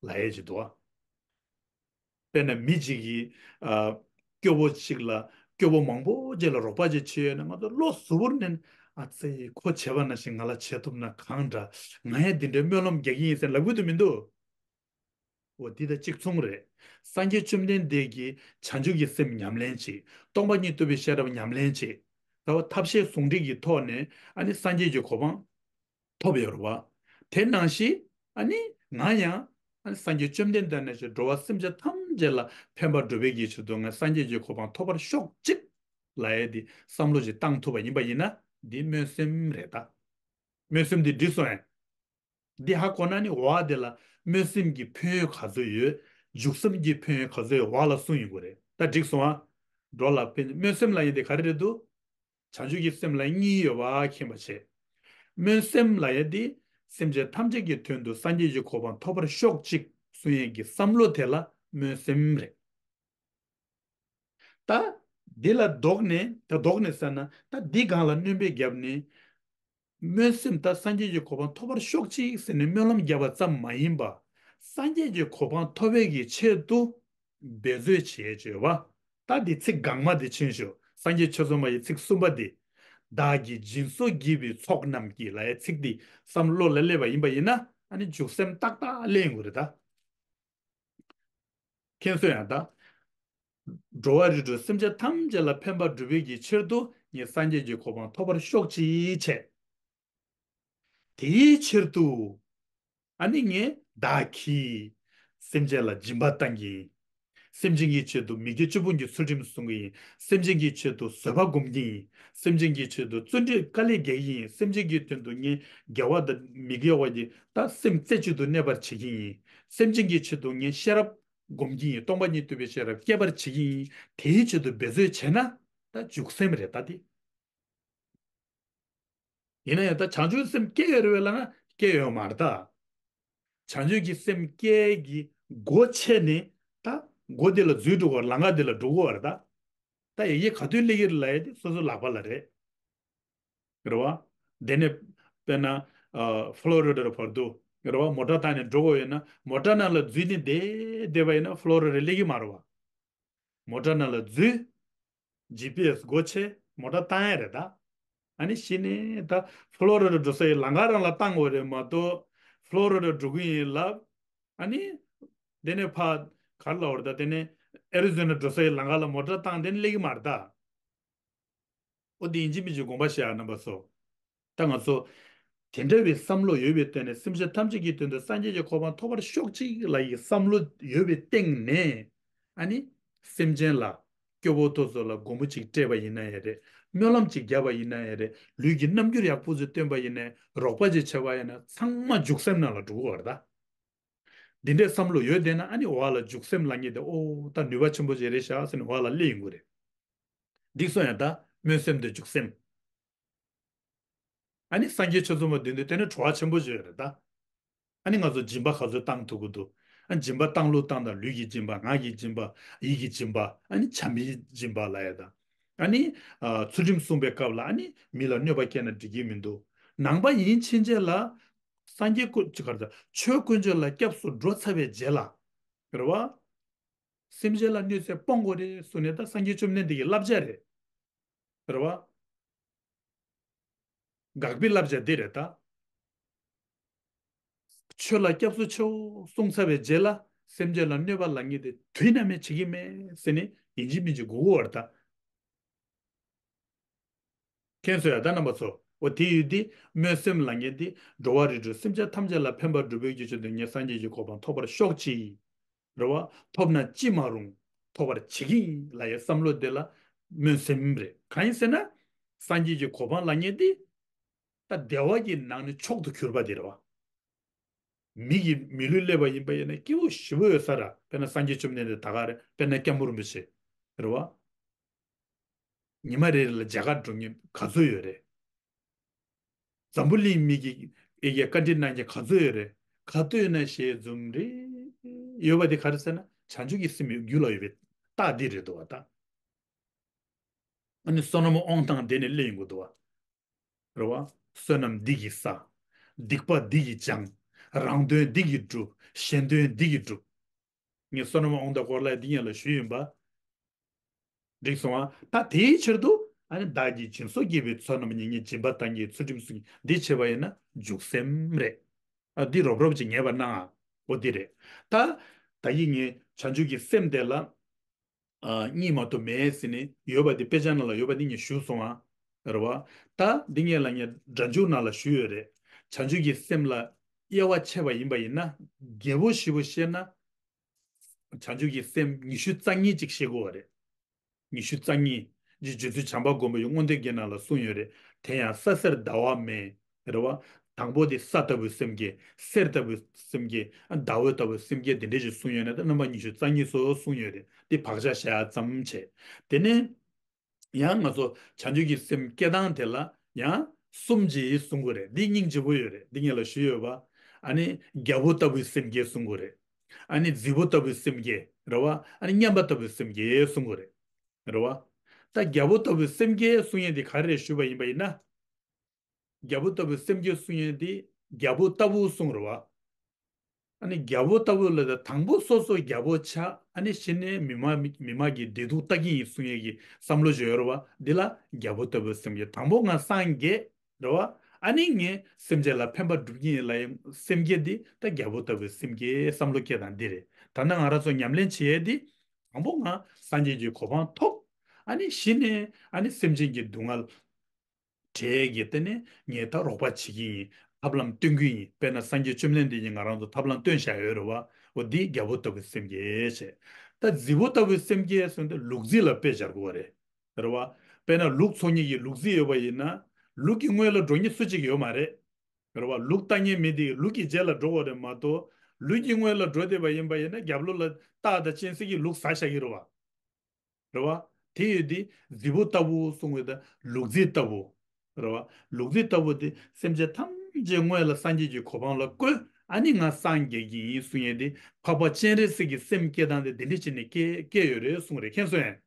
ལབ་ཡས་ཅིག་འདུག་ཨ། དཔེར་ན་མི་གཅིག་གིས་ཨ་སྐྱོ་བོ་གཅིག་ལ་སྐྱོ་བོ་མང་པོ་ཅིག་ལ་རོགས་པ་ཅིག་བྱས་ཡོད་ན། ང་ཚོ་བློ་གཟུ་བོར་ནས་ཨ་ཙི་ཁོ་བྱས་པ་ནང་བཞིན་ང་ལ་བྱེད་ཐུབ་ན་གང་འདྲ། ང་ཡང་འདི་འདྲའི་སྨོན་ལམ་རྒྱག་གི་ཡིན་ཟེར་ལབ་གི་འདུག་མི་འདུག་འོ་འདི་དང་གཅིག་མཚུངས་རེད། སངས་རྒྱས་བཅོམ་ལྡན་འདས་ཀྱིས་བྱང་ཆུབ་ཀྱི་སེམས་ཉམས་ལེན་བྱེད། སྟོང་པ་ཉིད་རྟོགས་པའི་ཤེས་རབ་ཉམས་ལེན་བྱེད། ད་བ་ཐབས་ཤེས་ཟུང་འབྲེལ་གྱི་ཐོག་ནས་ཨ་ནི་སངས་རྒྱས་ཀྱི་གོ་འཕང་ཐོབ་ཡོད་རེད་བ། དེ་ནང་བཞིན་ཨ་ནི་ང་ཡང་ཨ་ནི་སངས་རྒྱས་བཅོམ་ལྡན་འདས་ནང་བཞིན་འགྲོ་བ་སེམས་ཅན་ཐམས་ཅད་ལ་ཕན་པ་སྒྲུབ་པའི་གི་ཆེད་དུ་ང་སངས་རྒྱས་ཀྱི་གོ་འཕང་ཐོབ་པར་ཤོག་ཅིག་ལབ་ཡས་འདི་བསམ་བློ་ཞིག་བཏང་ཐུབ་པ་ཡིན་པ་ཡིན་ན་འདི་སྨོན་སེམས་རེད་ད། སྨོན་སེམས་འདི་འགྲིག་སོང་ངས། འདི་ཧ་གོ་ན་ནི་འོག་དེ་ལ་སྨོན་སེམས་ཀྱི་ཕན་ཡོན་ག་ཚོད་ཡོད། འཇུག་སེམས་ཀྱི་ཕན་ཡོན་ག་ཚོད་ཡོད་འོག་ལ་གསུངས་ཡོང་གི་རེད། ད་འགྲིག་སོང་ཨ། འགྲོ་ལ་ཕན། སྨོན་སེམས་ལབ་ཡས་དེ་ག་རེ་རེད་འདུག་བྱང་ཆུབ་ཀྱི་སེམས་ལ་གཉིས་ཡོད་པ་མཁྱེན་པ་བྱེད། སྨོན་སེམས་ལབ་ཡས་དེ་སེམས་ཅན་ཐམས་ཅད་ཀྱི་དོན་དུ་སངས་རྒྱས་ཀྱི་གོ་འཕང་ཐོབ་པར་ཤོག་ཅིག་གསུང་ཡས་ཀྱི་བསམ་བློ་དེ་ལ་སྨོན་སེམས་རེད། ད་འདི་ལ་ལྡོག་ནས། ད་ལྡོག་ནས་ཟེར་ན་ད་འདི་སྒང་ལ་སྣོན་པ་བརྒྱབ་ནས། སྨོན་སེམས་ད་སངས་རྒྱས་ཀྱི་གོ་འཕང་ཐོབ་པར་ཤོག་ཅིག་ཟེར་ནས་སྨོན་ལམ་བརྒྱབ་པ་ཙམ་མ་ཡིན་པ། སངས་རྒྱས་ཀྱི་གོ་འཕང་ཐོབ་པའི་གི་ཆེད་དུ་འབད་རྩོལ་བྱེད་བྱེད་པ། ད་འདི་ཚིག་གང་མ་འདི་ཕྱིན་ཞུ། སངས་རྒྱས་ཆོས་ཚོགས་མ་ཡི་ཚིག་གསུམ་པ་འདི། བདག་གིས་སྦྱིན་སོགས་བགྱིས་པའི་ཚོགས་རྣམས་ཀྱིས་ལ་ཡའི་ཚིག་འདི་བསམ་བློ་ལ་སླེབས་པ་ཡིན་པ་ཡིན་ན། ཨ་ནི་འཇུག་སེམས་ཏག་ཏག་སླེབས་ཡོང་གི་རེད་ད། མཁྱེན་སོང་ཡང་ད། འགྲོ་བ་རིགས་དྲུག་སེམས་ཅན་ཐམས་ཅད་ལ་ཕན་པ་སྒྲུབ་པའི་གི་ཕྱིར་དུ་ངས་སངས་རྒྱས་ཀྱི་གོ་འཕང་ཐོབ་པར་ཤོག་ཅིག་བྱས། དེའི་ཕྱིར་དུ། ཨ་ནི་ངས་བདག་གིས་སེམས་ཅན་ལ་སྦྱིན་པ་བཏང་གི་ཡིན། སེམས་ཅན་གྱི་ཆེད་དུ་མི་དགེ་བཅུ་སྤོང་གི་ཚུལ་ཁྲིམས་སྲུང་གི་ཡིན། སེམས་ཅན་གྱི་ཆེད་དུ་བཟོད་པ་སྒོམ་གྱི་ཡིན། སེམས་ཅན་གྱི་ཆེད་དུ་བརྩོན་འགྲུས་དཀའ་ལས་རྒྱག་གི་ཡིན། སེམས་ཅན་གྱི་དོན་དུ་ངས་དགེ་བ་དང་མི་དགེ་བ་གྱི་ད་སེམས་རྩེ་གཅིག་ཏུ་གནས་པར་བྱེད་ཀྱི་ཡིན། སེམས་ཅན་གྱི་ཆེད་དུ་ངས་ཤེས་རབ་སྒོམ་གྱི་ཡིན། སྟོང་པ་ཉིད་རྟོགས་པའི་ཤེས་རབ་སྐྱེད་པར་བྱེད་ཀྱི་ཡིན། དེའི་ཆེད་དུ་འབད་རྩོལ་བྱས་ན་ད་འཇུག་སེམས་རེད་ད་དེ། ཡིན་ན་ཡང་ད་བྱང་ཆུབ་སེམས་སྐྱེ་ཡོད་རེད་པས་ལབ་ན་སྐྱེ་ཡོད་མ་རེད་ད། བྱང་ཆུབ་ཀྱི་སེམས་སྐྱེ་གི་སྒོ་ཕྱེ་ནས་ད་སྒོ་འདི་ལ་འཛུལ་འགྲོ་གི་ཡོད་རེད། ལམ་ཁ་འདི་ལ་འགྲོ་གི་ཡོད་རེད་ད། ད་ཡ་གི་ག་དུས་སླེབས་ཀྱི་རེད་ལབ་ཡ་དེ་སོ་སོ་ལག་པ་ལ་རེད། རེད་བ། དེ་ནས་དཔེར་ན་ཨ་ཕ་ལོ་རི་ཌ་བར་དུ་རེད་བ། མོ་ཊ་བཏང་ནས་འགྲོ་གི་ཡོད་ན་མོ་ཊ་ནང་ལ་འཛུལ་ནས་བསྡད་བསྡད་པ་ཡིན་ན་ཕ་ལོ་རི་ཌ་སླེབས་ཀྱི་མ་རེད་བ། མོ་ཊ་ནང་ལ་འཛུལ། ཇི་པི་ཨེ་སི་སྒོ་ཕྱེ། མོ་ཊ་བཏང་ཡ་རེད་ད། ཨ་ནི་གཞི་ནས་ད་ཕ་ལོ་རི་ཌ་འགྲོ་ས་ཡི་ལམ་ཁ་རང་ལ་བཏང་དགོས་རེད་མ་གཏོགས། ཕ་ལོ་རི་ཌ་འགྲོ་གི་ཡིན་ལབ། ཨ་ནི་དེ་ནས་ཕ་ག་རེ་ལབ་པ་རེད་ད། དེ་ནས་ཨེ་རི་ཛོ་ན་འགྲོ་ས་ཡི་ལམ་ཁ་ལ་མོ་ཊ་བཏང་དེ་ནས་སླེབས་ཀྱི་མ་རེད་ད། ཨོ་དེ་ཡིན་གཅིག་མིན་གཅིག་དགོངས་པ་བཞེས་ཨ་རྣམ་པ་ཚོ། ད་ང་ཚོ་དེ་འདྲ་བའི་བསམ་བློ་ཡོད་པའི་སྟེང་ནས་སེམས་ཅན་ཐམས་ཅད་ཀྱི་དོན་དུ་སངས་རྒྱས་ཀྱི་གོ་འཕང་ཐོབ་པར་ཤོག་ཅིག་ལབ་ཡི་བསམ་བློ་ཡོད་པའི་སྟེང་ནས། ཨ་ནི་སེམས་ཅན་ལ་སྐྱོ་བོ་ཐོ་ཚོ་ལ་སྒོར་མོ་གཅིག་སྤྲད་པ་ཡིན་ན་ཡང་རེད། སྨོན་ལམ་གཅིག་བརྒྱབ་པ་ཡིན་ན་ཡང་རེད། ལུས་ཀྱི་རྣམ་འགྱུར་ཡག་པོ་ཅིག་སྟོན་པ་ཡིན་ན་ཡང་། རོགས་པ་ཅིག་བྱས་པ་ཡིན་ན་ཚང་མ་འཇུག་སེམས་ནང་ལ་འགྲོ་གི་ཡོད་རེད་ད། འདི་འདྲའི་བསམ་བློ་ཡོད་བསྡད་ན་ཨ་ནི་འོག་ལ་འཇུག་སེམས་ལབ་མཁན་དེ་ཨོ་ད་ནུས་པ་ཆེན་པོ་ཅིག་རེད་ཤག་ཟེར་ནས་འོག་ལ་སླེབས་ཡོང་གི་རེད། འགྲིག་སོང་ཡ་ད། སྨོན་སེམས་དང་འཇུག་སེམས། ཨ་ནི་སངས་རྒྱས་ཆོས་ཚོགས་མ་བདུན་དེ་དེ་ནི་བྲོ་བ་ཆེན་པོ་ཅིག་ཡོད་རེད་ད། ཨ་ནི་ང་ཚོ་སྦྱིན་པ་ག་ཚོད་བཏང་ཐུབ་ཀྱི་འདུག་ཨ་སྦྱིན་པ་བཏང་ལུགས་བཏང་དང་། ལུས་ཀྱི་སྦྱིན་པ། ངག་གི་སྦྱིན་པ། ཡིད་ཀྱི་སྦྱིན་པ། ཨ་ནི་བྱམས་པའི་སྦྱིན་པ་ལབ་ཡ་ད། ཨ་ནི་ཨ་ཚུལ་ཁྲིམས་སྲུང་པའི་སྐབས་ལ་ཨ་ནི་མི་ལ་གནོད་པ་བསྐྱལ་ན་འགྲིག་གི་མི་འདུག་ནང་པ་ཡིན་ཕྱིན་ཆད་ལ་སངས་རྒྱས་ཀུན་ཅི་གར་ད་ཆོས་དཀོན་མཆོག་ལ་སྐྱབས་སུ་འགྲོ་ཚར་བའི་རྗེས་ལ། རེད་བ། སེམས་ཅན་ལ་གནོད་འཚེ་སྤོང་དགོས་རེད་གསུངས་ནས་ད་སངས་རྒྱས་བཅོམ་ལྡན་འདས་ཀྱི་བསླབ་བྱ་རེད། རེད་བ། དགག་པའི་བསླབ་བྱ་འདི་རེད་ད། ཆོས་ལ་སྐྱབས་སུ་མཆིའོ་གསུངས་ཚར་བའི་རྗེས་ལ་སེམས་ཅན་ལ་གནོད་པ་ལབ་མཁན་དེ་དུས་ནམ་ཡང་བྱེད་ཀྱི་མེད་ཟེར་ནས་ཡིན་གཅིག་མིན་གཅིག་སྒུག་དགོས་པ་རེད་ད། མཁྱེན་སོང་ཡ་ད་རྣམ་པ་ཚོ། འོ་དེ་ཡོད་དེ། སྨོན་སེམས་ལབ་མཁན་དེ་འགྲོ་བ་རིགས་དྲུག་སེམས་ཅན་ཐམས་ཅད་ལ་ཕན་པ་སྒྲུབ་པའི་རྒྱུ་ཆེད་དུ་ངས་སངས་རྒྱས་ཀྱི་གོ་འཕང་ཐོབ་པར་ཤོག་ཅིག་རེད་བ། ཐོབ་ན་ཅི་མ་རུང་། ཐོབ་པར་བྱེད་ཀྱི་ཡིན་ལབ་ཡའི་བསམ་བློ་དེ་ལ་སྨོན་སེམས་རེད། གང་ཡིན་ཟེར་ན། སངས་རྒྱས་ཀྱི་གོ་འཕང་ལབ་མཁན་དེ། ད་བདེ་བ་གི་ནང་ནས་མཆོག་ཏུ་གྱུར་པ་དེ་རེད་བ། མི་གི་མི་ལུས་སླེབས་པ་ཡིན་པ་ཡིན་ན་སྐྱིད་པོ་ཞེ་པོ་ཡོད་ས་རེད། དཔེར་ན་སངས་རྒྱས་བཅོམ་ལྡན་འདས་ད་ག་རེད། དཔེར་ན་སྐྱབས་མགོན་རིན་པོ་ཆེ་རེད་བ། ཉི་མ་རེ་རེ་ལ་མཇལ་ཁ་འགྲོ་མཁན་ག་ཚོད་ཡོད་རེད། འཛམ་བུ་གླིང་མི་གི་ཨེ་གའི་བཀའ་འདྲི་གནང་མཁན་ག་ཚོད་ཡོད་རེད། ག་ཚོད་ཡོད་ན་ཞལ་འཛུམ་རེ་ཡོད་པ་དེ་ག་རེ་ཟེར་ན། བྱང་ཆུབ་ཀྱི་སེམས་རྒྱུད་ལ་ཡོད་པའི་རྟགས་འདི་རེད་འདུག་བ་ད། ཨ་ནི་བསོད་ནམས་དབང་ཐང་དེ་ནས་སླེབས་ཡོང་གི་འདུག་བ། རེད་བ། བསོད་ནམས་འདི་གིས་བསགས། སྡིག་པ་འདི་གིས་སྦྱངས། རང་དོན་འདི་གིས་བསྒྲུབས། གཞན་དོན་འདི་གིས་བསྒྲུབས། ངས་བསོད་ནམས་དབང་ཐང་སྐོར་ལ་འདི་ཉིད་ལ་ཞུས་ཡིན་པ། འགྲིག་སོང་ཨ། ད་དེའི་ཕྱིར་དུ་ཨ་ནི་བདག་གིས་སྦྱིན་སོགས་བགྱིས་པའི་ཚོགས་རྣམས་ཉིད་ངས་སྦྱིན་པ་བཏང་གི་ཚུལ་ཁྲིམས་སྲུང་གི་འདི་བྱས་པ་ཡིན་ན་འཇུག་སེམས་རེད། ཨ་འདི་རོབ་རོབ་ཅིག་ངེས་པར་གནང་ཨ། འོ་འདི་རེད། ད་ད་གིན་ངས་བྱང་ཆུབ་ཀྱི་སེམས་དེ་ལ། ཨ་གཉིས་མ་གཏོགས་མེད་ཟེར་ནས་ཡོད་པ་འདི་དཔེ་ཆ་ནང་ལ་ཡོད་པ་འདི་ངས་ཞུས་སོང་ཨ། རེད་བ། ད་འདི་ངས་ལ་ངས་སྒྲ་འཇུག་ནང་ལ་ཞུས་ཡོད་རེད། བྱང་ཆུབ་ཀྱི་སེམས་ལ་དབྱེ་བ་ཕྱེ་བ་ཡིན་པ་ཡིན་ན། རྒྱས་པོ་ཞེ་པོ་བཤད་ན། བྱང་ཆུབ་ཀྱི་སེམས་ཉི་ཤུ་རྩ་གཉིས་ཅིག་བཤད་དགོས་པ་རེད། ཉི་ཤུ་རྩ་གཉིས། རྗེ་རྗེ་བཙུན་བྱམས་པ་མགོན་པོ་ཡི་མངོན་བསྟོད་རྒྱན་ནང་ལ་གསུངས་ཡོད་རེད། དེ་ཡང་ས་གསེར་ཟླ་བ་མེ། རེད་བ། དང་པོ་དེ་ས་ལྟ་བུའི་སེམས་བསྐྱེད། གསེར་ལྟ་བུའི་སེམས་བསྐྱེད། ཟླ་འོད་ལྟ་བུའི་སེམས་བསྐྱེད་དེ་འདྲས་ཞིག་གསུངས་ཡོད་ནས་ད་རྣམ་པ་ཉི་ཤུ་རྩ་གཉིས་སོགས་གསུངས་ཡོད་རེད། དེ་བག་ཆགས་བཞག་ཡ་ཙམ་བྱས། དེ་ནས་ཡང་ང་ཚོ་བྱང་ཆུབ་ཀྱི་སེམས་བསྐྱེད་སྟངས་དེ་ལ་ཡང་གསུམ་ཅིག་གསུང་གི་རེད། འདི་སྙིང་རྗེ་པོ་ཡོད་རེད། འདི་ངས་ལ་ཞུས་ཡོད་པ། ཨ་ནི་རྒྱལ་པོ་ལྟ་བུའི་སེམས་བསྐྱེད་གསུང་གི་རེད། ཨ་ནི་རྫི་བོ་ལྟ་བུའི་སེམས་བསྐྱེད་རེད་བ། ཨ་ནི་མཉམ་པ་ལྟ་བུའི་སེམས་བསྐྱེད་གསུང་གི་རེད། རེད་བ། ད་རྒྱལ་པོ་ལྟ་བུའི་སེམས་བསྐྱེད་གསུང་ཡས་འདི་ག་རེ་རེད་ཞུས་པ་ཡིན་པ་ཡིན་ན། རྒྱལ་པོ་ལྟ་བུའི་སེམས་བསྐྱེད་གསུང་ཡས་འདི་རྒྱལ་པོ་ལྟ་བུ་གསུང་རེད་བ། ཨ་ནི་རྒྱལ་པོ་ལྟ་བུ་ལ་ད་དང་པོ་སོ་སོ་རྒྱལ་པོ་ཆགས། ཨ་ནི་གཞི་ནས་མི་མ་མི་མ་གི་བདེ་སྡུག་ལྟ་གི་ཡིན་གསུང་ཡས་ཀྱི་བསམ་བློ་ཞིག་ཡོད་རེད་བ། འདི་ལ་རྒྱལ་པོ་ལྟ་བུའི་སེམས་བསྐྱེད། དང་པོ་ང་སངས་རྒྱས་རེད་བ། ཨ་ནི་ངས་སེམས་ཅན་ལ་ཕན་པ་སྒྲུབ་ཀྱི་ཡིན་ལབ་ཡས་སེམས་བསྐྱེད་འདི་ད་རྒྱལ་པོ་ལྟ་བུའི་སེམས་བསྐྱེད་བསམ་བློ་སྐྱེ་སྟངས་འདི་རེད། ད་ལྟ་ང་རང་ཚོ་ཉམས་ལེན་བྱེད་ཡས་འདི། དང་པོ་ང་སངས་རྒྱས་ཀྱི་གོ་འཕང་ཐོབ། ཨ་ནི་གཞི་ནས་ཨ་ནི་སེམས་ཅན་གྱི་སྡུག་བསྔལ་བྲལ་གྱི་སྟེང་ནས་ངས་ད་རོགས་པ་བྱེད་ཀྱི་ཡིན། ཐབས་ལམ་སྟོན་གྱི་ཡིན། དཔེར་ན་སངས་རྒྱས་བཅོམ་ལྡན་འདས་ཀྱིས་ང་རང་ཚོ་ཐབས་ལམ་སྟོན་བཞག་ཡོད་རེད་བ། འོ་འདི་རྒྱལ་པོ་ལྟ་བུའི་སེམས་བསྐྱེད་བྱས། ད་རྫི་བོ་ལྟ་བུའི་སེམས་བསྐྱེད་ཟེར་དུས་ལུག་རྫི་ལ་དཔེ་སྦྱར་དགོས་པ་རེད། རེད་བ། དཔེར་ན་ལུག་འཚོ་མཁན་གྱི་ལུག་རྫི་ཡོད་པ་ཡིན་ན། ལུག་གི་སྔོན་ལ་འགྲོ་མཁན་སུ་གཅིག་ཡོད་མ་རེད། རེད་བ། ལུག་ལྟ་མཁན་མི་དེ་ལུག་གི་རྗེས་ལ་འགྲོ་དགོས་རེད་མ་གཏོགས། ལུག་གི་སྔོན་ལ་འགྲོ་བསྡད་པ་ཡིན་པ་ཡིན་ན་རྒྱབ་ལོགས་ལ་སྟག་དང་གཅན་གཟན་གྱིས་ལུག་ཟ་བཞག་གི་རེད་བ། རེད་བ། དེ་ཡོད་དེ་རྫི་བོ་ལྟ་བུ་གསུང་བའི་ད་ལུག་རྫི་ལྟ་བུ། རེད་བ། ལུག་རྫི་ལྟ་བུ་དེ་སེམས་ཅན་ཐམས་ཅད་སྔོན་ལ་སངས་རྒྱས་ཀྱི་གོ་འཕང་ལ་བཀོད། ཨ་ནི་ང་སངས་རྒྱས་ཀྱི་ཡིན་གསུང་ཡས་དེ་འཕགས་པ་སྤྱན་རས་གཟིགས་ཀྱི་སེམས་བསྐྱེད་སྟངས་དེ་དེ་འདྲ་བྱས་ནས་སྐྱེ་སྐྱེ་ཡོད་རེད་གསུང་རེད། མཁྱེན་སོང་ངས།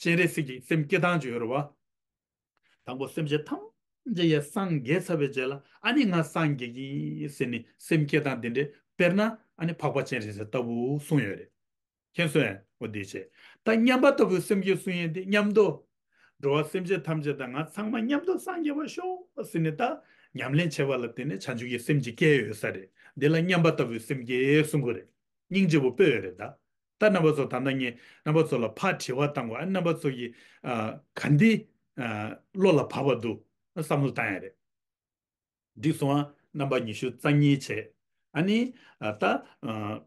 སྤྱན་རས་གཟིགས་ཀྱི་སེམས་བསྐྱེད་སྟངས་ཅིག་ཡོད་རེད་བ། དང་པོ་སེམས་ཅན་ཐམས་ཅད་ཡ་སངས་རྒྱས་ཚར་བའི་རྗེས་ལ་ཨ་ནི་ང་སངས་རྒྱས་ཀྱི་ཟེར་ནས་སེམས་བསྐྱེད་སྟངས་དེ་འདྲས། དཔེར་ན་ཨ་ནི་འཕགས་པ་སྤྱན་རས་གཟིགས་ལྟ་བུ་གསུངས་ཡོད་རེད། མཁྱེན་སོང་ངས། འོ་དེ་བྱས། ད་མཉམ་པ་ལྟ་བུའི་སེམས་བསྐྱེད་གསུང་ཡས་དེ་མཉམ་དུ། འགྲོ་བ་སེམས་ཅན་ཐམས་ཅད་དང་ང་ཚང་མ་མཉམ་དུ་སངས་རྒྱས་པར་ཤོག་ཟེར་ནས་ད་ཉམས་ལེན་བྱེད་པ་ལ་བརྟེན་ནས་བྱང་ཆུབ་ཀྱི་སེམས་ཅིག་སྐྱེ་ཡོད་ས་རེད། འདི་ལ་མཉམ་པ་ལྟ་བུའི་སེམས་བསྐྱེད་གསུང་གི་རེད། སྙིང་རྗེ་པོ་དཔེ་ཡོད་རེད་ད། ད་རྣམ་པ་ཚོ་ད་ལྟ་ངས་རྣམ་པ་ཚོ་ལ་ཕར་དྲི་བ་བཏང་བ། ཨ་རྣམ་པ་ཚོ་གིས་ཨ་ག་འདི་ཨ་བློ་ལ་བབས་པ་འདུག་བསམ་བློ་བཏང་ཡ་རེད། འགྲིག་སོང་ཨ། རྣམ་པ་ཉི་ཤུ་རྩ་གཉིས་བྱས། ཨ་ནི་ཨ་ད་ཨ་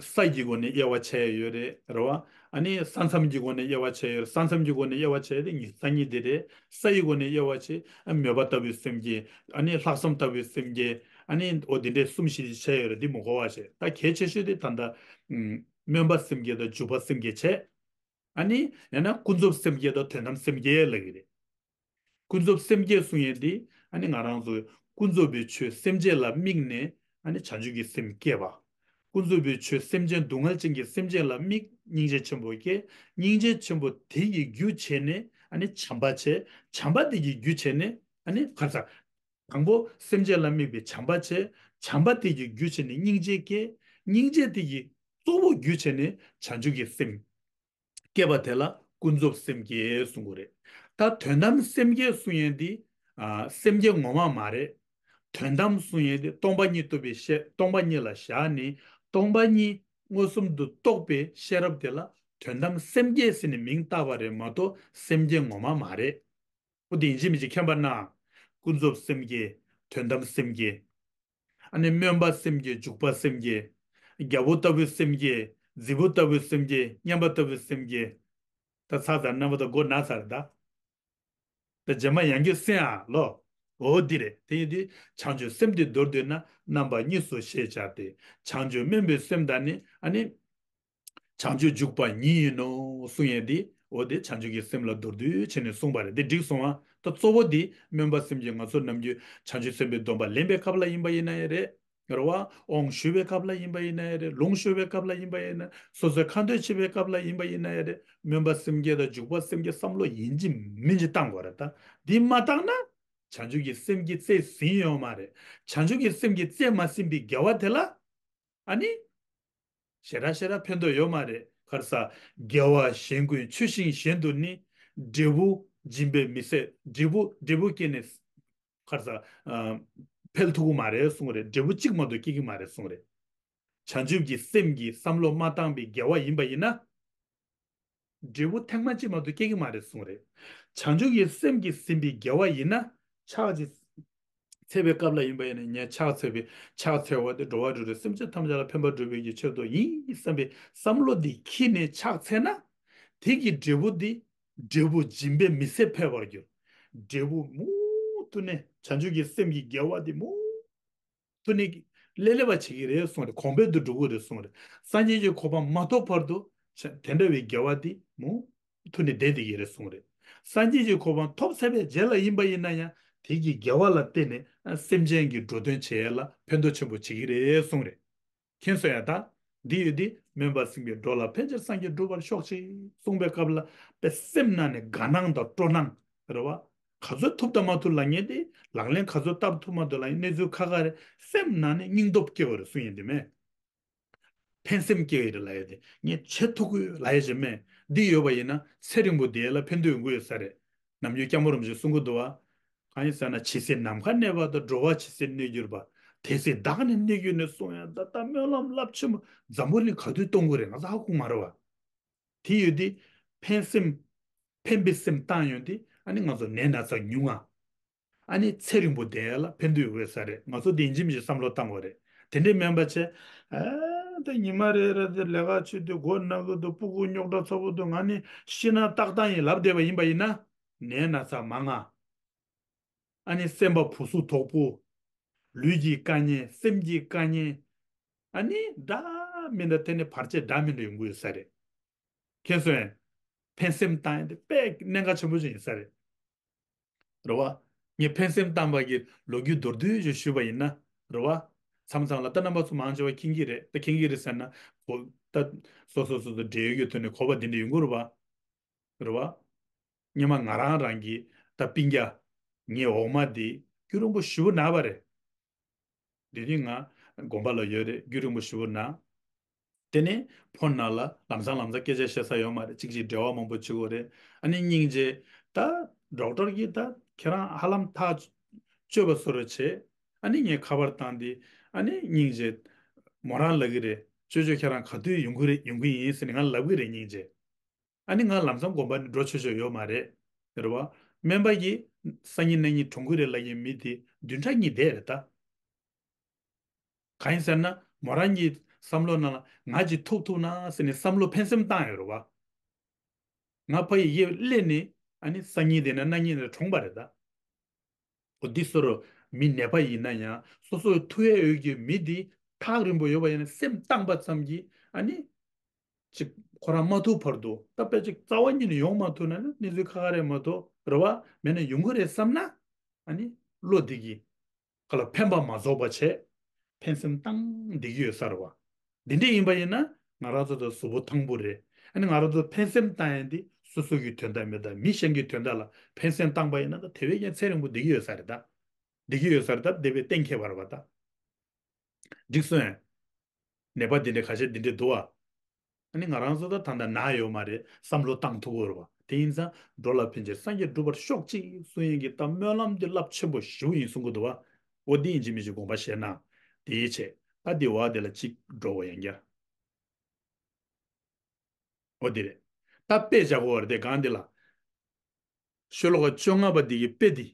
ས་ཡི་སྒོ་ནས་དབྱེ་བ་ཕྱེ་ཡ་ཡོད་རེད། རེད་བ། ཨ་ནི་ས་མཚམས་ཀྱི་སྒོ་ནས་དབྱེ་བ་ཕྱེ་ཡ་ཡོད་རེད། ས་མཚམས་ཀྱི་སྒོ་ནས་དབྱེ་བ་ཕྱེ་ཡ་དེ་ཉི་ཤུ་རྩ་གཉིས་དེ་རེད། ས་ཡི་སྒོ་ནས་དབྱེ་བ་ཕྱེ། ཨ་མོས་པ་ལྟ་བུའི་སེམས་བསྐྱེད། ཨ་ནི་ལྷག་བསམ་ལྟ་བུའི་སེམས་བསྐྱེད། ཨ་ནི་འོ་དེ་འདྲའི་གསུམ་བཞི་ཕྱེ་ཡོད་རེད། འདི་མི་གོ་བ་བྱས། ད་གལ་ཆེ་ཤོས་དེ་ད་ལྟ་ཨམ་སྨོན་པ་སེམས་བསྐྱེད་དང་འཇུག་པ་སེམས་བསྐྱེད་བྱས། ཨ་ནི་ཡང་ན་ཀུན་རྫོབ་སེམས་བསྐྱེད་དང་དོན་དམ་སེམས་བསྐྱེད་ལབ་ཀྱི་རེད། ཀུན་རྫོབ་སེམས་བསྐྱེད་གསུང་ཡས་འདི་ཨ་ནི་ང་རང་ཚོ་ཀུན་རྫོབ་པའི་ཆོས་སེམས་ཅན་ལ་དམིགས་ནས་ཨ་ནི་བྱང་ཆུབ་ཀྱི་སེམས་བསྐྱེད་པ། ཀུན་རྫོབ་པའི་ཆོས་སེམས་ཅན་སྡུག་བསྔལ་ཅན་གྱི་སེམས་ཅན་ལ་དམིགས། སྙིང་རྗེ་ཆེན་པོ་བསྐྱེད། སྙིང་རྗེ་ཆེན་པོ་དེ་ཡི་རྒྱུ་བྱས་ནས་ཨ་ནི་བྱམས་པ་བྱས། བྱམས་པ་དེ་ཡི་རྒྱུ་བྱས་ནས་ཨ་ནི་ག་རེ་ཟ། དང་པོ་སེམས་ཅན་ལ་དམིགས་པའི་བྱམས་པ་བྱས། བྱམས་པ་དེ་ཡི་རྒྱུ་བྱས་ནས་སྙིང་རྗེ་སྐྱེ། སྙིང་རྗེ་དེ་ཡི་གཙོ་བོ་རྒྱུ་བྱས་ནས་བྱང་ཆུབ་ཀྱི་སེམས་བསྐྱེད་པ་དེ་ལ་ཀུན་རྫོབ་སེམས་བསྐྱེད་གསུང་གི་རེད། ད་དོན་དམ་སེམས་བསྐྱེད་གསུང་ཡས་འདི་ཨ་སེམས་བསྐྱེད་ངོ་མ་མ་རེད། དོན་དམ་གསུང་ཡས་འདི་སྟོང་པ་ཉིད་རྟོགས་པའི་ཤེས། སྟོང་པ་ཉིད་ལ་བཞག་ནས་སྟོང་པ་ཉིད་མངོན་སུམ་དུ་རྟོགས་པའི་ཤེས་རབ་དེ་ལ་དོན་དམ་སེམས་བསྐྱེད་ཟེར་ནས་མིང་བཏགས་པ་རེད་མ་གཏོགས་སེམས་བསྐྱེད་ངོ་མ་མ་རེད། འོ་དེ་ཡིན་གཅིག་མིན་གཅིག་མཁྱེན་པ་ན། ཀུན་རྫོབ་སེམས་བསྐྱེད། དོན་དམ་སེམས་བསྐྱེད། ཨ་ནི་སྨོན་པ་སེམས་བསྐྱེད། འཇུག་པ་སེམས་བསྐྱེད། རྒྱལ་པོ་ལྟ་བུའི་སེམས་བསྐྱེད། རྫི་བོ་ལྟ་བུའི་སེམས་བསྐྱེད། མཉམ་པ་ལྟ་བུའི་སེམས་བསྐྱེད། ད་ཚར་ཚར། རྣམ་པ་ད་མགོ་ན་ཚར་ད། ད་རྗེས་མ་ཡང་བསྐྱར་གསན་ཨ་ལོ། འོ་འདི་རེད། དེ་ཡིན་དུས་བྱང་ཆུབ་སེམས་འདི་མདོར་བསྡུས་ན་རྣམ་པ་གཉིས་སུ་ཤེས་བྱ་སྟེ། བྱང་ཆུབ་སྨོན་པའི་སེམས་དང་ནི་ཨ་ནི། བྱང་ཆུབ་འཇུག་པ་ཉིད་ཡིན་ནོ་གསུང་ཡས་འདི། འོ་དེ་བྱང་ཆུབ་ཀྱི་སེམས་ལ་མདོར་བསྡུས་བྱས་ནས་གསུངས་པ་རེད། འདི་འགྲིག་སོང་ཨ། ད་གཙོ་བོ་འདི་སྨོན་པ་སེམས་བསྐྱེད། ང་ཚོ་ནམ་རྒྱུན་བྱང་ཆུབ་སེམས་དཔའི་སྡོམ་པ་ལེན་པའི་སྐབས་ལ་ཡིན་པ་ཡིན་ན་ཡང་རེད། རེད་བ། དབང་ཞུ་བའི་སྐབས་ལ་ཡིན་པ་ཡིན་ན་ཡང་རེད། ལུང་ཞུ་བའི་སྐབས་ལ་ཡིན་པ་ཡིན་ན། སོ་སོའི་ཁ་འདོན་བྱེད་པའི་སྐབས་ལ་ཡིན་པ་ཡིན་ན་ཡང་རེད། སྨོན་པ་སེམས་བསྐྱེད་དང་འཇུག་པ་སེམས་བསྐྱེད་བསམ་བློ་ཡིན་གཅིག་མིན་གཅིག་བཏང་དགོས་རེད་ད། འདི་མ་བཏང་ན་བྱང་ཆུབ་ཀྱི་སེམས་ཀྱི་རྩལ་ཟིན་ཡོད་མ་རེད། བྱང་ཆུབ་ཀྱི་སེམས་ཀྱི་རྩལ་མ་ཟིན་པའི་དགེ་བ་དེ་ལ། ཨ་ནི། ཞེ་དྲག་ཞེ་དྲག་ཕན་ཐོགས་ཡོད་མ་རེད། ག་རེ་ཟ། དགེ་བ་གཞན་ཀུན་ཆུད་ཟིན་གཞན་དུ་ནི། འབྲས་བུ་འབྱིན་པས་མི་ཟད། འབྲས་བུ་འབྲས་བུ་སྐྱེས་ནས། ག་རེ་ཟ། ཨ། འཕེལ་ཐུབ་ཀྱི་མ་རེད་གསུངས་རེད། འབྲས་བུ་གཅིག་མ་གཏོགས་སྐྱེ་གི་མ་རེད་གསུངས་རེད། བྱང་ཆུབ་ཀྱི་སེམས་ཀྱིས་བསམ་བློ་མ་བཏང་པའི་དགེ་བ་ཡིན་པ་ཡིན་ན། འབྲས་བུ་ཐེངས་མ་གཅིག་མ་གཏོགས་སྐྱེ་གི་མ་རེད་གསུངས་རེད། བྱང་ཆུབ་ཀྱི་སེམས་ཀྱིས་ཟིན་པའི་དགེ་བ་ཡིན་ན། ཕྱག་ཅིག་འཚལ་བའི་སྐབས་ལ་ཡིན་པ་ཡིན་ན། ངས་ཕྱག་འཚལ་བའི་ཕྱག་འཚལ་བ་དེ་འགྲོ་བ་རིགས་དྲུག་སེམས་ཅན་ཐམས་ཅད་ལ་ཕན་པ་སྒྲུབ་པའི་གི་ཆེད་དུ་ཡིན་བསམ་པའི་བསམ་བློ་འདི་འཁྱེར་ནས་ཕྱག་འཚལ་ན། དེ་གི་འབྲས་བུ་འདི་འབྲས་བུ་འབྱིན་པས་མི་ཟད་འཕེལ་བར་འགྱུར། འབྲས་བུ་མུ་མཐུད་ནས་བྱང་ཆུབ་ཀྱི་སེམས་ཀྱི་དགེ་བ་འདི་མུ་མཐུད་ནས་ལེ་ལེ་བ་བྱེད་ཀྱི་རེད་གསུངས་རེད། གོང་འཕེལ་དུ་འགྲོ་གི་རེད་གསུངས་རེད། སངས་རྒྱས་ཀྱི་གོ་འཕང་མ་ཐོབ་བར་དུ་དེ་འདྲ་བའི་དགེ་བ་འདི་མུ་མཐུད་ནས་བསྡད་བསྡད་ཀྱི་རེད་གསུངས་རེད། སངས་རྒྱས་ཀྱི་གོ་འཕང་ཐོབ་ཚར་བའི་རྗེས་ལ་ཡིན་པ་ཡིན་ན་ཡང་དེ་གི་དགེ་བ་ལ་བརྟེན་ནས་སེམས་ཅན་གྱི་འགྲོ་དོན་བྱེད་ཡས་ལ་ཕན་ཐོགས་ཆེན་པོ་བྱེད་ཀྱི་རེད་གསུངས་རེད། མཁྱེན་སོང་ཡ་ད། འདི་ཡོད་དེ་སྨོན་པ་སེམས་བསྐྱེད་འགྲོ་ལ་ཕན་ཕྱིར་སངས་རྒྱས་འགྲུབ་པར་ཤོག་ཅིག་གསུངས་པའི་སྐབས་ལ་དཔེ་སེམས་ནང་ནས་དགའ་སྣང་དང་སྤྲོ་སྣང་རེད་བ། ག་ཚོད་ཐུབ་དང་མ་ཐུབ་ལབ་མཁན་དེ་ལག་ལེན་ག་ཚོད་བསྟར་ཐུབ་མ་ཐུབ་ལབ་མཁན་གནས་ཚུལ་ཁ་ཁ་རེད། སེམས་ནང་ནས་སྙིང་སྟོབས་སྐྱེ་བ་རེད་གསུང་ཡིན་དེ་མེད། ཕན་སེམས་སྐྱེ་ཡི་རེད་ལབ་ཡ་དེ། ངས་བྱེད་ཐུབ་ཀྱི་ཡོད་ལབ་ཡ་ཞིག་མེད། འདི་ཡོད་པ་ཡིན་ན་ཚེ་རིང་པོ་བསྡད་ཡ་ལ་ཕན་ཐོགས་ཡོང་གི་ཡོད་ས་རེད། ནམ་རྒྱུན་སྐྱབས་མགོན་རིན་པོ་ཆེས་གསུང་གི་འདུག་བ། གང་ཡིན་ཟེར་ན། ཇི་སྲིད་ནམ་མཁའ་གནས་པ་དང་། འགྲོ་བ་ཇི་སྲིད་གནས་གྱུར་པ། དེ་སྲིད་བདག་ནི་གནས་གྱུར་ནས་གསུང་ཡ། ད་ལྟ་སྨོན་ལམ་རླབས་ཆེན་པོ་འཛམ་བུ་གླིང་ག་དུས་གཏོང་གི་རེད། ང་ཚོ་ཧ་གོ་མ་རེད་བ། དེ་ཡོད་དུས་ཕན་སེམས། ཕན་པའི་སེམས་བཏང་ཡོང་དུས་ཨ་ནི་ང་ཚོ་ནད་ན་ཚ་ཉུང་ང་། ཨ་ནི་ཚེ་རིང་པོ་བསྡད་ཡ་ལ་ཕན་ཐོགས་ཡོད་ས་རེད། ང་ཚོ་དེ་ཡིན་གཅིག་མིན་གཅིག་བསམ་བློ་བཏང་དགོས་རེད། དེ་འདྲས་མིན་པ་བྱས། ཨ་ད་ཉི་མ་རེ་རེ་དེ་ལས་ཀ་བྱེད་དུས་མགོ་ན་གི་འདུག་སྤུ་གུ་རྙོག་དྲ་ཚ་པོ་འདུག་ང་ནི་ཤི་ན་ཏག་ཏག་ཡིན་ལབ་བསྡད་པ་ཡིན་པ་ཡིན་ན། ནད་ན་ཚ་མང་ང་། ཨ་ནི་སེམས་པ་བུ་སུ་དོག་པོ། ལུས་ཀྱི་དཀའ་ངལ། སེམས་ཀྱི་དཀའ་ངལ། ཨ་ནི་འདྲ་མི་འདྲ། དེ་ནི་བར་ཆད་འདྲ་མི་འདྲ་ཡོང་གི་ཡོད་ས་རེད། མཁྱེན་སོང་ངས། ཕན་སེམས་བཏང་ཡ་དེ་དཔེ་གནད་འགག་ཆེན་པོ་ཞིག་ཡིན་ས་རེད། རེད་བ། ངས་ཕན་སེམས་བཏང་པ་གི་ལོ་རྒྱུས་མདོར་བསྡུས་ཤིག་ཞུས་པ་ཡིན་ན། རེད་བ། མཚམས་མཚམས་ལ་ད་རྣམ་པ་ཚོ་མང་ཆེ་བ་མཁྱེན་གྱི་རེད། ད་མཁྱེན་གྱི་རེད་ཟེར་ན། གོ་ད་སོ་སོ་སོ་སོ་འབྲེལ་ཡོད་ཀྱི་ཐོག་ནས་གོ་བ་འདི་འདྲ་ཡོང་གི་རེད་བ། རེད་བ། སྔོན་མ་ང་རང་རང་གི་ད་སྤུན་ཀྱག་ངའི་འོག་མ་འདི་རྒྱུན་རིང་པོ་ཞེ་པོ་ན་བ་རེད། དེ་དུས་ང་དགོན་པ་ལ་ཡོད་རེད། རྒྱུན་རིང་པོ་ཞེ་པོ་ན། དེ་ནས་ཕོན་ནང་ལ་ལམ་སང་ལམ་སང་སྐད་ཆ་བཤད་ས་ཡོད་མ་རེད། གཅིག་གཅིག་འབྲེལ་བ་མང་པོ་བྱེད་དགོས་རེད། ཨ་ནི་སྙིང་རྗེ། ད་ཌོག་ཊར་གྱིས་ད་ཁྱེད་རང་ཧ་ལམ་ཐག་གཅོད་པ་བཟོ་འདྲ་བྱས། ཨ་ནི་ངས་ཁ་པར་བཏང་སྟེ། ཨ་ནི་སྙིང་རྗེ། མོ་རང་ལབ་ཀྱི་རེད། ཅོ་ཅོ་ཁྱེད་རང་ག་དུས་ཡོང་གི་རེད། ཡོང་གི་ཡིན་ཟེར་ནས་ང་ལབ་ཀྱི་རེད། སྙིང་རྗེ། ཨ་ནི་ང་ལམ་སང་དགོན་པ་ནས་འགྲོ་ཆོག་ཆོག་ཡོད་མ་རེད། རེད་བ། སྨན་པ་གིས་སང་ཉིན་གནངས་ཉིན་གྲོངས་ཀྱི་རེད་ལབ་མཁན་མི་དེ་བདུན་ཕྲག་གཉིས་བསྡད་རེད་ད། གང་ཡིན་ཟེར་ན། མོ་རང་གི་བསམ་བློ་ནང་ལ་ང་ཅིག་ཐུག་ཐུབ་ན་ཟེར་ནས་བསམ་བློ་ཕན་སེམས་བཏང་ཡོད་རེད་བ། ང་ཕ་ཡི་གཡས་སླེབས་ནས། ཨ་ནི་སང་ཉིན་དེ་ན་གནངས་ཉིན་ལ་གྲོངས་པ་རེད་ད། འོ་འདི་བཟོ་འདྲ་མི་ནད་པ་ཡིན་ན་ཡང་སོ་སོའི་ཐུག་ཡས་ཡོད་ཀྱི་མི་འདི་ཐག་རིང་པོ་ཡོད་པ་ཡིན་ན་སེམས་བཏང་པ་ཙམ་གྱིས། ཨ་ནི་ཅིག་ཁོ་རང་མ་ཐུག་བར་དུ། ད་དཔེ་ཅིག་རྩ་བ་ཉིད་ནས་ཡོང་མ་ཐུབ་ན་ནི་གནས་ཚུལ་ཁག་ཁག་རེད་མ་གཏོགས། རེད་བ། མེད་ན་ཡོང་གི་རེད་བསམ་ན། ཨ་ནི་བློ་འདི་གིས་ག་ལ་ཕན་པ་མ་རྫོགས་པ་བྱས། ཕན་སེམས་བཏང་བསྡད་ཀྱི་ཡོད་ས་རེད་བ། འདི་འདྲ་ཡིན་པ་ཡིན་ན་ང་རང་ཚོ་ད་གཟུགས་པོ་ཐང་པོ་རེད། ཨ་ནི་ང་རང་ཚོ་ཕན་སེམས་བཏང་ཡ་འདི་སོ་སོ་གི་དོན་དག་མེད་ད་མི་གཞན་གྱི་དོན་དག་ལ་ཕན་སེམས་བཏང་པ་ཡིན་ན། ད་དེ་བས་ཀྱང་ཚེ་རིང་པོ་བསྡད་ཀྱི་ཡོད་ས་རེད་ད། བསྡད་ཀྱི་ཡོད་ས་རེད་ད། བསྡད་པའི་གཏན་འཁེལ་བ་རེད་བ་ད། འགྲིག་སོང་ངས། ནད་པ་འདི་འདྲ་ཁ་ཤས་འདི་འདྲ་འདུག་བ། ཨ་ནི་ང་རང་ཚོ་ད་ད་ལྟ་ན་ཡོད་མ་རེད། བསམ་བློ་བཏང་ཐུབ་ཀྱི་ཡོད་རེད་བ། དེ་ཡིན་ཙང་འགྲོ་ལ་ཕན་ཕྱིར་སངས་རྒྱས་འགྲུབ་པར་ཤོག་ཅིག་གསུང་ཡས་ཀྱི་ད་སྨོན་ལམ་འདི་རླབས་ཆེན་པོ་ཞེ་པོ་ཡིན་གསུང་གི་འདུག་བ། འོ་འདི་ཡིན་གཅིག་མིན་གཅིག་དགོངས་པ་བཞེས་ན། དེའི་ཆེད་ད་འདི་བ་དེ་ལ་གཅིག་འགྲོ་བ་ཡང་བསྐྱར། འོ་འདི་རེད། ད་དཔེ་བཞག་དགོས་པ་རེད་དེ་གང་འདི་ལ། ཤོ་ལོ་ཀ་བཅོ་ལྔ་པ་འདི་གི་དཔེ་འདི།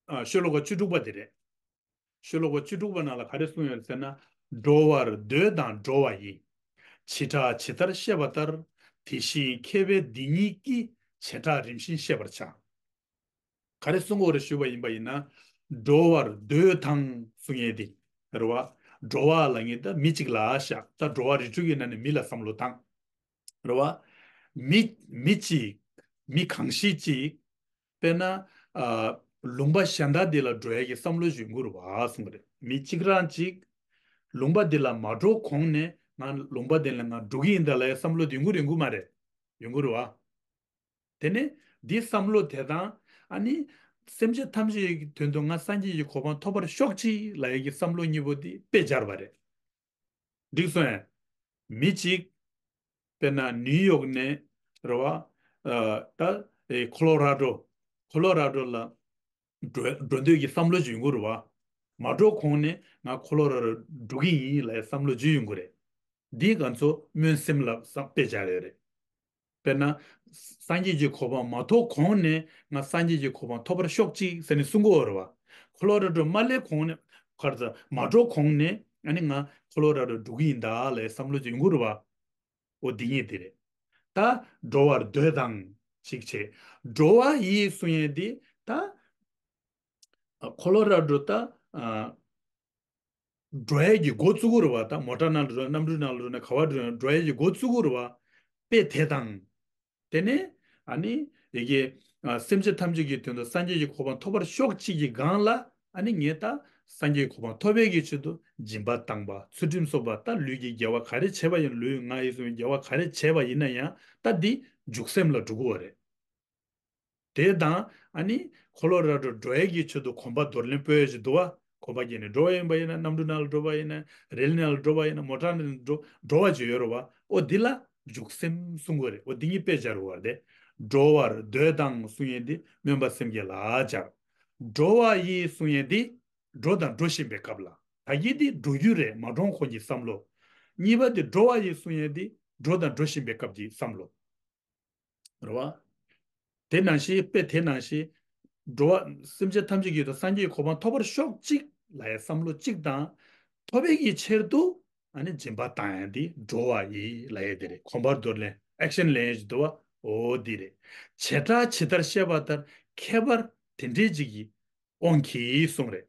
ཨ། ཤོ་ལོ་ཀ་བཅུ་དྲུག་པ་འདི་རེད། ཤོ་ལོ་ཀ་བཅུ་དྲུག་པ་ནང་ལ་ག་རེ་གསུངས་ཡོད་ཟེར་ན། འགྲོ་བར་འདོད་དང་འགྲོ་བ་ཡི། བྱེ་བྲག་ཇི་ལྟར་ཤེས་པ་ལྟར། དེ་བཞིན་མཁས་པས་འདི་ཉིད་ཀྱི། བྱེ་བྲག་རིམ་བཞིན་ཤེས་པར་བྱ། ག་རེ་གསུང་གི་ཡོད་རེད་ཞུས་པ་ཡིན་པ་ཡིན་ན། འགྲོ་བར་འདོད་དང་གསུང་ཡས་དེ། རེད་བ། འགྲོ་བ་ལབ་མཁན་ད་མི་གཅིག་ལ་བཞག་ད་འགྲོ་བ་རིགས་དྲུག་གི་ནང་ནས་མི་ལ་བསམ་བློ་བཏང་། རེད་བ། མི་མི་གཅིག་མི་གང་ཞིག་ཅིག་དཔེར་ན། ཨ། ལུང་པ་གཞན་དག་འདི་ལ་འགྲོ་ཡས་ཀྱི་བསམ་བློ་ཞིག་ཡོང་གི་རེད་བ་གསུང་གི་རེད། མི་གཅིག་རང་གཅིག་ལུང་པ་འདི་ལ་མ་འགྲོ་གོང་ནས་ང་ལུང་པ་འདི་ལ་ང་འགྲོ་གི་ཡིན་ད་ལབ་ཡས་བསམ་བློ་དེ་ཡོང་གི་རེད། ཡོང་གི་མ་རེད། ཡོང་གི་རེད་བ། དེ་ནས་འདིའི་བསམ་བློ་དེ་དང་། ཨ་ནི་སེམས་ཅན་ཐམས་ཅད་ཀྱི་དོན་དུ་ང་སངས་རྒྱས་ཀྱི་གོ་འཕང་ཐོབ་པར་ཤོག་ཅིག་ལབ་ཡས་ཀྱི་བསམ་བློ་གཉིས་པོ་དེ་དཔེ་སྦྱར་བ་རེད། འགྲིག་སོང་ངས། མི་གཅིག་དཔེར་ན་ནིའུ་ཡོག་ནས། རེད་བ། ཨ། ད། ཨེ། ཁོ་ལོ་ར་ཌོ། ཁོ་ལོ་ར་ཌོ་ལ་འགྲོ་འགྲོ་འདོད་ཀྱི་བསམ་བློ་ཅིག་ཡོང་གི་རེད་བ། མ་འགྲོ་གོང་ནས་ང་ཁོ་ལོ་ར་ཌོ་འགྲོ་གི་ཡིན་ལབ་ཡས་བསམ་བློ་ཅིག་ཡོང་གི་རེད། འདི་ང་ཚོ་སྨོན་སེམས་ལ་བསམ་དཔེ་སྦྱར་ཡོད་རེད། དཔེར་ན། སངས་རྒྱས་ཀྱི་གོ་འཕང་མ་ཐོབ་གོང་ནས་ང་སངས་རྒྱས་ཀྱི་གོ་འཕང་ཐོབ་པར་ཤོག་ཅིག་ཟེར་ནས་གསུང་གི་ཡོད་རེད་བ། ཁོ་ལོ་ར་ཌོ་མ་སླེབས་གོང་ནས། ག་རེ་ཟ། མ་འགྲོ་གོང་ནས་ཨ་ནི་ང་ཁོ་ལོ་ར་ཌོ་འགྲོ་གི་ཡིན་ད་ལབ་ཡས་བསམ་བློ་ཅིག་ཡོང་གི་རེད་བ། འོ་འདི་གཉིས་དེ་རེད། ད་འགྲོ་བར་འདོད་དང་གཅིག་བྱས། འགྲོ་བ་ཡི་གསུང་ཡས་འདི་ད། ཁོ་ལོ་ར་ཌོ་ད། ཨ། འགྲོ་ཡས་ཀྱི་འགོ་བཙུགས་ཀྱི་རེད་བ། ད་མོ་ཊ་ནང་ལ་འགྲོ་ན། གནམ་གྲུའི་ནང་ལ་འགྲོ་ན། ག་པར་འགྲོ་ན་འགྲོ་ཡས་ཀྱི་འགོ་བཙུགས་ཀྱི་རེད་བ། དཔེ་དེ་དང་། དེ་ནས་ཨ་ནི་ཡ་གི། ཨ། སེམས་ཅན་ཐམས་ཅད་ཀྱི་དོན་དུ་སངས་རྒྱས་ཀྱི་གོ་འཕང་ཐོབ་པར་ཤོག་ཅིག་གི་སྒང་ལ། ཨ་ནི་ངས་ད་སངས་རྒྱས་ཀྱི་གོ་འཕང་ཐོབ་པའི་གི་ཆེད་དུ་སྦྱིན་པ་བཏང་པ། ཚུལ་ཁྲིམས་སྲུང་བ། ད་ལུས་ཀྱི་དགེ་བ་ག་རེ་བྱས་པ་ཡིན། ལུས་ངག་ཡིད་གསུམ་གྱི་དགེ་བ་ག་རེ་བྱས་པ་ཡིན་ན་ཡང་། ད་འདི་འཇུག་སེམས་ལ་འགྲོ་གི་ཡོད་རེད། དེ་དང་ཨ་ནི་ཁོ་ལོ་ར་ཌོ་འགྲོ་ཡས་ཀྱི་ཆེད་དུ་གོམ་པ་འདོར་ལེན་སྤོ་ཡས་ཅིག་འདུག་བ། བ་བརྒྱབ་ནས་འགྲོ་བ་ཡིན་པ་ཡིན་ན། གནམ་གྲུ་ནང་ལ་འགྲོ་བ་ཡིན་ན། རི་ལི་ནང་ལ་འགྲོ་བ་ཡིན་ན། མོ་ཊ་ནང་ལ་འགྲོ་འགྲོ་བ་ཅིག་ཡོད་རེད་བ། ཨོ་འདི་ལ་འཇུག་སེམས་གསུང་གི་རེད། ཨོ་འདི་གཉིས་དཔེ་སྦྱར་བ་རེད། འགྲོ་བར་འདོད་དང་གསུང་ཡས་འདི་སྨོན་པ་སེམས་བསྐྱེད་ལ་སྦྱར། འགྲོ་བ་ཡི་གསུང་ཡས་འདི་འགྲོ་དང་འགྲོ་བཞིན་པའི་སྐབས་ལ། ད་གིན་འདི་འགྲོ་རྒྱུ་རེད། མ་འགྲོ་ཁོང་གི་བསམ་བློ། གཉིས་པ་འདི་འགྲོ་བ་ཡི་གསུང་ཡས་འདི་འགྲོ་དང་འགྲོ་བཞིན་པའི་སྐབས་ཀྱི་བསམ་བློ། རེད་བ། དེ་ནང་བཞིན་དཔེ་དེ་ནང་བཞིན། འགྲོ་བ་སེམས་ཅན་ཐམས་ཅད་ཀྱི་དོན་སངས་རྒྱས་ཀྱི་གོ་འཕང་ཐོབ་པར་ཤོག་ཅིག་ལབ་ཡས་བསམ་བློ་གཅིག་དང་། ཐོབ་པའི་གི་ཆེད་དུ་ཨ་ནི་སྦྱིན་པ་བཏང་ཡས་འདི་འགྲོ་བ་ཡི་ལབ་ཡས་དེ་རེད། གོམ་པ་འདུར་ལེན། ཨེག་ཤན་ལེན་ཡས་ཅིག་འདུག་བ། འོ་འདི་རེད། བྱེ་བྲག་ཇི་ལྟར་བཤད་པ་ལྟར་ཁྱད་པར་དེ་འདྲའི་ཅིག་གི་དབང་གིས་གསུངས་རེད།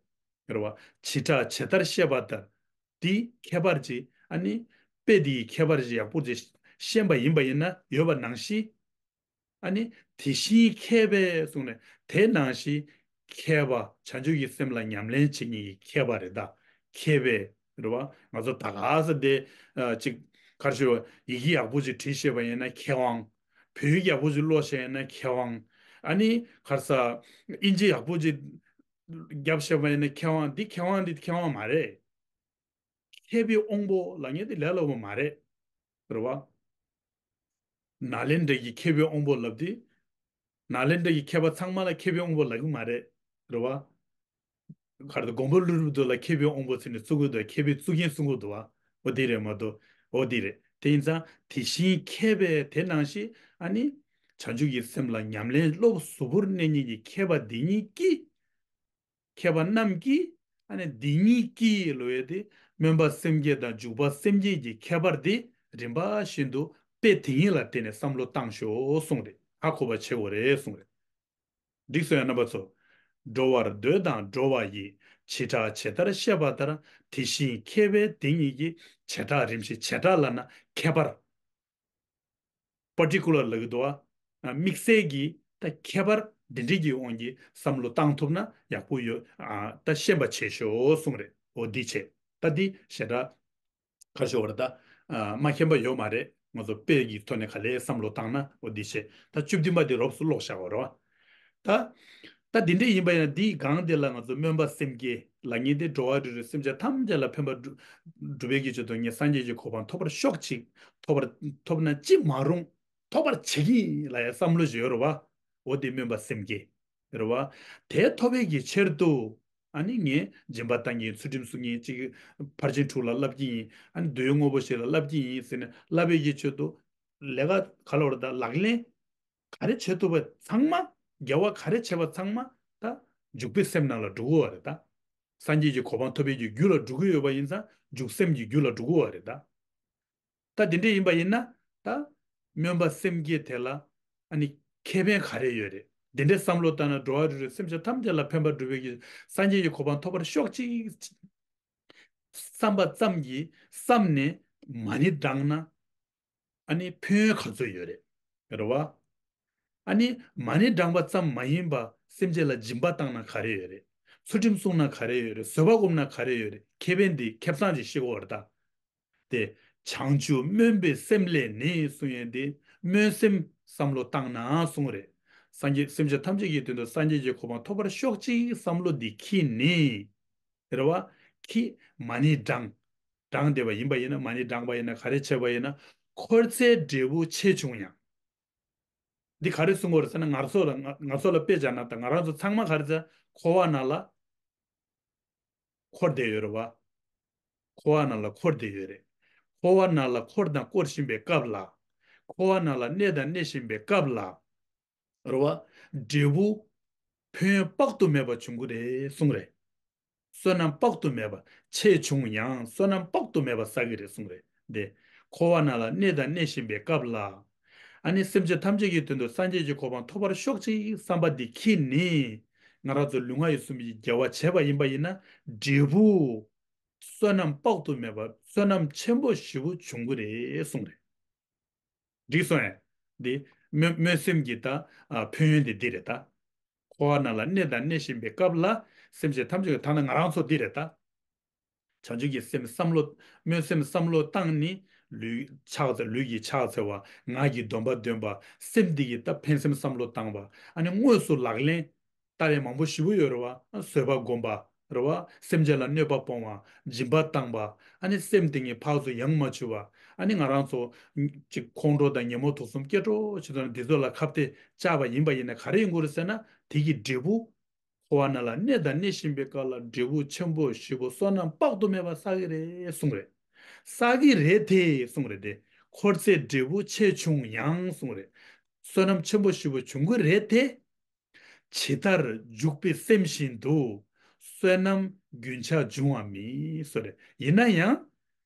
རེད་བ། བྱེ་བྲག་ཇི་ལྟར་བཤད་པ་ལྟར། འདི་ཁྱད་པར་ཅིག་ཨ་ནི་དཔེ་འདི་ཡི་ཁྱད་པར་ཅིག་ཡག་པོ་ཅིག་ཤེས་པ་ཡིན་པ་ཡིན་ན། ཡོད་པ་ནང་བཞིན། ཨ་ནི་དེ་བཞིན་མཁས་པས་གསུངས་ནས། དེ་ནང་བཞིན་མཁས་པ་བྱང་ཆུབ་ཀྱི་སེམས་ལ་ཉམས་ལེན་བྱེད་མཁན་གྱི་མཁས་པ་རེད་ད། མཁས་པས་རེད་བ། ང་ཚོ་ད་ག་ས་དེ་ཨ་ཅིག་ག་རེ་ཞུ་བ། ཡི་གེ་ཡག་པོ་ཅིག་བྲིས་ཤེས་པ་ཡིན་ན་མཁས་དབང་། བོད་ཡིག་ཡག་པོ་ཅིག་ཀློག་ཤེས་ཡིན་ན་མཁས་དབང་། ཨ་ནི་ག་རེ་ཟ། ཨིན་ཇི་ཡག་པོ་ཅིག་རྒྱབ་ཤེས་པ་ཡིན་ན་མཁས་དབང་། འདི་མཁས་དབང་འདི་མཁས་དབང་མ་རེད། མཁས་པའི་དབང་པོ་ལབ་མཁན་དེ་ལས་སླ་པོ་མ་རེད། རེད་བ། ནཱ་ལེནྡྲ་གི་མཁས་པའི་དབང་པོ་ལབ་དུས། ནཱ་ལེནྡྲ་གི་མཁས་པ་ཚང་མ་ལ་མཁས་པའི་དབང་པོ་ལབ་ཀྱི་མ་རེད། རེད་བ། ག་རེ་ཟ། མགོན་པོ་ཀླུ་སྒྲུབ་དེ་ལ་མཁས་པའི་དབང་པོ་ཟེར་ནས་བརྩི་གི་འདུག་མཁས་པའི་བརྩི་མཁན་གསུང་གི་འདུག་བ། འོ་དེ་རེད་མ་གཏོགས། འོ་དེ་རེད། དེ་ཡིན་ཙང་དེ་བཞིན་མཁས་པས་དེ་ནང་བཞིན་ཨ་ནི་བྱང་ཆུབ་ཀྱི་སེམས་ལ་ཉམས་ལེན་སློབ་གཟུ་བོར་གནས་མཁན་གྱི་མཁས་པ་འདི་ཉིད་ཀྱིས། མཁས་པ་རྣམས་ཀྱིས་ཨ་ནི་འདི་ཉིད་ཀྱིས་ལབ་ཡས་དེ། སྨོན་པ་སེམས་བསྐྱེད་དང་འཇུག་པ་སེམས་བསྐྱེད་ཀྱི་ཁྱད་པར་དེ་རིམ་པ་བཞིན་དུ་དཔེ་དེ་ཉིད་ལ་བརྟེན་ནས་བསམ་བློ་བཏང་ཤོག་གསུངས་རེད། ཧ་གོ་བ་བྱེད་དགོས་རེད་གསུངས་རེད། འགྲིག་སོང་ཡ་རྣམ་པ་ཚོ། འགྲོ་བར་འདོད་དང་འགྲོ་བ་ཡི། བྱེ་བྲག་ཇི་ལྟར་བཤད་པ་ལྟར། དེ་བཞིན་མཁས་པས་དེ་ཉིད་ཀྱི། བྱེ་བྲག་རིམ་བཞིན། བྱེ་བྲག་ལབ་ན་ཁྱད་པར། པར་ཊི་ཀུ་ལར་ལབ་ཀྱི་འདུག་བ། དམིགས་བསལ་གྱི་ད་ཁྱད་པར་འདི་འདྲའི་གི་དབང་གིས་བསམ་བློ་བཏང་ཐུབ་ན་ཡག་པོ་ཡོད། ཨ་ད་ཤེས་པ་བྱེད་ཤོག་གསུངས་རེད། འོ་འདི་བྱེད། ད་འདི་ཞེ་དྲག་ག་རེ་ཞུ་དགོས་རེད་ད། ཨ་མ་མཁྱེན་པ་ཡོད་མ་རེད། ང་ཚོ་དཔེ་གི་ཐོག་ནས་ག་ལེར་བསམ་བློ་བཏང་ན་འོ་འདི་བྱེད། ད་བཅུ་བདུན་པ་འདི་རོབ་ཙམ་ཀློག་བཞག་དགོས་རེད་བ། ད། ད་འདི་འདྲ་ཡིན་པ་ཡིན་ན་འདིའི་སྒང་དེ་ལ་ང་ཚོ་སྨོན་པ་སེམས་བསྐྱེད་ལབ་མཁན་དེ། འགྲོ་བ་རིགས་དྲུག་སེམས་ཅན་ཐམས་ཅད་ལ་ཕན་པ་སྒྲུབ་སྒྲུབ་པའི་གི་ཆེད་དུ་ངས་སངས་རྒྱས་ཀྱི་གོ་འཕང་ཐོབ་པར་ཤོག་ཅིག་ཐོབ་པར་ཐོབ་ན་ཅི་མ་རུང་ཐོབ་པར་བྱེད་ཀྱི་ཡིན་ལབ་ཡ་བསམ་བློ་ཞིག་ཡོད་རེད་བ། འོ་དེ་སྨོན་པ་སེམས་བསྐྱེད་རེད་བ། དེ་ཐོབ་པའི་གི་ཆེད་དུ་ཨ་ནི་ངས་སྦྱིན་པ་བཏང་གི་ཡིན། ཚུལ་ཁྲིམས་སྲུང་གི་ཡིན། ཅིག་ཕར་ཕྱིན་དྲུག་ལ་བསླབ་ཀྱི་ཡིན། ཨ་ནི་འདོད་ཡོན་དངོས་པོ་བཞི་ལ་བསླབ་ཀྱི་ཡིན་ཟེར་ནས་བསླབ་པའི་གི་ཆེད་དུ་ལས་ཀ་ག་ལ་བར་དང་ལག་ལེན། ག་རེ་བྱེད་ཐུབ་པ་ཚང་མ། དགེ་བ་ག་རེ་བྱེད་པ་ཚང་མ་ད་འཇུག་པའི་སེམས་ནང་ལ་འགྲོ་གི་ཡོད་རེད་ད། སངས་རྒྱས་ཀྱི་གོ་འཕང་ཐོབ་པའི་གི་རྒྱུ་ལ་འགྲོ་གི་ཡོད་པ་ཡིན་ཙང་འཇུག་སེམས་ཀྱི་རྒྱུ་ལ་འགྲོ་གི་ཡོད་རེད་ད། ད་དེ་འདྲ་ཡིན་པ་ཡིན་ན་ད་སྨོན་པ་སེམས་བསྐྱེད་དེ་ལ་ཨ་ནི་ཁེ་ཕན་ག་རེ་ཡོད་རེད། དེ་འདྲའི་བསམ་བློ་བཏང་ན་འགྲོ་བ་རིགས་དྲུག་སེམས་ཅན་ཐམས་ཅད་ལ་ཕན་པ་སྒྲུབ་པའི་གི་སངས་རྒྱས་ཀྱི་གོ་འཕང་ཐོབ་པར་ཤོག་ཅིག་བསམ་པ་ཙམ་གྱིས་བསམ་ནས་མ་ཎི་བགྲངས་ན། ཨ་ནི་ཕན་ཡོན་ག་ཚོད་ཡོད་རེད། རེད་བ། ཨ་ནི་མ་ཎི་བགྲངས་པ་ཙམ་མ་ཡིན་པ་སེམས་ཅན་ལ་སྦྱིན་པ་བཏང་ན་ག་རེ་ཡོད་རེད། ཚུལ་ཁྲིམས་བསྲུངས་ན་ག་རེ་ཡོད་རེད། བཟོད་པ་བསྒོམས་ན་ག་རེ་ཡོད་རེད། ཁེ་ཕན་འདི་ཁེ་བཟང་ཅིག་ཤེས་དགོས་རེད་ད། དེ་བྱང་ཆུབ་སྨོན་པའི་སེམས་ལས་ནི་གསུང་ཡས་འདི་སྨོན་སེམས་བསམ་བློ་བཏང་ན་གསུང་རེད། སངས་རྒྱས་སེམས་ཅན་ཐམས་ཅད་ཀྱི་དོན་དུ་སངས་རྒྱས་ཀྱི་གོ་འཕང་ཐོབ་པར་ཤོག་ཅིག་བསམ་བློ་འདི་འཁྱེར་ནས། རེད་བ། འཁྱེར་མ་ཎི་བགྲངས། བགྲངས་བསྡད་པ་ཡིན་པ་ཡིན་ན། མ་ཎི་བགྲངས་པ་ཡིན་ན་ག་རེ་བྱས་པ་ཡིན་ན། འཁོར་ཚེ་འབྲས་བུ་ཆེ་ཆུང་ཡང་། འདི་ག་རེ་གསུང་གི་ཡོད་རེད་ཟེར་ན། ང་ཚོ་ལ་ང་ང་ཚོ་ལ་དཔེ་བཞག་ན་ད་ང་རང་ཚོ་ཚང་མ་ག་རེ་ཟེར། འཁོར་བ་ནང་ལ་འཁོར་བསྡད་ཡོད་རེད་བ། འཁོར་བ་ནང་ལ་འཁོར་བསྡད་ཡོད་རེད། འཁོར་བ་ནང་ལ་འཁོར་དང་འཁོར་བཞིན་པའི་སྐབས་ལ། འཁོར་བ་ནང་ལ་གནས་དང་གནས་བཞིན་པའི་སྐབས་ལ། རེད་བ། འབྲས་བུ་ཕན་ཡོན་དཔག་ཏུ་མེད་པ་འབྱུང་གི་རེད་གསུངས་རེད། བསོད་ནམས་དཔག་ཏུ་མེད་པ། ཆེ་ཆུང་ཡང་བསོད་ནམས་དཔག་ཏུ་མེད་པ་བསགས་ཀྱི་རེད་གསུངས་རེད་དེ། འཁོར་བ་ནང་ལ་གནས་དང་གནས་བཞིན་པའི་སྐབས་ལ། ཨ་ནི་སེམས་ཅན་ཐམས་ཅད་ཀྱི་དོན་དུ་སངས་རྒྱས་ཀྱི་གོ་འཕང་ཐོབ་པར་ཤོག་ཅིག་བསམ་པ་འདི་འཁྱེར་ནས། ང་རང་ཚོ་ལུས་ངག་ཡིད་གསུམ་གྱི་དགེ་བ་བྱས་པ་ཡིན་པ་ཡིན་ན། འབྲས་བུ་བསོད་ནམས་དཔག་ཏུ་མེད་པ། བསོད་ནམས་ཆེན་པོ་ཞེ་པོ་འབྱུང་གི་རེད་གསུངས་རེད། འགྲིག་སོང་ངས། འདི་སྨོན་སྨོན་སེམས་ཀྱི་ད་ཨ་ཕན་ཡོན་དེ་འདི་རེད་ད། འཁོར་བ་ནང་ལ་གནས་དང་གནས་བཞིན་པའི་སྐབས་ལ། སེམས་ཅན་ཐམས་ཅད་ཀྱི། ཐ་ན་ང་རང་ཚོ་འདི་རེད་ད། བྱང་ཆུབ་ཀྱི་སེམས་བསམ་བློ། སྨོན་སེམས་བསམ་བློ་བཏང་ནས། ལུས་ཕྱག་འཚལ། ལུས་ཀྱིས་ཕྱག་འཚལ་བ། ངག་གིས་སྡོམ་པ་འདོན་པ། སེམས་འདི་གིས་ད་ཕན་སེམས་བསམ་བློ་བཏང་བ། ཨ་ནི་དངོས་སུ་ལག་ལེན་བསྟར་ཡས་མང་པོ་ཞེ་པོ་ཡོད་རེད་བ། བཟོད་པ་སྒོམ་པ། རེད་བ། སེམས་ཅན་ལ་གནོད་པ་སྤོང་བ། སྦྱིན་པ་བཏང་བ། ཨ་ནི་སེམས་དེ་ཉིད་ཕར་ཚུར་ཡང་མ་འཆུ་བ། ཨ་ནི་ང་རང་ཚོ་ཅིག་ཁོང་ཁྲོ་དང་ཉོན་མོངས་དུག་གསུམ་སྐྱེ་འགྲོ་བྱེད་དུས་ན་འདི་ཚོ་ལ་ཁ་གཏད་བཅག་པ་ཡིན་པ་ཡིན་ན་ག་རེ་ཡོང་གི་རེད་ཟེར་ན། དེ་གི་འབྲས་བུ། འཁོར་བ་ནང་ལ་གནས་དང་གནས་བཞིན་པའི་སྐབས་ལ་འབྲས་བུ་ཆེན་པོ་ཞེ་པོ་བསོད་ནམས་དཔག་ཏུ་མེད་པ་བསགས་ཀྱི་རེད་གསུངས་རེད། བསགས་ཀྱི་རེད་དེ་གསུངས་རེད་དེ། འཁོར་ཚེ་འབྲས་བུ་ཆེ་ཆུང་ཡང་གསུངས་རེད། བསོད་ནམས་ཆེན་པོ་ཞེ་པོ་འབྱུང་གི་རེད་དེ། ཇི་ལྟར་འཇུག་པའི་སེམས་བཞིན་དུ་བསོད་ནམས་རྒྱུན་ཆགས་འབྱུང་བ་མིན་གསུངས་རེད། ཡིན་ན་ཡང་།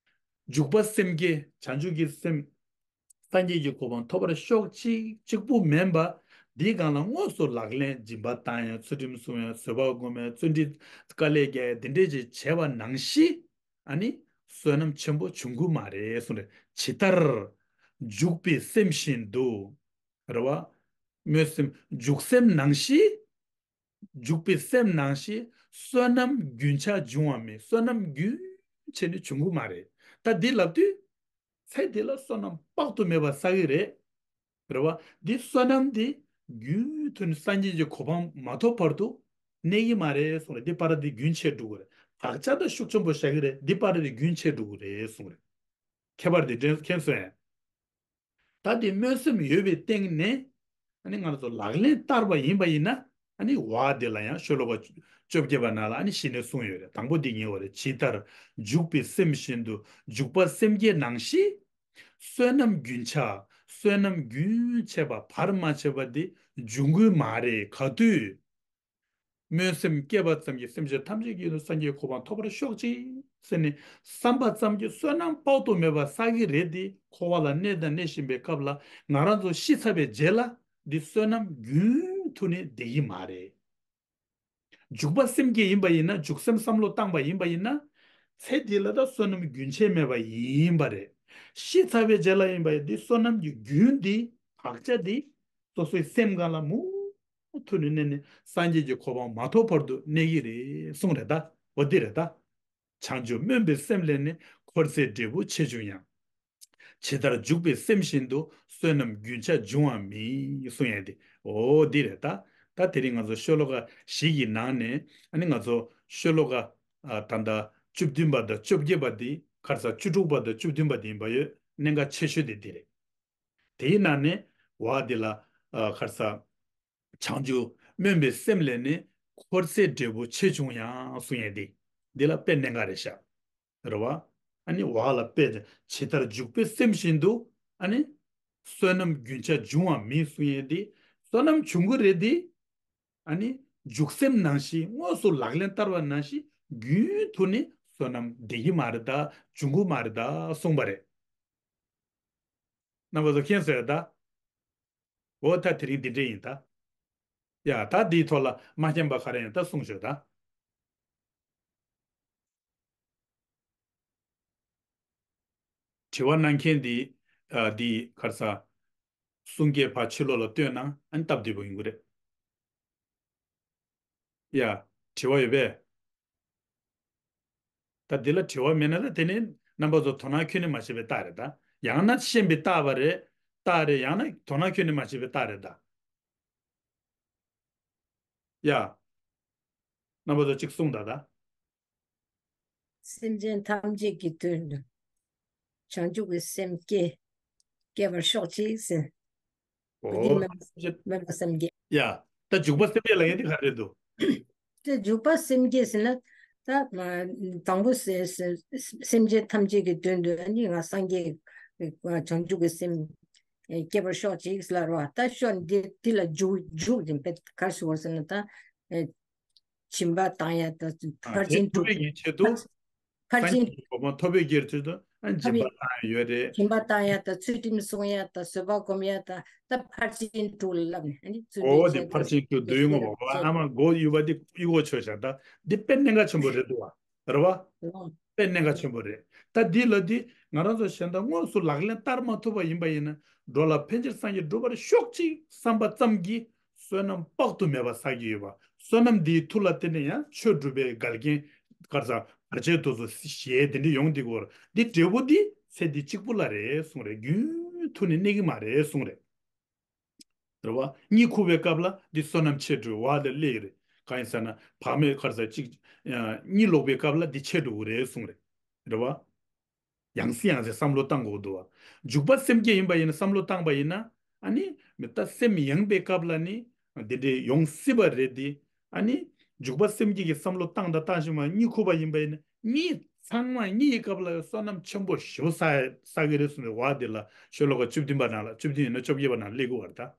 འཇུག་པ་སེམས་བསྐྱེད་བྱང་ཆུབ་ཀྱི་སེམས། སངས་རྒྱས་ཀྱི་གོ་འཕང་ཐོབ་པར་ཤོག་ཅིག་གཅིག་པུ་མིན་པ། འདིའི་སྒང་ལ་དངོས་སུ་ལག་ལེན་སྦྱིན་པ་བཏང་ཡ། ཚུལ་ཁྲིམས་སྲུང་ཡ། བཟོད་པ་སྒོམ་ཡ། བརྩོན་འགྲུས་དཀའ་ལས་རྒྱག་ཡ། འདི་འདྲས་ཅིག་བྱས་པ་ནང་བཞིན། ཨ་ནི་བསོད་ནམས་ཆེན་པོ་འབྱུང་གི་མ་རེད་གསུངས་རེད། ཇི་ལྟར་འཇུག་པའི་སེམས་བཞིན་དུ། རེད་བ། སྨོན་སེམས་འཇུག་སེམས་ནང་བཞིན། འཇུག་པའི་སེམས་ནང་བཞིན་བསོད་ནམས་རྒྱུན་ཆགས་འབྱུང་བ་མིན། བསོད་ནམས་རྒྱུན་ཆད་ནས་འབྱུང་གི་མ་རེད། ད་འདི་ལབ་དུས། ཚེ་འདི་ལ་བསོད་ནམས་དཔག་ཏུ་མེད་པ་བསགས་ཀྱི་རེད། རེད་བ། འདི་བསོད་ནམས་འདི་རྒྱུན་མཐུད་ནས་སངས་རྒྱས་ཀྱི་གོ་འཕང་མ་ཐོབ་བར་དུ་གནས་ཀྱི་མ་རེད་གསུངས་རེད། འདི་བར་འདི་རྒྱུན་ཆད་འགྲོ་གི་རེད། བག་ཆགས་ད་ཤུགས་ཆེན་པོ་བཞག་གི་རེད། འདི་བར་འདི་རྒྱུན་ཆད་འགྲོ་གི་རེད་གསུངས་རེད། ཁྱད་པར་འདི་དྲན་མཁྱེན་སོང་ངས། ད་དེ་སྨོན་སེམས་ཡོད་པའི་སྟེང་ནས། ཨ་ནི་ང་ཚོ་ལག་ལེན་བསྟར་བ་ཡིན་པ་ཡིན་ན། ཨ་ནི་འོ་དེ་ལ་ཡང་ཤོ་ལོ་ཀ་བཅོ་བརྒྱད་པ་ནང་ལ་ཨ་ནི་གཞི་ནས་གསུངས་ཡོད་རེད། དང་པོ་འདི་ཉེ་བ་རེད། ཇི་ལྟར་འཇུག་པའི་སེམས་བཞིན་དུ། འཇུག་པ་སེམས་བསྐྱེད་ནང་བཞིན། བསོད་ནམས་རྒྱུན་ཆགས། བསོད་ནམས་རྒྱུན་ཆད་པ་བར་མ་ཆད་པ་འདི་འབྱུང་གི་མ་རེད། ག་དུས། སྨོན་སེམས་བསྐྱེད་པ་ཙམ་གྱིས་སེམས་ཅན་ཐམས་ཅད་ཀྱི་དོན་དུ་སངས་རྒྱས་གོ་འཕང་ཐོབ་པར་ཤོག་ཅིག་ཟེར་ནས་བསམ་པ་ཙམ་གྱིས་བསོད་ནམས་དཔག་ཏུ་མེད་པ་བསགས་ཀྱི་རེད་དེ། འཁོར་བ་ལ་གནས་དང་གནས་བཞིན་པའི་སྐབས་ལ་ང་རང་ཚོ་ཤི་ཚར་བའི་རྗེས་ལ་འདི་བསོད་ནམས་རྒྱུན་མཐུད་ནས་བསྡད་ཀྱི་མ་རེད། འཇུག་པ་སེམས་བསྐྱེད་ཡིན་པ་ཡིན་ན། འཇུག་སེམས་བསམ་བློ་བཏང་པ་ཡིན་པ་ཡིན་ན། ཚེ་འདི་ལ་ད་བསོད་ནམས་རྒྱུན་ཆད་མེད་པ་ཡིན་པ་རེད། ཤི་ཚར་བའི་རྗེས་ལ་ཡིན་པ་ཡིན་འདི་བསོད་ནམས་ཀྱི་རྒྱུན་འདི་བག་ཆགས་འདི་སོ་སོའི་སེམས་སྒང་ལ་མུ་མཐུད་ནས་གནས་ནས་སངས་རྒྱས་ཀྱི་གོ་འཕང་མ་ཐོབ་བར་དུ་གནས་ཀྱི་རེད་གསུངས་རེད་ད། འོ་འདི་རེད་ད། བྱང་ཆུབ་སྨོན་པའི་སེམས་ལས་ནི། འཁོར་ཚེ་འབྲས་བུ་ཆེ་ཆུང་ཡང་། ཇི་ལྟར་འཇུག་པའི་སེམས་བཞིན་དུ། བསོད་ནམས་རྒྱུན་ཆད་འབྱུང་བ་མིན་གསུང་ཡས་དེ། འོ་འདི་རེད་ད། ད་དེ་རིང་ང་ཚོ་ཤོ་ལོ་ཀ་བཞི་གི་ནང་ནས། ཨ་ནི་ང་ཚོ་ཤོ་ལོ་ཀ་ཨ་ད་ལྟ་བཅུ་བདུན་པ་དང་བཅོ་བརྒྱད་པ་འདི། ཁ་སང་བཅུ་དྲུག་པ་དང་བཅུ་བདུན་པ་འདི་ཡིན་པ་ཡོད། གནད་འགག་ཆེ་ཤོས་དེ་འདི་རེད། དེའི་ནང་ནས་འོ་འདི་ལ་ཨ་ཁ་སང་བྱང་ཆུབ་སྨོན་པའི་སེམས་ལས་ནི། འཁོར་ཚེ་འབྲས་བུ་ཆེ་ཆུང་ཡང་གསུང་ཡས་འདི། འདི་ལ་དཔེ་གནད་འགག་རེད་ཤག་རེད་བ། ཨ་ནི་འོ་ལ་དཔེ་དེ། ཇི་ལྟར་འཇུག་པའི་སེམས་བཞིན་དུ། ཨ་ནི་བསོད་ནམས་རྒྱུན་ཆད་འབྱུང་བ་མིན་གསུང་ཡས་འདི། བསོད་ནམས་འབྱུང་གི་རེད་དེ། ཨ་ནི་འཇུག་སེམས་ནང་བཞིན་དངོས་སུ་ལག་ལེན་བསྟར་བ་ནང་བཞིན་རྒྱུན་མཐུད་ནས་བསོད་ནམས་བསྡད་ཀྱི་མ་རེད་ད། འབྱུང་གི་མ་རེད་ད་གསུངས་པ་རེད། རྣམ་པ་ཚོ་མཁྱེན་སོང་ཡ་ད། འོ་ད་དེ་རིང་འདི་འདྲ་ཡིན་ད། ཡ་ད་འདིའི་ཐོག་ལ་མ་མཁྱེན་པ་ག་རེ་ཡང་ད་གསུངས་ཤོག་ད། དྲི་བ་གནང་མཁན་འདི་ཨ་འདི་ག་རེ་ཟ། གསུང་སྐད་ཕར་ཕྱི་ལོགས་ལ་བཏོན་ན་ཨ་ནི་སྟབས་བདེ་པོ་ཡོང་གི་རེད། ཡ། དྲི་བ་ཡོད་པས། ད་འདི་ལ་དྲི་བ་མེད་ན་ད་དེ་ནི་རྣམ་པ་ཚོ་དོ་སྣང་ཁྱོན་ནས་མ་བྱས་པའི་རྟགས་རེད་ད། ཡང་ན་ཤེས་པའི་རྟགས་པ་རེད། རྟགས་རེད། ཡང་ན་དོ་སྣང་ཁྱོན་ནས་མ་བྱས་པའི་རྟགས་རེད་ད། ཡ། རྣམ་པ་ཚོ་གཅིག་གསུངས་དང་ད། སེམས་ཅན་ཐམས་ཅད་ཀྱི་དོན་དུ། བྱང་ཆུབ་ཀྱི་སེམས་བསྐྱེད། བསྐྱེད་པར་ཤོག་ཅིག་ཟེར། འོ། འདི་སྨོན་པ་སེམས་བསྐྱེད། ཡ། ད་འཇུག་པ་སེམས་བསྐྱེད་ལ་ཡང་འདི་ག་རེ་འདུག་དེ་འཇུག་པ་སེམས་བསྐྱེད་ཟེར་ན། ད་དང་པོ་སེ་སེ་སེམས་ཅན་ཐམས་ཅད་ཀྱི་དོན་དུ་ནི་ང་སངས་རྒྱས་བྱང་ཆུབ་ཀྱི་སེམས་བསྐྱེད་པར་ཤོག་ཅིག་ལབ་རེད་བ། ད་ཤོག་འདི་འདི་ལ་འཇུག་འཇུག་ཅིང་བེད་གར་སོང་བ་ཟེར་ན་ད། སྦྱིན་པ་བཏང་ཡ་དང་ཕར་ཕྱིན་དྲུག་ཐོབ་པའི་ཆེད་དུ། ཕར་ཕར་ཕྱིན། སངས་རྒྱས་ཀྱི་གོ་འཕང་ཐོབ་པའི་རྒྱུར་ཆེད་དུ་ཨ་སྦྱིན་པ་བཏང་ཡ་ཡོད་རེད། སྦྱིན་པ་བཏང་ཡ་དང་ཚུལ་ཁྲིམས་སྲུང་ཡ་དང་བཟོད་པ་སྒོམ་ཡ་དང་ད་ཕར་ཕྱིན་དྲུག་ལ་ལབ་ནས་ཨ་ནི་ཚུལ་འོ་ཁྲིམས་དེ་ཕར་ཕྱིན་དྲུག་འདོད་ཡོན་དགོས་པ་ཨ་མ་མགོ་གཡུག་པ་དེ་གཡུག་གོ་ཆོད་བཞག་ད་འདི་དཔེ་གནད་འགག་ཆེན་པོ་རེད་འདུག་བ། རེད་བ། དཔེ་གནད་འགག་ཆེན་པོ་རེད། ད་འདི་ལ་འདི་ང་རང་ཚོ་གཞན་དག་དངོས་སུ་ལག་ལེན་བསྟར་མ་ཐུབ་པ་ཡིན་པ་ཡིན་ན་འགྲོ་ལ་ཕན་ཕྱིར་སངས་རྒྱས་འགྲུབ་པར་ཤོག་ཅིག་བསམ་པ་ཙམ་གྱིས། བསོད་ནམས་དཔག་ཏུ་མེད་པ་བསགས་ཀྱི་ཡོད་པ། བསོད་ནམས་འདིའི་མཐུ་ལ་བརྟེན་ནས་ཡང་ཆོས་སྒྲུབ་པའི་འགལ་རྐྱེན་གར་ས་བར་ཆད་དུ་སོ་ཞེས་དེ་འདྲ་ཡོང་འདི་གོ་འདི་འབྲས་བུ་འདི་ཚེ་འདི་གཅིག་པུ་ལ་རེད་གསུངས་རེད། རྒྱུན་མཐུད་ནས་གནས་ཀྱི་མ་རེད་གསུངས་རེད། རེད་བ། གཉིད་ཁུག་པའི་སྐབས་ལ་འདི་བསོད་ནམས་ཆེ་འགྲོ་བ་ལ་སླེབས་ཀྱི་རེད། གང་ཡིན་ཟེར་ན་བག་མེད་ག་རེ་ཟེར་གཅིག་གཉིད་ལོག་པའི་སྐབས་ལ་འདི་ཆད་འགྲོ་གི་རེད་གསུངས་རེད། རེད་བ། ཡང་སེ་ཡང་སེ་བསམ་བློ་བཏང་དགོས་འདུག་བ། འཇུག་པ་སེམས་བསྐྱེད་ཡིན་པ་ཡིན་ན་བསམ་བློ་བཏང་པ་ཡིན་ན། ཨ་ནི་མི་ད་སེམས་ཡེངས་པའི་སྐབས་ལ་ནི་འདི་འདྲའི་ཡོང་སྲིད་པ་རེད་དེ། ཨ་ནི་འཇུག་པ་སེམས་བསྐྱེད་ཀྱི་བསམ་བློ་བཏང་དང་བཏང་བཞིན་པ་གཉིད་ཁུག་པ་ཡིན་པ་ཡིན་ན་གཉིད་ཚང་མ་གཉིད་ཀྱི་སྐབས་ལ་བསོད་ནམས་ཆེན་པོ་ཞེ་པོ་བསགས་བསགས་ཀྱི་རེད་གསུངས་པའི་བར་དེ་ལ་ཤོ་ལོ་ཀ་བཅུ་བདུན་པ་ནང་ལ་བཅུ་བདུན་ཡིན་ན་བཅོ་བརྒྱད་པ་ནང་སླེབས་དགོས་པ་རེད་ད།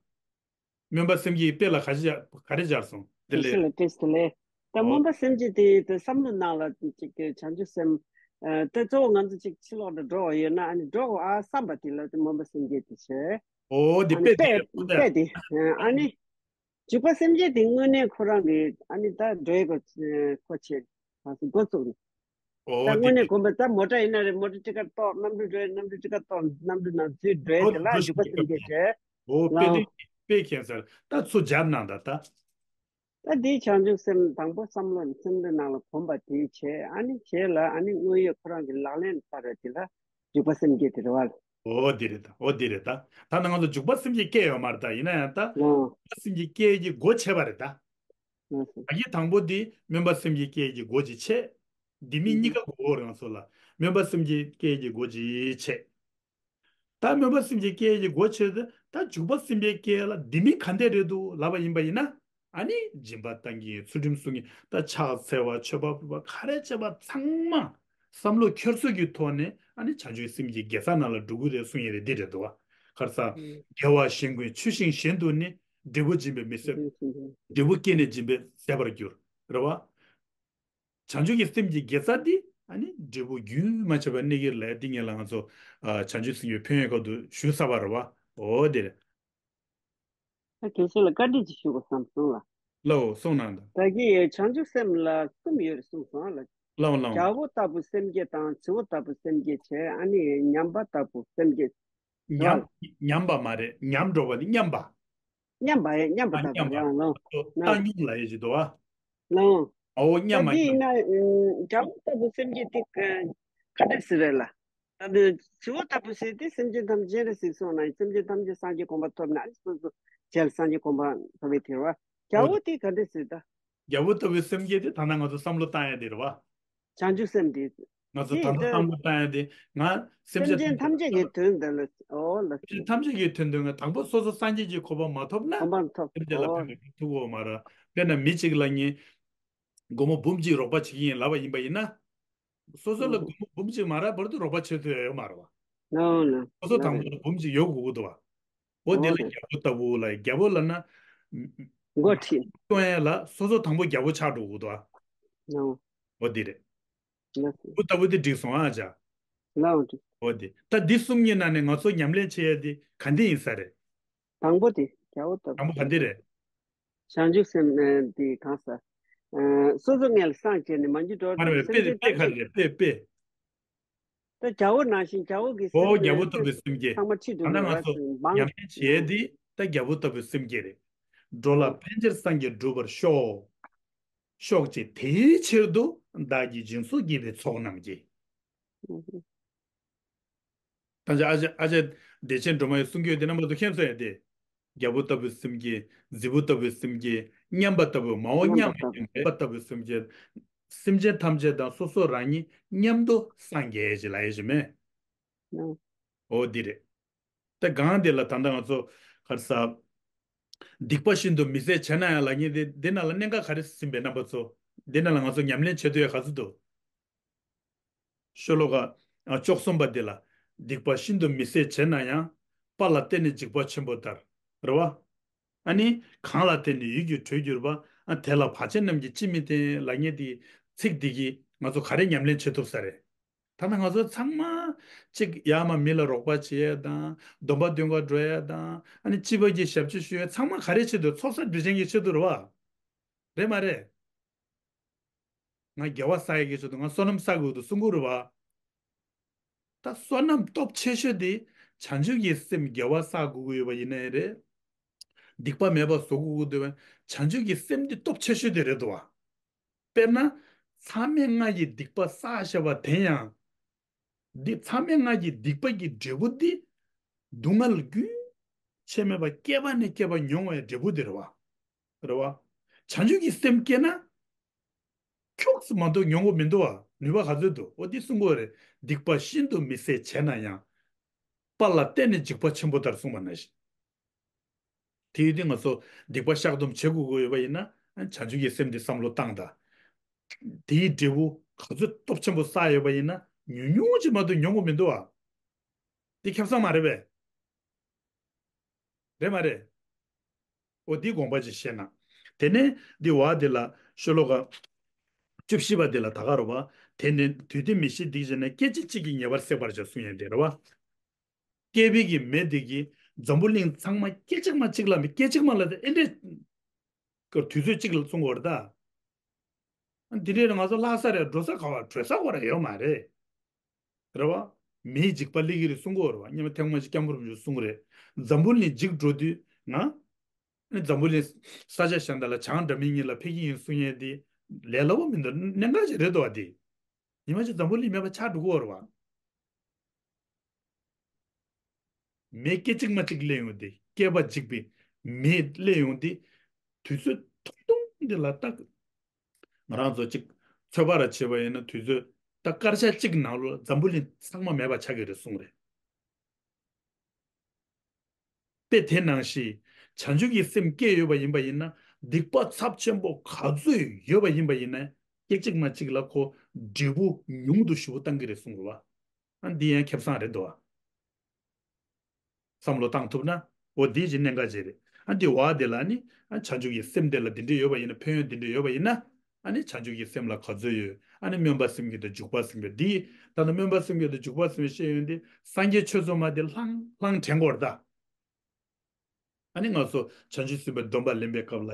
སྨོན་པ་སེམས་བསྐྱེད་དཔེ་ལ་ག་ཞིག་ག་རེ་སྦྱར་སོང་། དེ་ལས། ཏེ་ལེ་ཏེ་ལེ། ད་ཨོ། སྨོན་པ་སེམས་བསྐྱེད་དེ་ཏེ་བསམ་བློ་ནང་ལ་ཅིག་གི་བྱང་ཆུབ་སེམས། ཨ་ཏེ་གཙོ་བོ་ང་ཚོ་ཅིག་ཕྱི་ལོགས་ལ་འགྲོ་བ་ཡོད་ན་ཨ་ནི་འགྲོ་དགོས་ཨ་བསམ་པ་དེ་ལ་ཏེ་སྨོན་པ་སེམས་བསྐྱེད་དེ་བྱས། ཨོ་དེ་ཨ་ནི་དཔེ་དེ་དཔེ་རེད་དཔེ་དེ། ཨ་ནི་འཇུག་པ་སེམས་བསྐྱེད་དེ་དངོས་གནས་ཁོ་རང་གི་ཨ་ནི་ད་འགྲོ་ཡི་གོ་ཁོ་ཆེ་ད་སུ་འགོ་བཙུགས་ནས། ད་ཨོ་དེ་དངོས་གནས་དེ། དགོངས་པ་ད་མོ་ཊ་ཡིན་ན་རེད་མོ་ཊ་ཊི་ཀ་གཏོར་གནམ་གྲུ་འགྲོ་ཡ་གནམ་གྲུ་ཊི་ཀ་གཏོར་གནམ་གྲུ་ནང་འཛུལ་འགྲོ་ཡ་ཨོ་དེ་ལ་འགྲོ་འཇུག་པ་སེམས་བསྐྱེད་བྱས། ཨོ་དཔེ་ལའོ། དེ་དཔེ་མཁྱེན་གསལ་ད་ཚུར་སྦྱར་གནང་ད་ད། ད་འདིའི་བྱང་ཆུབ་སེམས་དང་པོ་བསམ་བློ་སེམས་བློའི་ནང་ལ་གོམས་པ་དེ་བྱས་ཨ་ནི་བྱས་ལ་ཨ་ནི་དངོས་ཡོད་ཁོ་རང་གི་ལག་ལེན་བསྟར་བའི་དེ་ལ་འཇུག་པ་སེམས་བསྐྱེད་དེ་རེད་བ། ཨོ་དེ་རེད་ད་ཨོ་དེ་རེད་ད། ད་ནང་ང་ཚོ་འཇུག་པ་སེམས་བསྐྱེད་སྐྱེས་ཡོད་མ་རེད་ད་ཡིན་ན་ཡང་ད། ཨོ། འཇུག་པ་སེམས་བསྐྱེད་སྐྱེས་ཀྱི་སྒོ་ཕྱེ་བ་རེད་ད། ཨོ་སོ། ད་གི་དང་པོ་དེ་སྨོན་པ་སེམས་བསྐྱེད་སྐྱེས་ཀྱི་སྒོ་ཅིག་ཕྱེ། འདི་མིན་གཉིས་ཀ་དགོས་ཀྱི་རེད་ང་ཚོ་ལ་སྨོན་པ་སེམས་བསྐྱེད་སྐྱེས་ཀྱི་སྒོ་ཅིག་ཕྱེ། ད་སྨོན་པ་སེམས་བསྐྱེད་སྐྱེ་ཡས་ཀྱི་སྒོ་ཕྱེ་སྟེ་ད་འཇུག་པ་སེམས་བསྐྱེད་སྐྱེ་ཡས་ལ་འདི་མིན་ག་འདྲས་རེད་འདུག་ལབ་པ་ཡིན་པ་ཡིན་ན། ཨ་ནི་སྦྱིན་པ་བཏང་གིན་ཚུལ་ཁྲིམས་སྲུང་གིན་ད་ཕྱག་འཚལ་བ་མཆོད་པ་ཕུལ་བ་ག་རེ་བྱས་པ་ཚང་མ་བསམ་བློ་འཁྱེར་ཚུལ་གྱི་ཐོག་ནས་ཨ་ནི་བྱང་ཆུབ་སེམས་ཀྱི་དགེ་རྩ་ནང་ལ་འགྲོ་གི་རེད་གསུང་ཡས་རེད་འདི་རེད་འདུག་བ། ག་རེ་ཟ། དགེ་བ་གཞན་ཀུན་ཆུད་ཞིང་གཞན་དུ་ནི། འབྲས་བུ་སྦྱིན་པས་མི་ཟད། འབྲས་བུ་སྐྱེས་ནས་སྦྱིན་པས་ཟད་པར་འགྱུར། རེད་བ། བྱང་ཆུབ་ཀྱི་སེམས་ཀྱི་དགེ་རྩ་འདི་ཨ་ནི་འབྲས་བུ་རྒྱུན་མ་ཆད་པར་གནས་ཀྱི་རེད་ལ་འདི་ངས་ལ་ང་ཚོ་ཨ་བྱང་ཆུབ་སེམས་ཀྱི་ཕན་ཡོན་སྐོར་དུ་ཞུ་ཚར་བ་རེད་བ། འོ་དེ་རེད། ད་དགེ་བཤེས་ལ་བཀའ་འདྲི་ཅིག་ཞུ་དགོས་བསམ་སོང་ལ། ལའོ་གསུངས་གནང་དང་། ད་གི་བྱང་ཆུབ་སེམས་ལ་གསུམ་ཡོད་རེད་གསུངས་སོང་ལ། ལའོ་ལའོ། རྒྱལ་པོ་ལྟ་བུ་སེམས་བསྐྱེད་དང་བྱི་བོ་ལྟ་བུ་སེམས་བསྐྱེད་བྱས་ཨ་ནི་ཉམས་པ་ལྟ་བུ་སེམས་བསྐྱེད། ཉམས་ཉམས་པ་མ་རེད་ཉམས་འགྲོ་བ་ནི་མཉམ་པ། མཉམ་པ་ཡང་མཉམ་པ་ཨ་ལྟ་བུ་མཉམ་པ། ཡང་ལོ། ལོ། བཏང་སྙོམས་ལ་ཡོད་ཀྱི་འདུག་ཨ། ལོ། ཨོ་ད་མཉམ་པ་འདི་ཡིན་ན་མཉམ་པ། རྒྱལ་པོ་ལྟ་བུ་སེམས་བསྐྱེད་དེ་ག་འདྲ་ཟེར་རེད་ལ། ད་འདི་བྱི་བོ་ལྟ་བུ་ཟེར་དེ་སེམས་ཅན་ཐམས་ཅད་རེད་ཟེར་སོང་ན་སེམས་ཅན་ཐམས་ཅད་སངས་རྒྱས་གོ་འཕང་ཐོབ་ན་ཨ་ནི་སོ་སོ་རྒྱལ་སངས་རྒྱས་གོ་འཕང་ཐོབ་པའི་དེ་རེད་བ། རྒྱལ་ཨོ་པོ་དེ་ག་འདྲ་ཟེར་ད། རྒྱལ་པོ་ལྟ་བུའི་སེམས་བསྐྱེད་དེ་ད་ལྟ་ང་ཚོ་བསམ་བློ་བཏང་ཡ་དེ་རེད་བ། བྱང་ཆུབ་སེམས་དེ། ང་ཚོ་ད་ལྟ་བསམ་བློ་བཏང་ཡ་དེ་ང་སེམས་ཅན་ཐམས་ཅད་ཀྱི་དོན་དུ་ལ་ཨོ་ལ། སེམས་ཅན་ཐམས་ཅད་ཀྱི་དོན་དུ་ང་དང་པོ་སོ་སོ་སངས་རྒྱས་ཀྱི་གོ་འཕང་མ་ཐོབ་ན་གོ་འཕང་ཐོབ་སེམས་ཅན་ལ་ཨོ་ཕན་པའི་ཐུགས་ཁོ་མ་ར། དཔེར་ན་མི་གཅིག་ལ་ངས་སྒོར་མོ་འབུམ་གཅིག་རོགས་པ་བྱེད་ཀྱི་ཡིན་ལབ་པ་ཡིན་པ་ཡིན་ན། སོ་སོ་ལ་ཨོ་སྒོར་མོ་འབུམ་གཅིག་མ་རག་བར་དུ་རོགས་པ་བྱེད་ཐུབ་ཡ་ཡོད་མ་རེད་བ། ཨོ་ལ། སོ་སོ་དང་པོ་ལ་འབུམ་གཅིག་ཡོད་དགོས་ཀྱི་འདུག་བ། འོ་འདི་ལ་ཨོ་རྒྱལ་པོ་ལྟ་བུ་ལ་རྒྱལ་པོ་ལབ་ན། འགོ་ཁྲིད། གཏོང་ཡ་ལ་སོ་སོ་དང་པོ་རྒྱལ་པོ་ཆགས་འགྲོ་དགོས་འདུག་ཨ། ཨོ། འོ་འདི་རེད། ལགས་སོ། འུ་ལྟ་བུ་འདི་འགྲིག་སོང་ཨ་ཅག་ལགས་འོ་འགྲིག་འོ་འདི་ད་འདི་གསུམ་གཉིས་ནང་ནས་ང་ཚོ་ཉམས་ལེན་བྱེད་ཡ་འདི་ག་འདི་ཡིན་ས་རེད། དང་པོ་དེ་རྒྱལ་པོ་ལྟ་བུ། དང་པོ་ག་འདི་རེད། བྱང་ཆུབ་སེམས་ཨ་འདི་གང་ས། ཨ་སོ་སོ་ངལ་སངས་བྱས་ནས་མ་འཇིག་འགྲོ་མ་རེད་བས་དཔེ་དེ་དཔེ་ག་རེ་རེད་དཔེ་དཔེ། ད་རྒྱལ་པོ་ནང་བཞིན་རྒྱལ་པོ་གི་ཨོ་སེམས་རྒྱལ་པོ་ལྟ་བུའི་སེམས་བསྐྱེད། ཚང་མ་ཁྲིད་ད་འགྲོ་ལྟ་ང་ཚོ་མེད་པ་ཉམས་ལེན་བྱེད་ཡས་འདི་ད་རྒྱལ་པོ་ལྟ་བུའི་སེམས་བསྐྱེད་རེད། འགྲོ་ལ་ཨོ་ཕན་ཕྱིར་སངས་རྒྱས་འགྲུབ་པར་ཤོག་ཤོག་ཅེས་དེའི་ཕྱིར་དུ་བདག་གིས་སྦྱིན་སོགས་བགྱིས་པའི་ཚོགས་རྣམས་ཀྱིས། ཨོ་ཧོ། ད་ཅི་ཨ་ཅེ་ཨ་ཅེ་བདེ་ཆེན་སྒྲོལ་མ་ཡི་གསུང་རྒྱུན་དེ་རྣམ་པ་ཚོ་མཁྱེན་སོང་ཡ་དེ། རྒྱལ་པོ་ལྟ་བུའི་སེམས་བསྐྱེད། རྫི་བོ་ལྟ་བུའི་སེམས་བསྐྱེད། མཉམ་པ་ལྟ་བུ་མ་འོངས་མཉམ་མཉམ་པ་ལྟ་བུ་མཉམ་པ་ལྟ་བུའི་སེམས་བསྐྱེད། སེམས་ཅན་ཐམས་ཅད་དང་སོ་སོ་རང་ཉིད་མཉམ་དུ་སངས་རྒྱས་ཅེས་ལབ་ཡས་ཅིག་མེད། ཨོ་འདི་རེད། ད་གང་དེ་ལ་ད་ལྟ་ང་ཚོ་ག་རེ་ཟ། སྡིག་པ་ཤིན་ཏུ་མི་བཟད་བྱས་ན་ཡང་ལབ་མཁན་དེ་འདི་ནང་ལ་གནད་འགག་ག་རེ་ཟིན་པའི་རྣམ་པ་ཚོ། འདི་ནང་ལ་ང་ཚོ་ཉམས་ལེན་བྱེད་ཐུབ་ཡ་ག་ཚོད་འདུག་ཤོ་ལོ་ཀ་ཨ་བཅུ་གསུམ་པ་འདི་ལ། སྡིག་པ་ཤིན་ཏུ་མི་བཟད་བྱས་ན་ཡང་། དཔའ་ལ་བརྟེན་ནས་འཇིགས་པ་ཆེན་པོ་ལྟར། རེད་བ། ཨ་ནི་གང་ལ་བརྟེན་ནས་ཡིད་ཀྱི་དྲོད་གྱུར་པ། ཨ་དེ་ལ་བག་ཅན་རྣམས་ཀྱིས་ཅི་མི་བསྟེན་ལབ་མཁན་དེའི་ཚིག་འདི་གིས་ང་ཚོ་ག་རེ་ཉམས་ལེན་བྱེད་ཐུབ་ས་རེད། ད་ནི་ང་ཚོ་ཚང་མ་གཅིག་ཡར་མར་མི་ལ་རོགས་པ་བྱེད་ཡས་དང་། སྡོམ་པ་འདོན་ག་འགྲོ་ཡས་དང་། ཨ་ནི་སྤྱི་པ་གི་ཞབས་ཕྱི་ཞུ་ཡས་ཚང་མ་ག་རེ་ཆེད་དུ་ཚོགས་བསགས་སྒྲིབ་སྦྱང་གི་ཆེད་དུ་རེད་བ། རེད་མ་རེད། ང་དགེ་བ་བསགས་ཡས་ཀྱི་ཆེད་དུ་ང་བསོད་ནམས་བསགས་དགོས་འདུག་གསུང་གི་རེད་བ། ད་བསོད་ནམས་སྟོབས་ཆེ་ཤོས་དེ་བྱང་ཆུབ་ཀྱི་སེམས་དགེ་བ་བསགས་དགོས་ཀྱི་ཡོད་པ་ཡིན་ནའི་རེད། སྡིག་པ་མེད་པ་བཟོ་དགོས་ཀྱི་འདུག་བ། བྱང་ཆུབ་ཀྱི་སེམས་དེ་སྟོབས་ཆེ་ཤོས་དེ་རེད་འདུག་བ། དཔེར་ན། མཚམས་མེད་ལྔ་ཡི་སྡིག་པ་བསགས་བཞག་པ་དེ་ཡང་། འདི་མཚམས་མེད་ལྔ་ཡི་སྡིག་པ་གི་འབྲས་བུ་འདི། སྡུག་བསྔལ་རྒྱུན་ཆད་མེད་པ་བསྐལ་པ་ནས་བསྐལ་པ་མྱོང་བའི་འབྲས་བུ་དེ་རེད་བ། རེད་བ། བྱང་ཆུབ་ཀྱི་སེམས་སྐྱེས་ན། ཁྱོགས་སུ་མ་གཏོགས་མྱོང་གི་མི་འདུག་བ། ནུས་པ་ག་ཚོད་འདུག་འོ་འདི་གསུང་གི་ཡོད་རེད། སྡིག་པ་ཤིན་ཏུ་མི་བཟད་བྱས་ན་ཡང་། དཔའ་ལ་བརྟེན་ནས་འཇིགས་པ་ཆེན་པོ་ལྟར་གསུངས་པ་ནང་བཞིན། དེ་ཡོད་དུས་ང་ཚོ་སྡིག་པ་བཤགས་སྡོམ་བྱེད་དགོས་ཀྱི་ཡོད་པ་ཡིན་ན། བྱང་ཆུབ་ཀྱི་སེམས་འདི་བསམ་བློ་བཏང་དང་། དེའི་འབྲས་བུ་ག་ཚོད་སྟོབས་ཆེན་པོ་བསགས་ཡོད་པ་ཡིན་ན། ཉུང་ཉུང་ཅིག་མ་གཏོགས་མྱོང་གི་མི་འདུག་བ། འདི་ཁེ་བཟང་མ་རེད་པས། རེད་མ་རེད། འོ་འདི་དགོངས་པ་ཅིག་བཞེས་ན། དེ་ནས་འདི་བ་འདི་ལ་ཤོ་ལོ་ཀ་བཅུ་བཞི་པ་འདི་ལ་ད་ག་རེད་པ། དེ་ནས་དུས་མཐའི་མེ་ཤེས་སྡིག་བྱས་ན། སྐད་ཅིག་གཅིག་གིས་ཉེ་བར་སྲེག་པར་བྱ་གསུངས་ཡས་འདི་རེད་པ། བསྐལ་པའི་གི་མེ་འདི་གིས་འཛམ་བུ་གླིང་ཚང་མ་སྐད་ཅིག་མ་གཅིག་ལ། མི་སྐད་ཅིག་མ་ལ་ཨེ་འདྲས་དུས་ཚོད་གཅིག་ལ་གསུང་གི་ཡོད་རེད་ད། འདི་འདྲས་ང་ཚོ་ལྷག་ས་རེད། འགྲོ་ས་ག་བ་བྲོས་ས་ག་ར་ཡོད་མ་རེད། རེད་བ། མེའི་འཇིགས་པ་སླེབས་ཀྱི་རེད་གསུང་གི་ཡོད་རེད་བ། སྔོན་མ་ཐེངས་མ་ཅིག་སྐྱབས་མགོན་རིན་པོ་ཆེས་གསུང་གི་རེད། འཛམ་བུ་གླིང་འཇིག་འགྲོ་དུས་ང་། ཨ་ནི་འཛམ་བུ་གླིང་ས་ཆ་གཞན་དག་ལ་བྱང་སྒྲ་མི་སྙན་ལ་ཕེབས་ཀྱི་ཡིན་གསུང་མཁན་དེ་ལས་སླ་པོ་མི་འདུག་གནད་འགག་ཅིག་རེད་འདུག་བ་དེ། ཉི་མ་ཅིག་འཛམ་བུ་གླིང་མེད་པ་ཆགས་འགྲོ་གི་ཡོད་རེད་བ། མེ་སྐད་ཅིག་མ་གཅིག་སླེབས་ཡོང་དུས། བསྐལ་པ་འཇིག་པའི་མེ་སླེབས་ཡོང་དུས། དུས་ཚོད་ཐུང་ཐུང་འདི་ལ་ལྟ། ང་རང་ཚོ་གཅིག་ཚོད་དཔག་ར་བྱས་པ་ཡིན་ན། དུས་ཚོད་ད་སྐར་ཆ་གཅིག་ནང་ལོགས་འཛམ་བུ་གླིང་ཚང་མ་མེད་པ་ཆགས་ཀྱི་རེད་གསུངས་རེད། དཔེ་དེ་ནང་བཞིན་བྱང་ཆུབ་ཀྱི་སེམས་སྐྱེས་ཡོད་པ་ཡིན་པ་ཡིན་ན། སྡིག་པ་ཚབས་ཆེན་པོ་ག་ཚོད་ཡོད་པ་ཡིན་པ་ཡིན་ན། སྐད་ཅིག་མ་གཅིག་ལ་ཁོ་འབྲས་བུ་ཉུང་དུ་ཞེ་པོ་བཏང་གི་རེད་གསུངས་རེད་བ། ཨ་འདི་ཡང་ཁེ་བཟང་རེད་འདུག་བ། བསམ་བློ་བཏང་ཐུབ་ན། འོ་འདི་ཅིག་གནད་འགག་ཅིག་རེད། ཨ་འདི་བ་དེ་ལ་ནི། ཨ་བྱང་ཆུབ་ཀྱི་སེམས་དེ་ལ་འདི་འདྲ་ཡོད་པ་ཡིན་ན། ཕན་ཡོན་འདི་འདྲ་ཡོད་པ་ཡིན་ན། ཨ་ནི་བྱང་ཆུབ་ཀྱི་སེམས་ལ་ག་ཚོད་ཡོད། ཨ་ནི་སྨོན་པ་སེམས་བསྐྱེད་དང་འཇུག་པ་སེམས་བསྐྱེད་འདི། ད་ལྟ་སྨོན་པ་སེམས་བསྐྱེད་དང་འཇུག་པ་སེམས་བསྐྱེད་བཤད་ཡོང་དུས། སངས་རྒྱས་ཆོས་ཚོགས་མ་དེ་ལྷང་ལྷང་དྲན་དགོས་རེད་ད། ཨ་ནི་ང་ཚོ་བྱང་ཆུབ་སེམས་དཔའི་སྡོམ་པ་ལེན་པའི་སྐབས་ལ་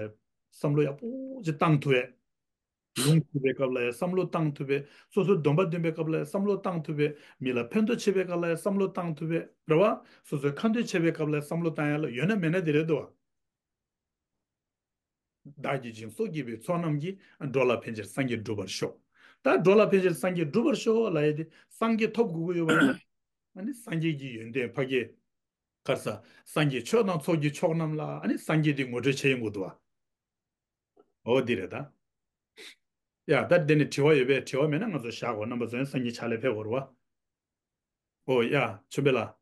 བསམ་བློ་ཡག་པོ་ཅིག་བཏང་ཐུབ་པས། ལུང་ཞུ་བའི་སྐབས་ལ་ཡང་བསམ་བློ་བཏང་ཐུབ་པས། སོ་སོའི་སྡོམ་པ་འདོན་པའི་སྐབས་ལ་ཡང་བསམ་བློ་བཏང་ཐུབ་པས། མི་ལ་ཕན་ཐོགས་བྱེད་པའི་སྐབས་ལ་ཡང་བསམ་བློ་བཏང་ཐུབ་པས། རེད་བ། སོ་སོའི་ཁ་འདོན་བྱེད་པའི་སྐབས་ལ་ཡང་བསམ་བློ་བཏང་ཡག་ལ་ཡོད་ན་མེད་ན་དེ་རེད་དོ། བདག་གིས་སྦྱིན་སོགས་བགྱིས་པའི་ཚོགས་རྣམས་ཀྱིས། འགྲོ་ལ་ཕན་ཕྱིར་སངས་རྒྱས་འགྲུབ་པར་ཤོག་ད་འགྲོ་ལ་ཕན་ཕྱིར་སངས་རྒྱས་འགྲུབ་པར་ཤོག་ལབ་ཡག་དེ་སངས་རྒྱས་ཐོབ་དགོས་ཀྱི་ཡོད་པ་ཡིན་ན། ཨ་ནི་སངས་རྒྱས་ཀྱི་ཡོན་ཏན་ཕ་གིའི། ག་རེ་ཟ། སངས་རྒྱས་ཆོས་དང་ཚོགས་ཀྱི་མཆོག་རྣམས་ལ། ཨ་ནི་སངས་རྒྱས་དེ་ངོ་སྤྲོད་བྱེད་ཡོང་དགོས་འདུག་བ། འོ་འདི་རེད་ད། ཡ་ད་འདི་ནས་དྲི་བ་ཡོད་པས། དྲི་བ་མེད་ན་ང་ཚོ་བཞག་གོ། རྣམ་པ་ཚོ་ཡང་སངས་རྒྱས་ཕྱག་ལས་ཕེབས་དགོས་རེད་བ། འོ་ཡ་ཆོས་འཕེལ་ལགས།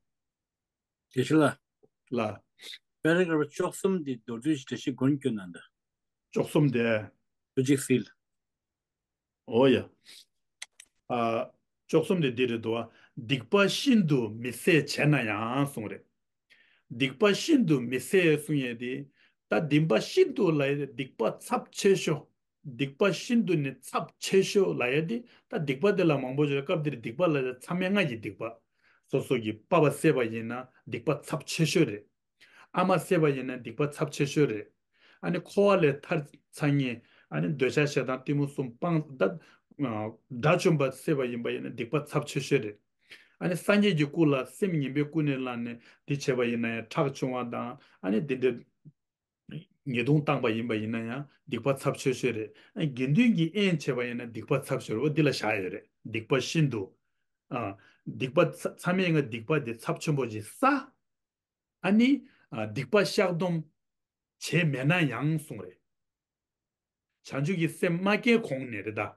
དགེ་བཤེས་ལགས། ལགས། པེ་ར་གྷ་རབ་བཅུ་གསུམ་འདི་མདོར་བསྡུས་ཤིག་འགྲེལ་བཤད་མགོ་ནས་སྐྱོན་གནང་དང་། བཅུ་གསུམ་དེ། བཅུ་གཅིག་སིལ། འོ་ཡ། ཨ། བཅུ་གསུམ་དེ་འདི་རེད་འདུག་བ། སྡིག་པ་ཤིན་ཏུ་མི་བཟད་བྱས་ན་ཡང་གསུངས་རེད། སྡིག་པ་ཤིན་ཏུ་མི་བཟད་གསུང་ཡས་དེ། ད་སྡིག་པ་ཤིན་ཏུ་ལབ་ཡས་དེ་སྡིག་པ་ཚབས་ཆེ་ཤོས། སྡིག་པ་ཤིན་ཏུ་ནི་ཚབས་ཆེ་ཤོས་ལབ་ཡས་དེ། ད་སྡིག་པ་དེ་ལ་མང་པོ་ཡོད། སྐབས་འདིར་སྡིག་པ་ལབ་ཡས་མཚམས་མེད་ལྔ་ཡི་སྡིག་པ། སོ་སོ་གི་པ་ཕ་བསད་པ་ཡིན་ན་སྡིག་པ་ཚབས་ཆེ་ཤོས་རེད། ཨ་མ་བསད་པ་ཡིན་ན་སྡིག་པ་ཚབས་ཆེ་ཤོས་རེད། ཨ་ནི་འཁོར་བ་ལས་ཐར་ཚར་མཁན། ཨ་ནི་འདོད་ཆགས་ཞེ་སྡང་གཏི་མུག་གསུམ་སྤངས་ད། དགྲ་བཅོམ་པ་བསད་པ་ཡིན་པ་ཡིན་ན་སྡིག་པ་ཚབས་ཆེ་ཤོས་རེད། ཨ་ནི་སངས་རྒྱས་ཀྱི་སྐུ་ལ་སེམས་ངན་པའི་ཀུན་ནས་བསླངས་ནས་འདི་བྱས་པ་ཡིན་ན་ཡང་ཁྲག་ཕྱུང་བ་དང་། ཨ་ནི་འདི་འདྲའི་ཉེས་ལྟུང་བཏང་པ་ཡིན་པ་ཡིན་ན་ཡང་སྡིག་པ་ཚབས་ཆེ་ཤོས་རེད། ཨ་ནི་དགེ་འདུན་གྱིས་དབྱེན་བྱས་པ་ཡིན་ན་སྡིག་པ་ཚབས་ཆེ་ཤོས་རེད། འོ་འདི་ལ་བཞག་ཡོད་རེད། སྡིག་པ་ཤིན་ཏུ། ཨ། སྡིག་པ་ཚ་མཚམས་མེད་ལྔ་སྡིག་པ་དེ་ཚབས་ཆེན་པོ་ཞིག་བསགས། ཨ་ནི། ཨ། སྡིག་པ་བཤགས་སྡོམ་བྱས་མེད་ན་ཡང་གསུངས་རེད། བྱང་ཆུབ་ཀྱི་སེམས་མ་སྐྱེས་གོང་ནས་རེད་ད།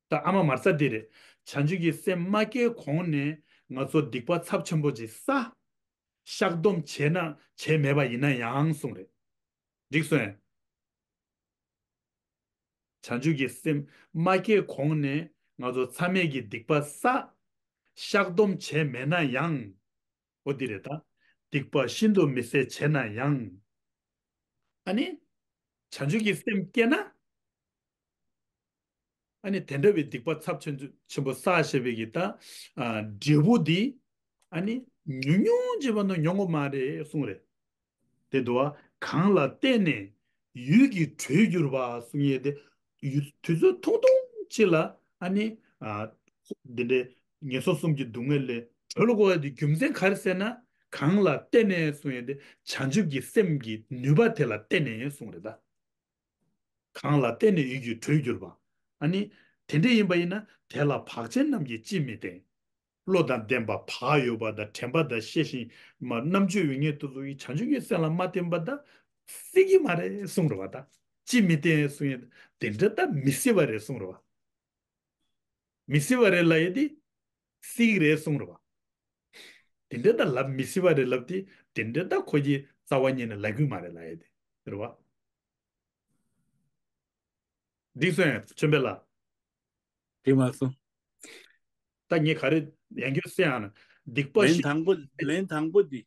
ད་ཨ་མ་མ་རྩ་འདི་རེད། བྱང་ཆུབ་ཀྱི་སེམས་མ་སྐྱེས་གོང་ནས་ང་ཚོ་སྡིག་པ་ཚབས་ཆེན་པོ་ཅིག་བསགས། བཤགས་སྡོམ་བྱས་ན་བྱས་མེད་པ་ཡིན་ན་ཡང་གསུངས་རེད། འགྲིག་སོང་ངས། བྱང་ཆུབ་ཀྱི་སེམས་མ་སྐྱེས་གོང་ནས་ང་ཚོ་མཚམས་མེད་ཀྱི་སྡིག་པ་བསགས། བཤགས་སྡོམ་བྱས་མེད་ན་ཡང་། འོ་འདི་རེད་ད། སྡིག་པ་ཤིན་ཏུ་མི་བཟད་བྱས་ན་ཡང་། ཨ་ནི། བྱང་ཆུབ་ཀྱི་སེམས་སྐྱེས་ན། ཨ་ནི་དེ་འདྲ་བའི་སྡིག་པ་ཚབས་ཆེན་ཆེན་པོ་བསགས་བྱས་པའི་གི་ད། ཨ། འབྲས་བུ་འདི། ཨ་ནི་ཉུང་ཉུང་ཅིག་མ་གཏོགས་མྱོང་གི་མ་རེད་གསུངས་རེད། དེ་འདུག་བ། གང་ལ་བརྟེན་ནས་ཡུད་ཀྱིས་གྲོལ་གྱུར་པ་གསུང་ཡས་དེ། ཡུད་དུས་ཚོད་ཐུང་ཐུང་ཅིག་ལ་ཨ་ནི། ཨ། འདི་འདྲའི་ངན་སོང་གསུམ་གྱི་སྡུག་བསྔལ་ལས་གྲོལ་དགོས་ཡ་དེ་རྒྱུ་མཚན་ག་རེ་ཟེར་ན། གང་ལ་བརྟེན་ནས་གསུང་ཡས་དེ་བྱང་ཆུབ་ཀྱི་སེམས་ཀྱི་ནུས་པ་དེ་ལ་བརྟེན་ནས་གསུང་རེད་ད། གང་ལ་བརྟེན་ནས་ཡུད་ཀྱིས་གྲོལ་གྱུར་པ། ཨ་ནི། དེ་འདྲ་ཡིན་པ་ཡིན་ན་དེ་ལ་བག་ཅན་རྣམས་ཀྱིས་ཅིས་མི་བརྟེན། བློ་དང་ལྡན་པ་བག་ཡོད་པ་དང་དྲན་པ་དང་ཤེས་བཞིན་མ་རྣམ་དཔྱོད་ཡོད་མཁན་དེ་ཚོ་ཡིས་བྱང་ཆུབ་ཀྱི་སེམས་ལ་མ་བརྟེན་པ་ད་སྲིད་ཀྱི་མ་རེད་གསུངས་རེད་བ་ད། ཅི་མི་བསྟན་གསུང་ཡས། དེ་འདྲ་ད་མི་སྲིད་པ་རེད་གསུང་རེད་བ། མི་སྲིད་པ་རེད་ལབ་ཡས་དེ་སྲིད་ཀྱི་རེད་གསུང་རེད་བ། དེ་འདྲ་ད་ལབ་མི་སྲིད་པ་རེད་ལབ་དེ། དེ་འདྲ་ད་ཁོ་གི་རྩ་བ་ཉིད་ནས་ལབ་ཀྱི་མ་རེད་ལབ་ཡས་དེ་རེད་བ། འགྲིག་སོང་ཡ་ཆོས་འཕེལ་ལགས། འགྲིག་མ་སོང་། ད་ངས་ག་རེ་ཡང་བསྐྱར་གསལ་ཡང་ན། སྡིག་པ་ལན་ཤིན་དང་པོ་ལན་དང་པོ་འདི།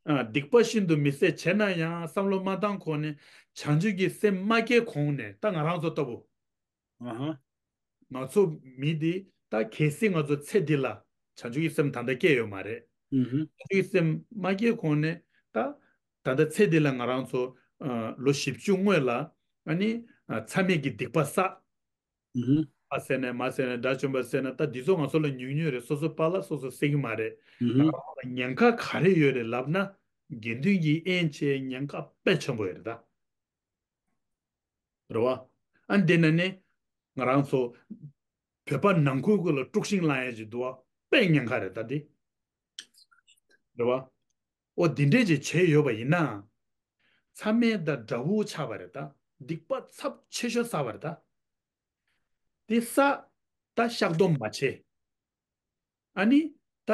ཨ། སྡིག་པ་ཤིན་ཏུ་མི་བཟད་བྱས་ན་ཡང་བསམ་བློ་མ་བཏང་གོང་ནས་བྱང་ཆུབ་ཀྱི་སེམས་མ་སྐྱེས་གོང་ནས། ད་ང་རང་ཚོ་ལྟ་བུ། ཨ་ཧ། ང་ཚོ་མི་འདི་ད་གལ་སྲིད་ང་ཚོ་ཚེ་འདི་ལ་བྱང་ཆུབ་ཀྱི་སེམས་ད་ལྟ་སྐྱེས་ཡོད་མ་རེད། ཨུ་ཧུ། བྱང་ཆུབ་ཀྱི་སེམས་མ་སྐྱེས་གོང་ནས་ད། ད་ལྟ་ཚེ་འདི་ལ་ང་རང་ཚོ་ཨ་ལོ་བཞི་བཅུ་སྔོན་ལ་ཨ་ནི་ཨ་མཚམས་མེད་ཀྱི་སྡིག་པ་བསགས། ཨུ་ཧུ། ཕ་བསད་ནས་མ་བསད་ནས། དགྲ་བཅོམ་པ་བསད་ན། ད་འདི་ཚོ་ང་ཚོ་ལ་ཉུང་ཉུང་རེད། སོ་སོ་པཱ་ལགས་སོ་སོ་སྲིད་ཀྱི་མ་རེད། ཨུ་ཧུ། ང་རང་ལ་ཉེན་ཁ་ག་རེ་ཡོད་རེད་ལབ་ན། དགེ་འདུན་གྱིས་དབྱེན་བྱེད་ཉེན་ཁ་དཔེ་ཆེན་པོ་ཡོད་རེད་ད། རེད་བ། ཨ་འདི་ན་ནི་ང་རང་ཚོ་བོད་པ་ནང་ཁུལ་ཁུལ་ལ་དཀྲུག་ཤིང་བསླང་ཡས་ཅིག་འདུག་བ། དཔེ་ཉེན་ཁ་རེད་ད་འདི། རེད་བ། ཨོ་འདི་འདྲས་ཅིག་བྱས་ཡོད་པ་ཡིན་ན། མཚམས་མེད་དང་དགྲ་བོ་ཆགས་པ་རེད་ད། སྡིག་པ་ཚབས་ཆེ་ཤོས་བསགས་པ་རེད་ད། དེ་བསགས། ད་བཤགས་སྡོམ་མ་བྱས། ཨ་ནི་ད་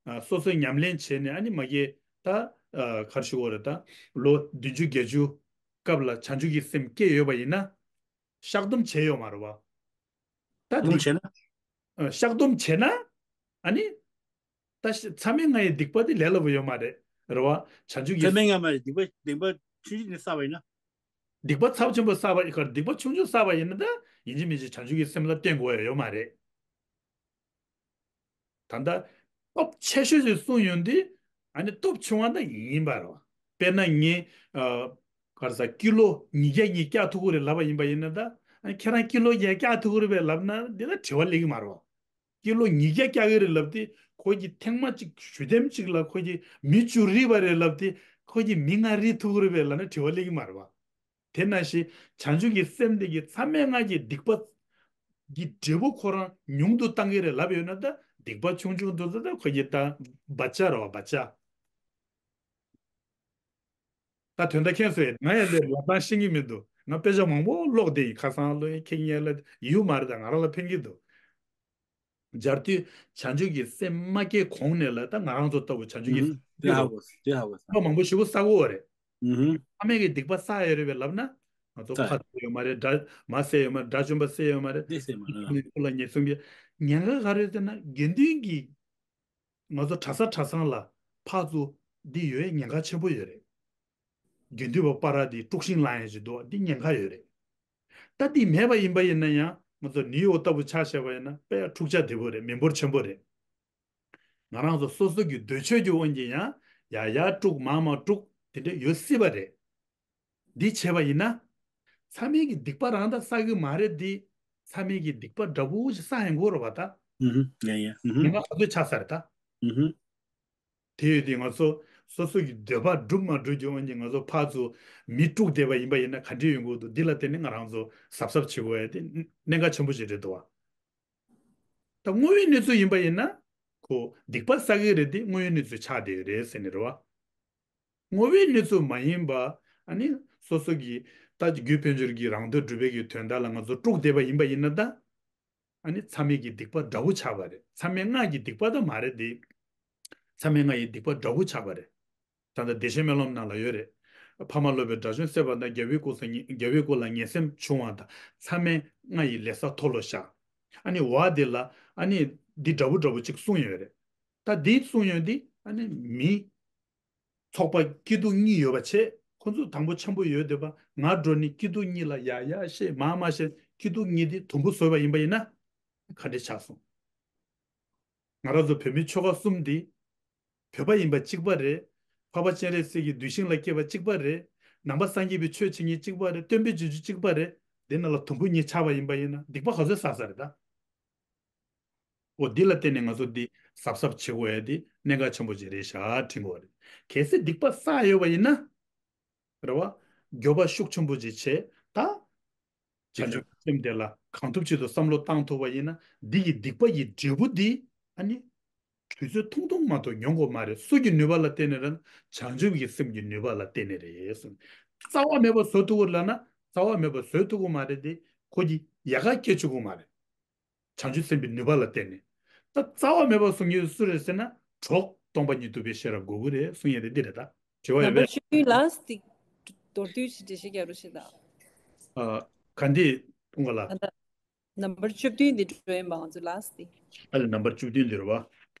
ཨ་སོ་སོས་ཉམས་ལེན་བྱས་ནས། ཨ་ནི་མ་གིའི་ད་ཨ་ག་རེ་ཞུ་དགོས་རེད། ད་ལོ་བདུན་ཅུ་བརྒྱད་ཅུ་སྐབས་ལ་བྱང་ཆུབ་ཀྱི་སེམས་སྐྱེས་ཡོད་པ་ཡིན་ན། བཤགས་སྡོམ་བྱས་ཡོད་མ་རེད་བ། ད་སྡོམ་དེ་བྱས་ན། ཨ་བཤགས་སྡོམ་བྱས་ན། ཨ་ནི་ད་ཤ- མཚམས་མེད་ལྔ་ཡི་སྡིག་པ་དེ་ལས་སླ་པོ་ཡོད་མ་རེད། རེད་བ། བྱང་ཆུབ་ཀྱི། མཚམས་མེད་ལྔ་མ་རེད། སྡིག་པ་སྡིག་པ་ཆུང་ཆུང་ནས་བསགས་པ་ཡིན་ན། སྡིག་པ་ཚབས་ཆེན་པོ་བསགས་པ་ཡིན་ཁར། སྡིག་པ་ཆུང་ཆུང་བསགས་པ་ཡིན་ན། ད་ཡིན་གཅིག་མིན་གཅིག་བྱང་ཆུབ་ཀྱི་སེམས་ལ་བརྟེན་དགོས་ཡ་ཡོད་མ་རེད། ད་ལྟ་སྟོབས་ཆེ་ཤོས་ཅིག་གསུངས་ཡོང་དུས། ཨ་ནི་སྟོབས་ཆུང་བ་ད་ཡིན་པ་རེད་བ། དཔེར་ན་ངས་ཨ་ག་རེ་ཟ། ཀི་ལོ་ཉིས་བརྒྱ་གཉིས་བཀྱག་ཐུབ་ཀྱི་རེད་ལབ་པ་ཡིན་པ་ཡིན་ན། ད་ཨ་ནི་ཁྱེད་རང་ཀི་ལོ་བརྒྱད་བཀྱག་ཐུབ་ཀྱི་རེད་པས་ལབ་ན། འདི་ད་དྲི་བ་སླེབས་ཀྱི་མ་རེད་བ། ཀི་ལོ་ཉིས་བརྒྱ་བཀྱག་གི་རེད་ལབ་དུས། ཁོ་གིས་ཐེངས་མ་གཅིག་ཞུ་དེམ་གཅིག་ལ་ཁོ་གིས་མི་བཅུ་རིག་པ་རེད་ལབ་དུས། ཁོ་གིས་མི་ལྔ་རིག་ཐུབ་ཀྱི་རེད་པས་ལབ་ན་དྲི་བ་སླེབས་ཀྱི་མ་རེད་བ། དེ་ནང་བཞིན་བྱང་ཆུབ་ཀྱི་སེམས་དེ་གིས་མཚམས་མེད་ལྔ་གི་སྡིག་པ་གི་འབྲས་བུ་ཁོ་རང་ཉུང་དུ་བཏང་གི་རེད་ལབ་ཡོད་ན། ད་སྡིག་པ་ཆུང་ཆུང་དུ་ད་ཁོ་གིས་ད་བག་ཆགས་རེད་བ། བག་ཆགས། ད་དོན་དག་མཁྱེན་སོང་ངས། ང་ཡང་ལས་ལབ་སྟངས་ཤེས་ཀྱི་མི་འདུག་ང་དཔེ་ཆ་མང་པོ་ཀློག་བསྡད་ཡིན། ཁ་སང་ཀློག་ཡིན། ཁེ་ཉེ་ལ་ཡོད་མ་རེད། ད་ང་རང་ལ་ཕན་གྱི་འདུག་སྦྱར་དུས་བྱང་ཆུབ་ཀྱི་སེམས་མ་སྐྱེས་གོང་ནས་ལ། ད་ང་རང་ཚོ་ལྟ་བུ་བྱང་ཆུབ་ཀྱི་ཨུ་ཧུ། སེམས་དེ་ཧ་གོ་སོང་། དེ་ཧ་གོ་སོང་། ལོ་མང་པོ་ཞེ་པོ་བསགས་ཀྱི་ཡོད་རེད། ཨུ་ཧུ། མཚམས་མེད་ཀྱི་སྡིག་པ་བསགས་ཡོད་རེད་པས་ལབ་ན། ང་ཚོ་ས་ཕ་བསད་ཡོད་མ་རེད། དགྲ་མ་བསད་ཡོད་མ་རེད། དགྲ་བཅོམ་པ་བསད་ཡོད་མ་རེད། དེ་བསད་མ་རེད། ཁོ་ལ་ཉེས་སྲུང་གི་ཉེན་ཁ་ག་རེ་ཟེར་ན། དགེ་འདུན་གྱི་ང་ཚོ་གྲྭ་ས་གྲྭ་ཚང་ལ་ཕར་ཚུར་འདི་ཡོད་ཉེན་ཁ་ཆེན་པོ་ཡོད་རེད། དགེ་འདུན་པ་པ་ར་འདི་དཀྲུག་ཤིང་བསླང་ཡ་ཞིག་འདུག་འདི་ཉེན་ཁ་ཡོད་རེད། ད་འདི་མེད་པ་ཡིན་པ་ཡིན་ན་ཡང་། ང་ཚོ་ནིའུ་ཡོག་ལྟ་བུ་ཆ་བཞག་པ་ཡིན་ན། དཔེ་འཁྲུག་ཆ་དོད་པོ་རེད། མི་འབོར་ཆེན་པོ་རེད། ང་རང་ཚོ་སོ་སོ་གི་འདོད་ཆགས་ཀྱི་དབང་གིས་ཡང་ཡར་ཡར་དཀྲུག་མར་མར་དཀྲུག་དེ་འདྲ་ཡོད་སྲིད་པ་རེད། འདི་བྱས་པ་ཡིན་ན། མཚམས་མེད་ཀྱི་སྡིག་པ་རང་ད་བསགས་ཀྱི་མ་རེད་དེ། མཚམས་མེད་ཀྱི་སྡིག་པ་འདྲ་པོ་ཞིག་བསགས་ཡོང་གི་ཡོད་རེད་བ་ད། ཨུ་ཧུ། ཡ་ཡ། ཨུ་ཧུ། ཉེན་ཁ་ག་ཚོད་ཆགས་ས་རེད་ད། ཨུ་ཧུ། དེ་ཡོད་དུས་ང་ཚོ་སོ་སོ་གི་འདོད་པ་སྒྲུབ་མ་སྒྲུབ་ཀྱི་དབང་གིས་ང་ཚོ་ཕར་ཚུར་མི་དཀྲུགས་བསྡད་པ་ཡིན་པ་ཡིན་ན། ག་འདྲ་ཡོང་གི་འདུག་འདི་ལ་བརྟེན་ནས་ང་རང་ཚོ་གཟབ་གཟབ་བྱེད་དགོས་ཡ་དེ་གནད་འགག་ཆེན་པོ་ཞིག་རེད་འདུག་བ། ད་དངོས་ཡོད་གནས་ཚུལ་ཡིན་པ་ཡིན་ན། ཁོ་སྡིག་པ་བསགས་ཀྱི་རེད་དེ། དངོས་ཡོད་གནས་ཚུལ་ཆགས་བསྡད་ཡོད་རེད་ཟེར་ནས་རེད་བ། དངོས་ཡོད་གནས་ཚུལ་མ་ཡིན་པ། ཨ་ནི་སོ་སོ་གི་ད་རྒྱུ་དཔལ་འབྱོར་གྱི་རང་དོན་སྒྲུབ་པའི་གི་དོན་དག་ལ་ང་ཚོ་དཀྲུགས་བསྡད་པ་ཡིན་པ་ཡིན་ན་ད། ཨ་ནི་མཚམས་མེད་ཀྱི་སྡིག་པ་འདྲ་པོ་ཆགས་པ་རེད། མཚམས་མེད་ལྔ་གི་སྡིག་པ་ད་མ་རེད་དེ། མཚམས་མེད་ལྔ་ཡི་སྡིག་པ་འདྲ་པོ་ཆགས་པ་རེད། ད་ལྟ་བདེ་གཤེགས་སྨོན་ལམ་ནང་ལ་ཡོད་རེད། ཕ་མ་ལོག་པའི་དགྲ་བཅོམ་བསད་པ་དང་། རྒྱལ་བའི་སྐུ་ས་ཉིད། རྒྱལ་བའི་སྐུ་ལ་ངན་སེམས་བྱུང་བ་དང་། མཚམས་མེད་ལྔ་ཡི་ལས་བསགས་མཐོལ་ལོ་བཤགས། ཨ་ནི་བ་དེ་ལ་ཨ་ནི་འདི་འདྲ་པོ་འདྲ་པོ་ཅིག་གསུངས་ཡོད་རེད། ད་འདི་གསུངས་ཡོད་འདི་ཨ་ནི་མི་ཚོགས་པ་སྐྱིད་སྡུག་གཉིས་ཡོད་པ་བྱས། ཁོ་ཚོ་དང་པོ་འཆམ་པོ་ཡོད་འདོད་པ། ང་འགྲོ་ནི་སྐྱིད་སྡུག་གཉིས་ལ་ཡ་ཡ་བཤད་མ་མ་བཤད། སྐྱིད་སྡུག་གཉིས་དེ་དུམ་བུ་བཟོས་པ་ཡིན་པ་ཡིན་ན། ག་འདྲས་ཆགས་སོང་། ང་རང་ཚོ་བོད་མི་ཆོལ་ཁ་གསུམ་འདི་བོད་པ་ཡིན་པ་གཅིག་པ་རེད། འཕགས་པ་སྤྱན་རས་གཟིགས་ཀྱི་གདུལ་ཞིང་ལ་སྐྱེས་པ་གཅིག་པ་རེད། ནང་པ་སངས་རྒྱས་པའི་ཆོས་བྱེད་མཁན་གཅིག་པ་རེད། སྟོན་པའི་རྗེས་འཇུག་གཅིག་པ་རེད། འདི་ནང་ལ་དུམ་བུ་གཉིས་ཆགས་པ་ཡིན་པ་ཡིན་ན། སྡིག་པ་ག་ཚོད་བསགས་ས་རེད་ད། འོ་འདི་ལ་བརྟེན་ནས་ང་ཚོ་འདི་གཟབ་གཟབ་བྱེད་དགོས་ཡ་འདི་གནད་འགག་ཆེན་པོ་ཅིག་རེད་ཤག་དྲན་དགོས་རེད། གལ་སྲིད་སྡིག་པ་བསགས་ཡོད་པ་ཡིན་ན། རེད་བ། འགྱོད་པ་ཤུགས་ཆེན་པོ་ཅིག་བྱས་ད། བྱང་ཆུབ་སེམས་དེ་ལ་གང་ཐུབ་ཅི་ཐུབ་བསམ་བློ་བཏང་ཐུབ་པ་ཡིན་ན། འདི་ཡི་སྡིག་པ་ཡི་འབྲས་བུ་འདི་ཨ་ནི་དུས་ཚོད་ཐུང་ཐུང་མ་གཏོགས་མྱོང་དགོས་མ་རེད། སུ་གི་ནུས་པ་ལ་བརྟེན་ནས་རེད། བྱང་ཆུབ་ཀྱི་སེམས་ཀྱི་ནུས་པ་ལ་བརྟེན་ནས་རེད་གསུངས། རྩ་བ་མེད་པ་བཟོ་ཐུབ་ཀྱི་རེད་ལབ་ན། རྩ་བ་མེད་པ་བཟོ་ཐུབ་ཀྱི་མ་རེད་དེ། ཁོ་གིས་ཡལ་ག་སྐྱེ་བཅུག་གི་མ་རེད། བྱང་ཆུབ་སེམས་དཔའི་ནུས་པ་ལ་བརྟེན་ནས། ད་རྩ་བ་མེད་པ་གསུང་མཁན་སུ་རེད་ཟེར་ན། གྲོགས་སྟོང་པ་ཉིད་རྟོགས་པའི་ཤེས་རབ་དགོས་ཀྱི་རེད་གསུང་ཡས་དེ་འདི་རེད་ད། དྲི་བ་ཡོད་པས། ནམ་པར་བཅུ་བདུན་ལ་སྟེ། མདོར་བསྡུས་ཤིག་འགྲེལ་བཤད་རྒྱག་རོགས་བྱེད་དང་། ཨ། ག་འདི་གསུང་ག་ལ། ད་ལྟ་ནམ་པར་བཅུ་བདུན་འདི་འགྲོ་ཡིན་པ་ང་ཚོ་ལ་སྟེ། ཨ་ལས་ནམ་པར་བཅུ་བདུན་འདི་རེད་བ།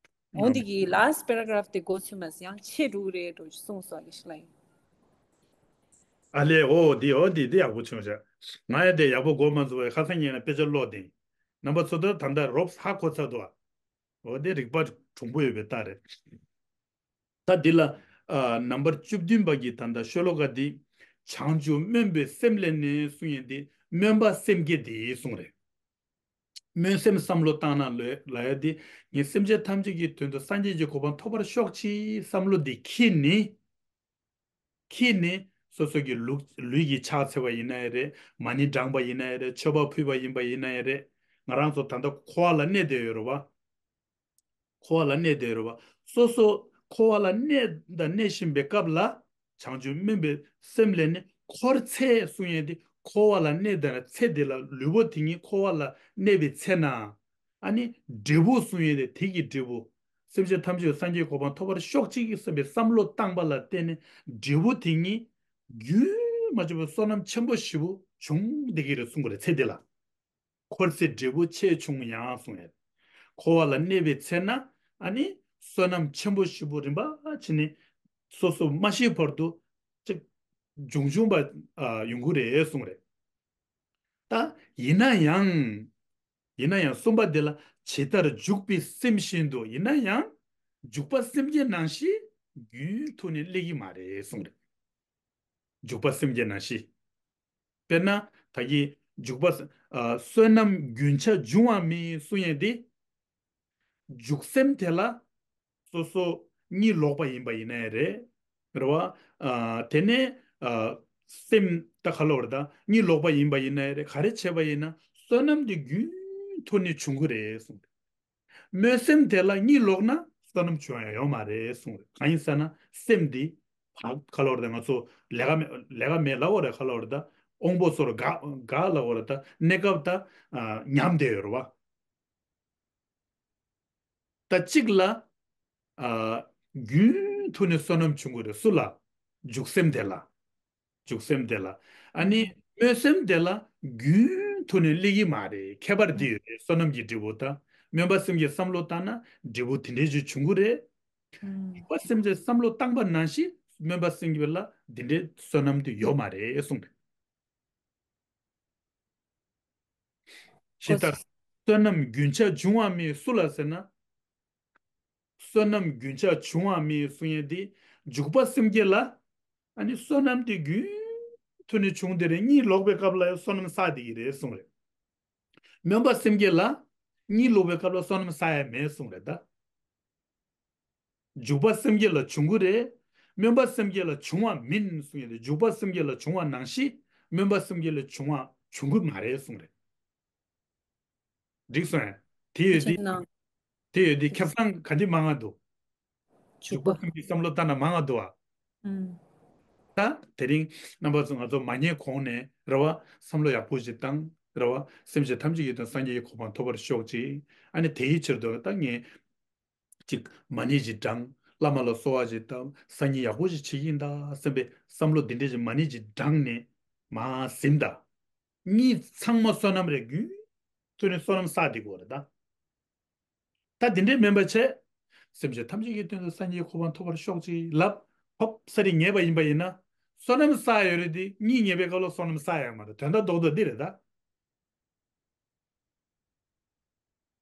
འོ་འདི་གི་last paragraph་དེ་མགོ་ཚོས་མ་ཟིན་ཡང་ཆད་འགྲོ་གི་རེད་འགྲོ་གསུངས་སོ་གི་ཤི་ལ་ཡིན། ཨ་ལས་འོ་འདི་འོ་འདི་འདི་ཡག་པོ་བྱུང་ཤག་ང་ཡང་དེ་ཡག་པོ་མགོ་མ་ཚོས་པའི་ཁ་སང་ཉིན་ལ་དཔེ་ཆ་ཀློག་དེ། རྣམ་པ་ཚོ་ད་ད་ལྟ་རོབ་ཧ་གོ་ཚར་འདུག་ཨ། འོ་དེ་རིག་པ་གྲུང་པོ་ཡོད་པའི་རྟགས་རེད། ད་འདི་ལ། ཨ། ནམ་པར་བཅུ་བདུན་པ་གི་ད་ལྟ་ཤོ་ལོ་ཀ་འདི། བྱང་ཆུབ་སྨོན་པའི་སེམས་ལས་ནི་གསུང་ཡས་འདི་སྨོན་པ་སེམས་བསྐྱེད་འདི་གསུང་རེད། སྨོན་སེམས་བསམ་བློ་བཏང་ན་ལོས་ལ་ཡ་འདི། ངས་སེམས་ཅན་ཐམས་ཅད་ཀྱི་དོན་དུ་སངས་རྒྱས་ཀྱི་གོ་འཕང་ཐོབ་པར་ཤོག་ཅིག་བསམ་བློ་འདི་འཁྱེར་ནི། འཁྱེར་ནི། སོ་སོ་གི་ལུས་ལུས་ཀྱི་ཕྱག་འཚལ་བ་ཡིན་ན་ཡང་རེད། མ་ཎི་བགྲངས་པ་ཡིན་ན་ཡང་རེད། མཆོད་པ་ཕུལ་བ་ཡིན་པ་ཡིན་ན་ཡང་རེད། ང་རང་ཚོ་ད་ལྟ་འཁོར་བ་ལ་གནས་བསྡད་ཡོད་རེད་བ། འཁོར་བ་ལ་གནས་བསྡད་ཡོད་རེད་བ། སོ་སོ་འཁོར་བ་ལ་གནས་དང་གནས་བཞིན་པའི་སྐབས་ལ། བྱང་ཆུབ་སྨོན་པའི་སེམས་ལས་ནི་འཁོར་ཚེ་གསུང་ཡས་དེ། འཁོར་བ་ལ་གནས་དང་ཚེ་དེ་ལ་ལུས་པོ་དེ་ཉིད་འཁོར་བ་ལ་གནས་པའི་ཚེ་ན། ཨ་ནི་འབྲས་བུ་གསུང་ཡས་དེ་དེ་གི་འབྲས་བུ། སེམས་ཅན་ཐམས་ཅད་སངས་རྒྱས་གོ་འཕང་ཐོབ་པར་ཤོག་ཅིག་གི་བསམ་པའི་བསམ་བློ་བཏང་པ་ལ་བརྟེན་ནས་འབྲས་བུ་དེ་ཉིད་རྒྱུན་མ་ཆད་པར་བསོད་ནམས་ཆེན་པོ་ཞེ་པོ་བྱུང་བསྡད་ཀྱི་རེད་གསུང་གི་རེད་ཚེ་འདི་ལ། འཁོར་ཚེ་འབྲས་བུ་ཆེས་ཆུང་ཡང་གསུང་ཡས། འཁོར་བ་ལ་གནས་པའི་ཚེ་ན་ཨ་ནི་བསོད་ནམས་ཆེན་པོ་ཞེ་པོ་རིམ་པ་བྱས་ནས་སོ་སོ་མ་ཤི་བར་དུ་ཅིག་འབྱུང་འབྱུང་བ་ཨ་ཡོང་གི་རེད་གསུང་རེད། ད་ཡིན་ན་ཡང་། ཡིན་ན་ཡང་གསུམ་པ་དེ་ལ་ཇི་ལྟར་འཇུག་པའི་སེམས་བཞིན་དུ་ཡིན་ན་ཡང་འཇུག་པ་སེམས་བསྐྱེད་ནང་བཞིན་རྒྱུན་མཐུད་ནས་སླེབས་ཀྱི་མ་རེད་གསུངས་རེད། འཇུག་པ་སེམས་བསྐྱེད་ནང་བཞིན། དཔེར་ན་ད་གིན་འཇུག་པ་ཨ་བསོད་ནམས་རྒྱུན་ཆགས་འབྱུང་བ་མིན་གསུང་ཡས་དེ། འཇུག་སེམས་དེ་ལ་སོ་སོ་གཉིད་ལོག་པ་ཡིན་པ་ཡིན་ན་ཡང་རེད། རེད་བ། ཨ་དེ་ནས་ཨ་སེམས་ད་ག་ལབ་རེད་ད། གཉིད་ལོག་པ་ཡིན་པ་ཡིན་ན་ཡང་རེད། ག་རེ་བྱས་པ་ཡིན་ན་བསོད་ནམས་དེ་རྒྱུན་མཐུད་ནས་འབྱུང་གི་རེད་གསུངས་རེད། སྨོན་སེམས་དེ་ལ་གཉིད་ལོག་ན་བསོད་ནམས་བྱུང་ཡ་ཡོད་མ་རེད་གསུངས་རེད། གང་ཡིན་ཟེར་ན་སེམས་འདི་ཕར་ག་ལབ་རེད་ད། ང་ཚོ་ལས་ཀ་མེད་ལས་ཀ་མེད་ལབ་དགོས་རེད། ག་ལབ་རེད་ད། དབང་པོ་སོར་འགག་འགག་ལབ་དགོས་རེད་ད། གནས་སྐབས་ད་ཨ་ཉམས་བསྡད་ཡོད་རེད་བ། ད་གཅིག་ལ། ཨ། རྒྱུན་མཐུད་ནས་བསོད་ནམས་བྱུང་གི་རེད། སུ་ལ། འཇུག་སེམས་དེ་ལ། འཇུག་སེམས་དེ་ལ། ཨ་ནི་སྨོན་སེམས་དེ་ལ་རྒྱུན་མཐུད་ནས་སླེབས་ཀྱི་མ་རེད། ཁྱད་པར་འདི་ཡོད་རེད། བསོད་ནམས་ཀྱི་འབྲས་བུ་དང་སྨོན་པ་སེམས་བསྐྱེད་བསམ་བློ་བཏང་ན་འབྲས་བུ་དེ་འདྲའི་ཅིག་འབྱུང་གི་རེད། འཇུག་པ་སེམས་བསྐྱེད་བསམ་བློ་བཏང་པ་ནང་བཞིན་སྨོན་པ་སེམས་བསྐྱེད་ལ་འདི་འདྲའི་བསོད་ནམས་དེ་ཡོད་མ་རེད་གསུངས་རེད། ཇི་ལྟར་བསོད་ནམས་རྒྱུན་ཆགས་འབྱུང་བ་མིན་སུ་ལ་ཟེར་ན། བསོད་ནམས་རྒྱུན་ཆགས་འབྱུང་བ་མིན་གསུང་ཡས་དེ། འཇུག་པ་སེམས་བསྐྱེད་ལ། ཨ་ནི་བསོད་ནམས་དེ་རྒྱུན་མཐུད་ནས་བྱུང་དེ་རེད། གཉིད་ལོག་པའི་སྐབས་ལ་ཡང་བསོད་ནམས་བསགས་བསྡད་ཀྱི་རེད་གསུངས་རེད། སྨོན་པ་སེམས་བསྐྱེད་ལ། གཉིད་ལོག་པའི་སྐབས་ལ་བསོད་ནམས་བསགས་ཡ་མེད་གསུངས་རེད་ད། འཇུག་པ་སེམས་བསྐྱེད་ལ་འབྱུང་གི་རེད། སྨོན་པ་སེམས་བསྐྱེད་ལ་འབྱུང་བ་མིན་གསུངས་ཡོད་དེ། འཇུག་པ་སེམས་བསྐྱེད་ལ་འབྱུང་བ་ནང་བཞིན་སྨོན་པ་སེམས་བསྐྱེད་ལ་འབྱུང་བ་འབྱུང་གི་མ་རེད་གསུངས་རེད། འགྲིག་སོང་ངས། དེ་ཡོད་དེ། ཅི་ནང་། དེ་ཡོད་དེ་ཁེ་བཟང་ག་འདི་མང་ང་འདུག་འཇུག་པ། འཇུག་པ་སེམས་བསྐྱེད་བསམ་བློ་བཏང་ན་མང་ང་འདུག་ཨ། ཨུམ། ད་དེ་རིང་རྣམ་པ་ཚོ་ང་ཚོ་མ་ཉལ་གོང་ནས་རེད་བ། བསམ་བློ་ཡག་པོ་ཞིག་བཏང་། རེད་བ། སེམས་ཅན་ཐམས་ཅད་ཀྱི་དོན་སངས་རྒྱས་ཀྱི་གོ་འཕང་ཐོབ་པར་ཤོག་ཅིག་ཨ་ནི་དེའི་ཕྱིར་དུ་ད་ངས་ཅིག་མ་ཎི་ཞིག་བགྲང་། བླ་མ་ལ་གསོལ་བ་ཞིག་བཏབ། སང་ཉིན་ཡག་པོ་ཞིག་བྱེད་ཀྱི་ཡིན་ད་བསམ་པའི་བསམ་བློ་འདི་འདྲ་ཞིག་མ་ཎི་ཞིག་བགྲངས་ནས་མར་གཟིམ་ད། གཉིད་ཚང་མ་བསོད་ནམས་རེད། རྒྱུན་མཐུད་ནས་བསོད་ནམས་བསགས་བསྡད་དགོས་རེད་ད། ད་དེ་འདྲའི་མིན་པ་བྱས། སེམས་ཅན་ཐམས་ཅད་ཀྱི་དོན་དུ་སངས་རྒྱས་གོ་འཕང་ཐོབ་པར་ཤོག་ཅིག་ལབ། ཧོབ་ས་རི་ཉལ་བ་ཡིན་པ་ཡིན་ན། བསོད་ནམས་བསགས་ཡོད་རེད་དེ། གཉིད་ཉལ་བའི་སྐབས་ལ་བསོད་ནམས་བསགས་ཡོད་མ་རེད། དོན་དག་རྡོག་རྡོག་འདི་རེད་ད།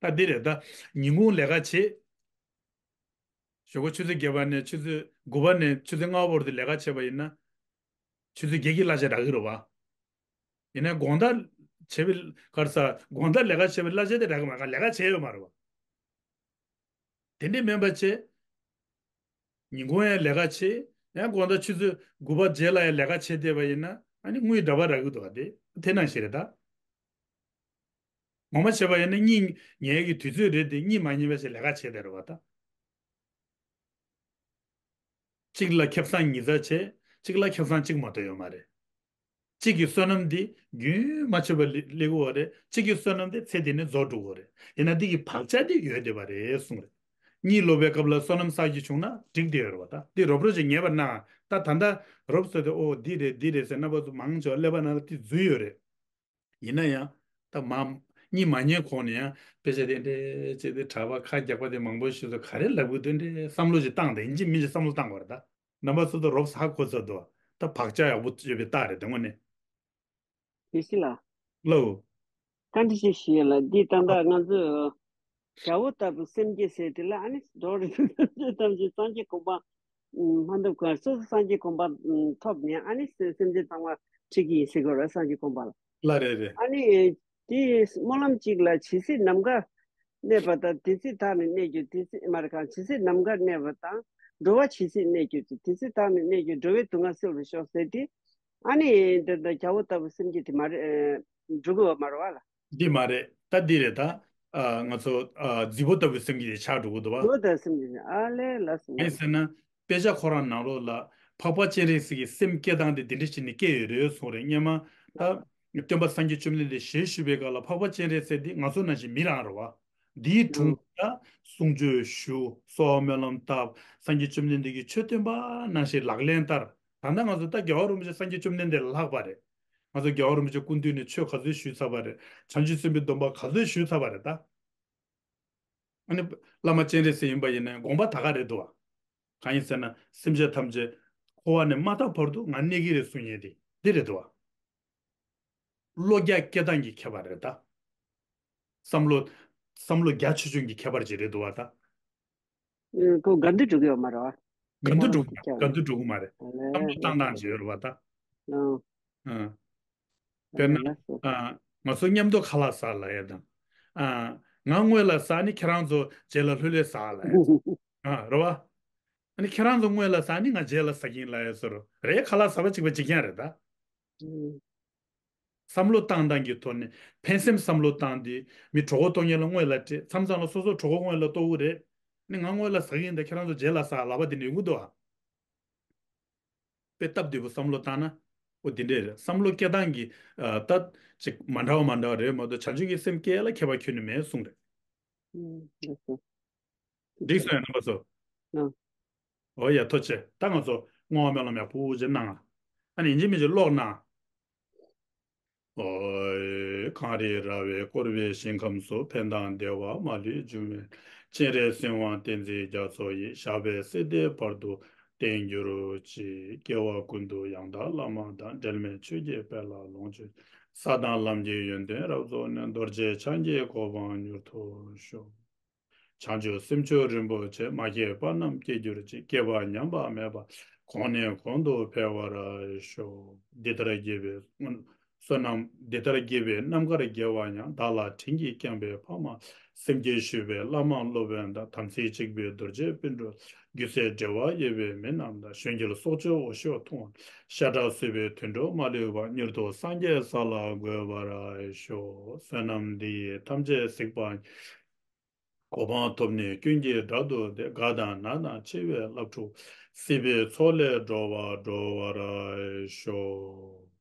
ད་འདི་རེད་ད། ཉིན་གུང་ལས་ཀ་བྱེད། ཞོགས་པ་ཆུ་ཚོད་བརྒྱད་པ་ནས་ཆུ་ཚོད་དགུ་པ་ནས་ཆུ་ཚོད་ལྔ་པ་བར་དུ་ལས་ཀ་བྱས་པ་ཡིན་ན། ཆུ་ཚོད་བརྒྱད་ཀྱི་གླ་ཆ་རག་གི་རེད་བ། ཡིན་ནའི་དགོང་དག་བྱས་པའི་ག་རེ་ཟ། དགོང་དག་ལས་ཀ་བྱས་པའི་གླ་ཆ་དེ་རག་གི་མ་རེད། ལས་ཀ་བྱས་ཡོད་མ་རེད་བ། དེ་འདྲའི་མིན་པ་བྱས། ཉིན་གུང་ཡང་ལས་ཀ་བྱེད། ཡང་དགོང་དག་ཆུ་ཚོད་དགུ་པ་རྗེས་ལ་ཡང་ལས་ཀ་བྱེད་བསྡད་པ་ཡིན་ན། ཨ་ནི་དངུལ་འདྲ་པར་རག་གི་འདུག་ག་དེ་དེ་ནང་བཞིན་རེད་ད། ངོ་མ་བྱས་པ་ཡིན་ན་གཉིད་ཉལ་གྱི་དུས་ཚོད་རེད་དེ། གཉིད་མ་ཉལ་བ་ཞིག་ལས་ཀ་བྱས་བསྡད་རེད་བ་ད། གཅིག་ལ་ཁེ་བཟང་ཉིས་བརྩེགས་བྱས། གཅིག་ལ་ཁེ་བཟང་གཅིག་མ་གཏོགས་ཡོད་མ་རེད། གཅིག་གི་བསོད་ནམས་འདི་རྒྱུན་མ་ཆད་པར་སླེབས་ཀྱི་ཡོད་རེད། གཅིག་གི་བསོད་ནམས་དེ་ཚེ་འདི་ནས་རྫོགས་འགྲོ་གི་ཡོད་རེད། ཡིན་ན་འདི་གི་བག་ཆགས་དེ་ཡོད་བསྡད་པ་རེད་གསུངས་རེད། གཉིད་ལོག་པའི་སྐབས་ལ་བསོད་ནམས་བསགས་རྒྱུ་བྱུང་ན་འགྲིག་བསྡད་ཡོད་རེད་བ། ད་འདི་རོབ་རོབ་ཅིག་ངེས་པར་གནང་། ད་ད་ལྟ་རོབ་ཟེར་ཏེ་ཨོ་འདི་རེད་འདི་རེད་ཟེར་རྣམ་པ་ཚོ་མང་ཆེ་བ་ཀླད་པ་ནང་ལ་དེ་འཛུལ་ཡོད་རེད། ཡིན་ན་ཡང་ད་མ་གཉིད་མ་ཉལ་གོང་ནས་ཡང་དཔེ་ཆ་དེ་འདྲས་བྱས་ཏེ་གྲྭ་པ་ཁ་རྒྱག་པ་དེ་མང་པོ་ཞིག་ཚོ་ག་རེ་ལབ་དགོས་དོན་འདྲས་བསམ་བློ་ཞིག་བཏང་དང་ཡིན་གཅིག་མིན་གཅིག་བསམ་བློ་བཏང་དགོས་རེད། ད་རྣམ་པ་ཚོ་ད་རོབ་ཧ་གོ་ཚར་འདུག་ད་བག་ཆགས་ཡག་པོ་ཡོད་པའི་རྟགས་རེད་དེ་དངོས་གནས། དེ་སྲིད་ལ། ལོ། བཀའ་འདྲི་ཞིག་ཞུ་ཡ་ལ། འདི་ད་ལྟ་ང་ཚོས་རྒྱལ་པོ་ལྟ་བུ་སེམས་བསྐྱེད་ཟེར་དེ་ལ་ཨ་ནི་འགྲོ་རེད་འདུག་ཐམས་ཅད་སངས་རྒྱས་གོ་འཕང་མ་ཐོབ་གོང་སོ་སོ་སངས་རྒྱས་གོ་འཕང་ཐོབ་ནས་ཨ་ནི་སེམས་ཅན་ཚང་མ་ཁྲིད་ཀྱི་ཡིན་ཟེར་དགོས་རེད། སངས་རྒྱས་གོ་འཕང་ལ། ལ་རེད་རེད། ཨ་ནི་དེ་སྨོན་ལམ་གཅིག་ལ་ཇི་སྲིད་ནམ་མཁའ་གནས་པ་དང་དེ་སྲིད་ཐར་ནས་གནས་གྱུར། དེ་སྲིད་མ་རེད་གང་ཇི་སྲིད་ནམ་མཁའ་གནས་པ་དང་འགྲོ་བ་ཇི་སྲིད་གནས་གྱུར་ཅིག་དེ་སྲིད་ཐར་ནས་གནས་གྱུར། འགྲོ་བའི་སྡུག་བསྔལ་སེལ་བར་ཤོག་ཟེར་དེ། ཨ་ནི་འདི་འདི་རྒྱལ་པོ་ལྟ་བུ་སེམས་བསྐྱེད་དེ་མ་རེད། འགྲོ་གི་བ་མ་རེད་བ་ལ། འདི་མ་རེད། ད་འདི་རེད་ད། ཨ་ང་ཚོ་ཨ་རྫི་བོ་ལྟ་བུའི་སེམས་བསྐྱེད་དེ་ཆགས་འགྲོ་གི་འདུག་བ། རྫི་བོ་ལྟ་བུའི་སེམས་བསྐྱེད་ཨ་ལས་ལ་སོང་། གང་ཡིན་ཟེར་ན་དཔེ་ཆ་ཁོ་རང་ནང་ལོགས་ལ་འཕགས་པ་སྤྱན་རས་གཟིགས་ཀྱི་སེམས་བསྐྱེད་སྟངས་དེ་འདི་འདྲ་ཞིག་ནས་བསྐྱེད་ཡོད་རེད་གསུངས་རེད། སྔོན་མ་ད་སྟོན་པ་སངས་རྒྱས་བཅོམ་ལྡན་འདས་ཞལ་བཞུགས་པའི་སྐབས་ལ་འཕགས་པ་སྤྱན་རས་གཟིགས་འདི་ང་ཚོ་ནང་བཞིན་མི་རང་རེད་བ། འདིའི་དྲུང་ད་གསུང་ཆོས་ཞུ། གསོལ་བ་སྨོན་ལམ་བཏབ། སངས་རྒྱས་བཅོམ་ལྡན་འདས་ཀྱིས་ཆོས་སྟོན་པ་ནང་བཞིན་ལག་ལེན་བསྟར། ད་ལྟ་ང་ཚོ་ད་རྒྱལ་བ་རིན་པོ་ཆེ་སངས་རྒྱས་བཅོམ་ལྡན་འདས་ལ་ལྷག་པ་རེད། ང་ཚོ་རྒྱལ་བ་རིན་པོ་ཆེ་སྐུ་མདུན་ནས་ཆོས་ག་ཚོད་ཞུས་ཚར་བ་རེད། བྱང་ཆུབ་སེམས་དཔའི་སྡོམ་པ་ག་ཚོད་ཞུས་ཚར་བ་རེད་ད། ཨ་ནི་བླ་མ་སྤྱན་རས་གཟིགས་ཡིན་པ་ཡིན་ན་དགོངས་པ་ད་ག་རེད་འདུག་བ། གང་ཡིན་ཟེར་ན་སེམས་ཅན་ཐམས་ཅད་འཁོར་བ་ནས་མ་ཐར་བར་དུ་ང་གནས་ཀྱི་རེད་གསུང་མཁན་དེ་འདི་རེད་འདུག་བ། བློ་རྒྱ་སྐྱེ་སྟངས་ཀྱི་ཁྱད་པར་རེད་ད། བསམ་བློ་བསམ་བློ་རྒྱ་ཆེ་ཆུང་གི་ཁྱད་པར་ཅིག་རེད་འདུག་བ་ད། ཨ་ཁོ་ག་འདི་འགྲོ་གི་ཡོད་མ་རེད་བ། ག་འདི་འགྲོ་གི་ཡོད་ག་འདི་འགྲོ་གི་མ་རེད། བསམ་བློ་བཏང་སྟངས་ཅིག་ཡོད་རེད་བ་ད། ཨ། ཨ། དཔེར་ན། ཨ། ང་ཚོ་མཉམ་དུ་ཁ་ལག་ཟ་ལབ་ཡ་དང་། ཨ། ང་སྔོན་ལ་ཟ་ནི་ཁྱེད་རང་ཚོ་རྗེས་ལ་ལྷོད་ལྷོད་ཟ་ལབ་ཡ། ཨ། རེད་བ། ཨ་ནི་ཁྱེད་རང་ཚོ་སྔོན་ལ་ཟ་ནི་ང་རྗེས་ལ་ཟ་གིན་ལབ་ཡ་བཟོ་འདྲ་རེད། ཁ་ལག་ཟ་བ་གཅིག་པ་གཅིག་རྐྱང་རེད་ད། བསམ་བློ་བཏང་སྟངས་ཀྱི་ཐོག་ནས་ཕན་སེམས་བསམ་བློ་བཏང་སྟེ་མི་གྲོད་ཁོག་ལྟོགས་མཁན་ལ་སྔོན་ལ་སྤྲད། མཚམས་མཚམས་ལ་སོ་སོ་གྲོད་ཁོག་སྔོན་ལ་ལྟོགས་ཀྱི་རེད། ནི་ང་སྔོན་ལ་ཟ་གི་ཡིན་ད་ཁྱེད་རང་ཚོ་རྗེས་ལ་ཟ་ལབ་པ་དེ་འདྲ་ཡོང་གི་འདུག་ཨ། དཔེ་སྟབས་བདེ་པོ་བསམ་བློ་བཏང་ན་འོ་དེ་འདྲས་རེད། བསམ་བློ་སྐྱེ་སྟངས་ཀྱི་ཨ་ད་ཅིག་མ་འདྲ་བ་མ་འདྲ་བ་རེད་མ་གཏོགས་བྱང་ཆུབ་ཀྱི་སེམས་སྐྱེ་ལ་ཁྱད་པར་ཁྱོན་ནས་མེད་གསུངས་རེད། ཨུམ། ལགས་སོ། འགྲིག་སོང་ཡ་རྣམ་པ་ཚོ། ཨ། འོ་ཡ་ཐུགས་རྗེ་ཆེ། ད་ང་ཚོ་བསྔོ་བ་སྨོན་ལམ་ཡག་པོ་ཅིག་གནང་ཨ། ཨ་ནི་ཡིན་གཅིག་མིན་གཅིག་ཀློག་གནང་། ཨོ། གངས་རི་ར་བས་བསྐོར་བའི་ཞིང་ཁམས་སུ། ཕན་དང་བདེ་བ་མ་ལུས་འབྱུང་བའི། སྤྱན་རས་གཟིགས་དབང་བསྟན་འཛིན་རྒྱ་མཚོ་ཡི། ཞབས་པད་སྲིད་མཐའི་བར་དུ་བརྟན་གྱུར་ཅིག་སྐྱེ་བ་ཀུན་ཏུ་ཡང་དག་བླ་མ་དང་། འབྲལ་མེད་ཆོས་ཀྱི་དཔལ་ལ་ལོངས་སྤྱོད། ས་དང་ལམ་གྱི་ཡོན་ཏན་རབ་རྫོགས་ནས། རྡོ་རྗེ་འཆང་གི་གོ་འཕང་མྱུར་ཐོབ་ཤོག་བྱང་ཆུབ་སེམས་མཆོག་རིན་པོ་ཆེ། མ་སྐྱེས་པ་རྣམས་སྐྱེ་གྱུར་ཅིག་སྐྱེས་པ་ཉམས་པ་མེད་པར། གོང་ནས་གོང་དུ་འཕེལ་བར་ཤོག་འདི་ལྟར་དགེ་བའི་བསོད་ནམས། འདི་ལྟར་དགེ་བའི་རྣམ་དཀར་དགེ་བ་ཡང་། བདག་ལ་དྲིན་གྱིས་བསྐྱངས་པའི་ཕ་མ། སེམས་བསྐྱེད་ཞུ་བའི་བླ་མ་སློབ་དཔོན་དང་། དམ་ཚིག་གཅིག་པའི་རྡོ་རྗེ་སྤུན་གྲོགས། རྒྱུ་ཟས་འབྲེལ་བ་དབྱེ་བའི་མི་རྣམས་དང་། གཞོན་སྐྱེས་སྲོག་གཅོད་འོ་ཞོ་འཐུང་བ། ཤ་ཁྲག་གསོད་པའི་དུད་འགྲོ་མ་ལུས་པ། མྱུར་དུ་སངས་རྒྱས་ས་ལ་འགོད་པར་ཤོག་བསོད་ནམས་འདི་ཡིས་ཐམས་ཅད་གཟིགས་པ། གོ་འཕང་ཐོབ་ནས་ཀུན་གྱི་བདག་ཏུ་སྟེ། དགའ་དང་ན་དང་འཆི་བའི་རླབས་འཁྲུགས། སྲིད་པའི་མཚོ་ལས་སྒྲོལ་བར་སྒྲོལ་བར་ཤོག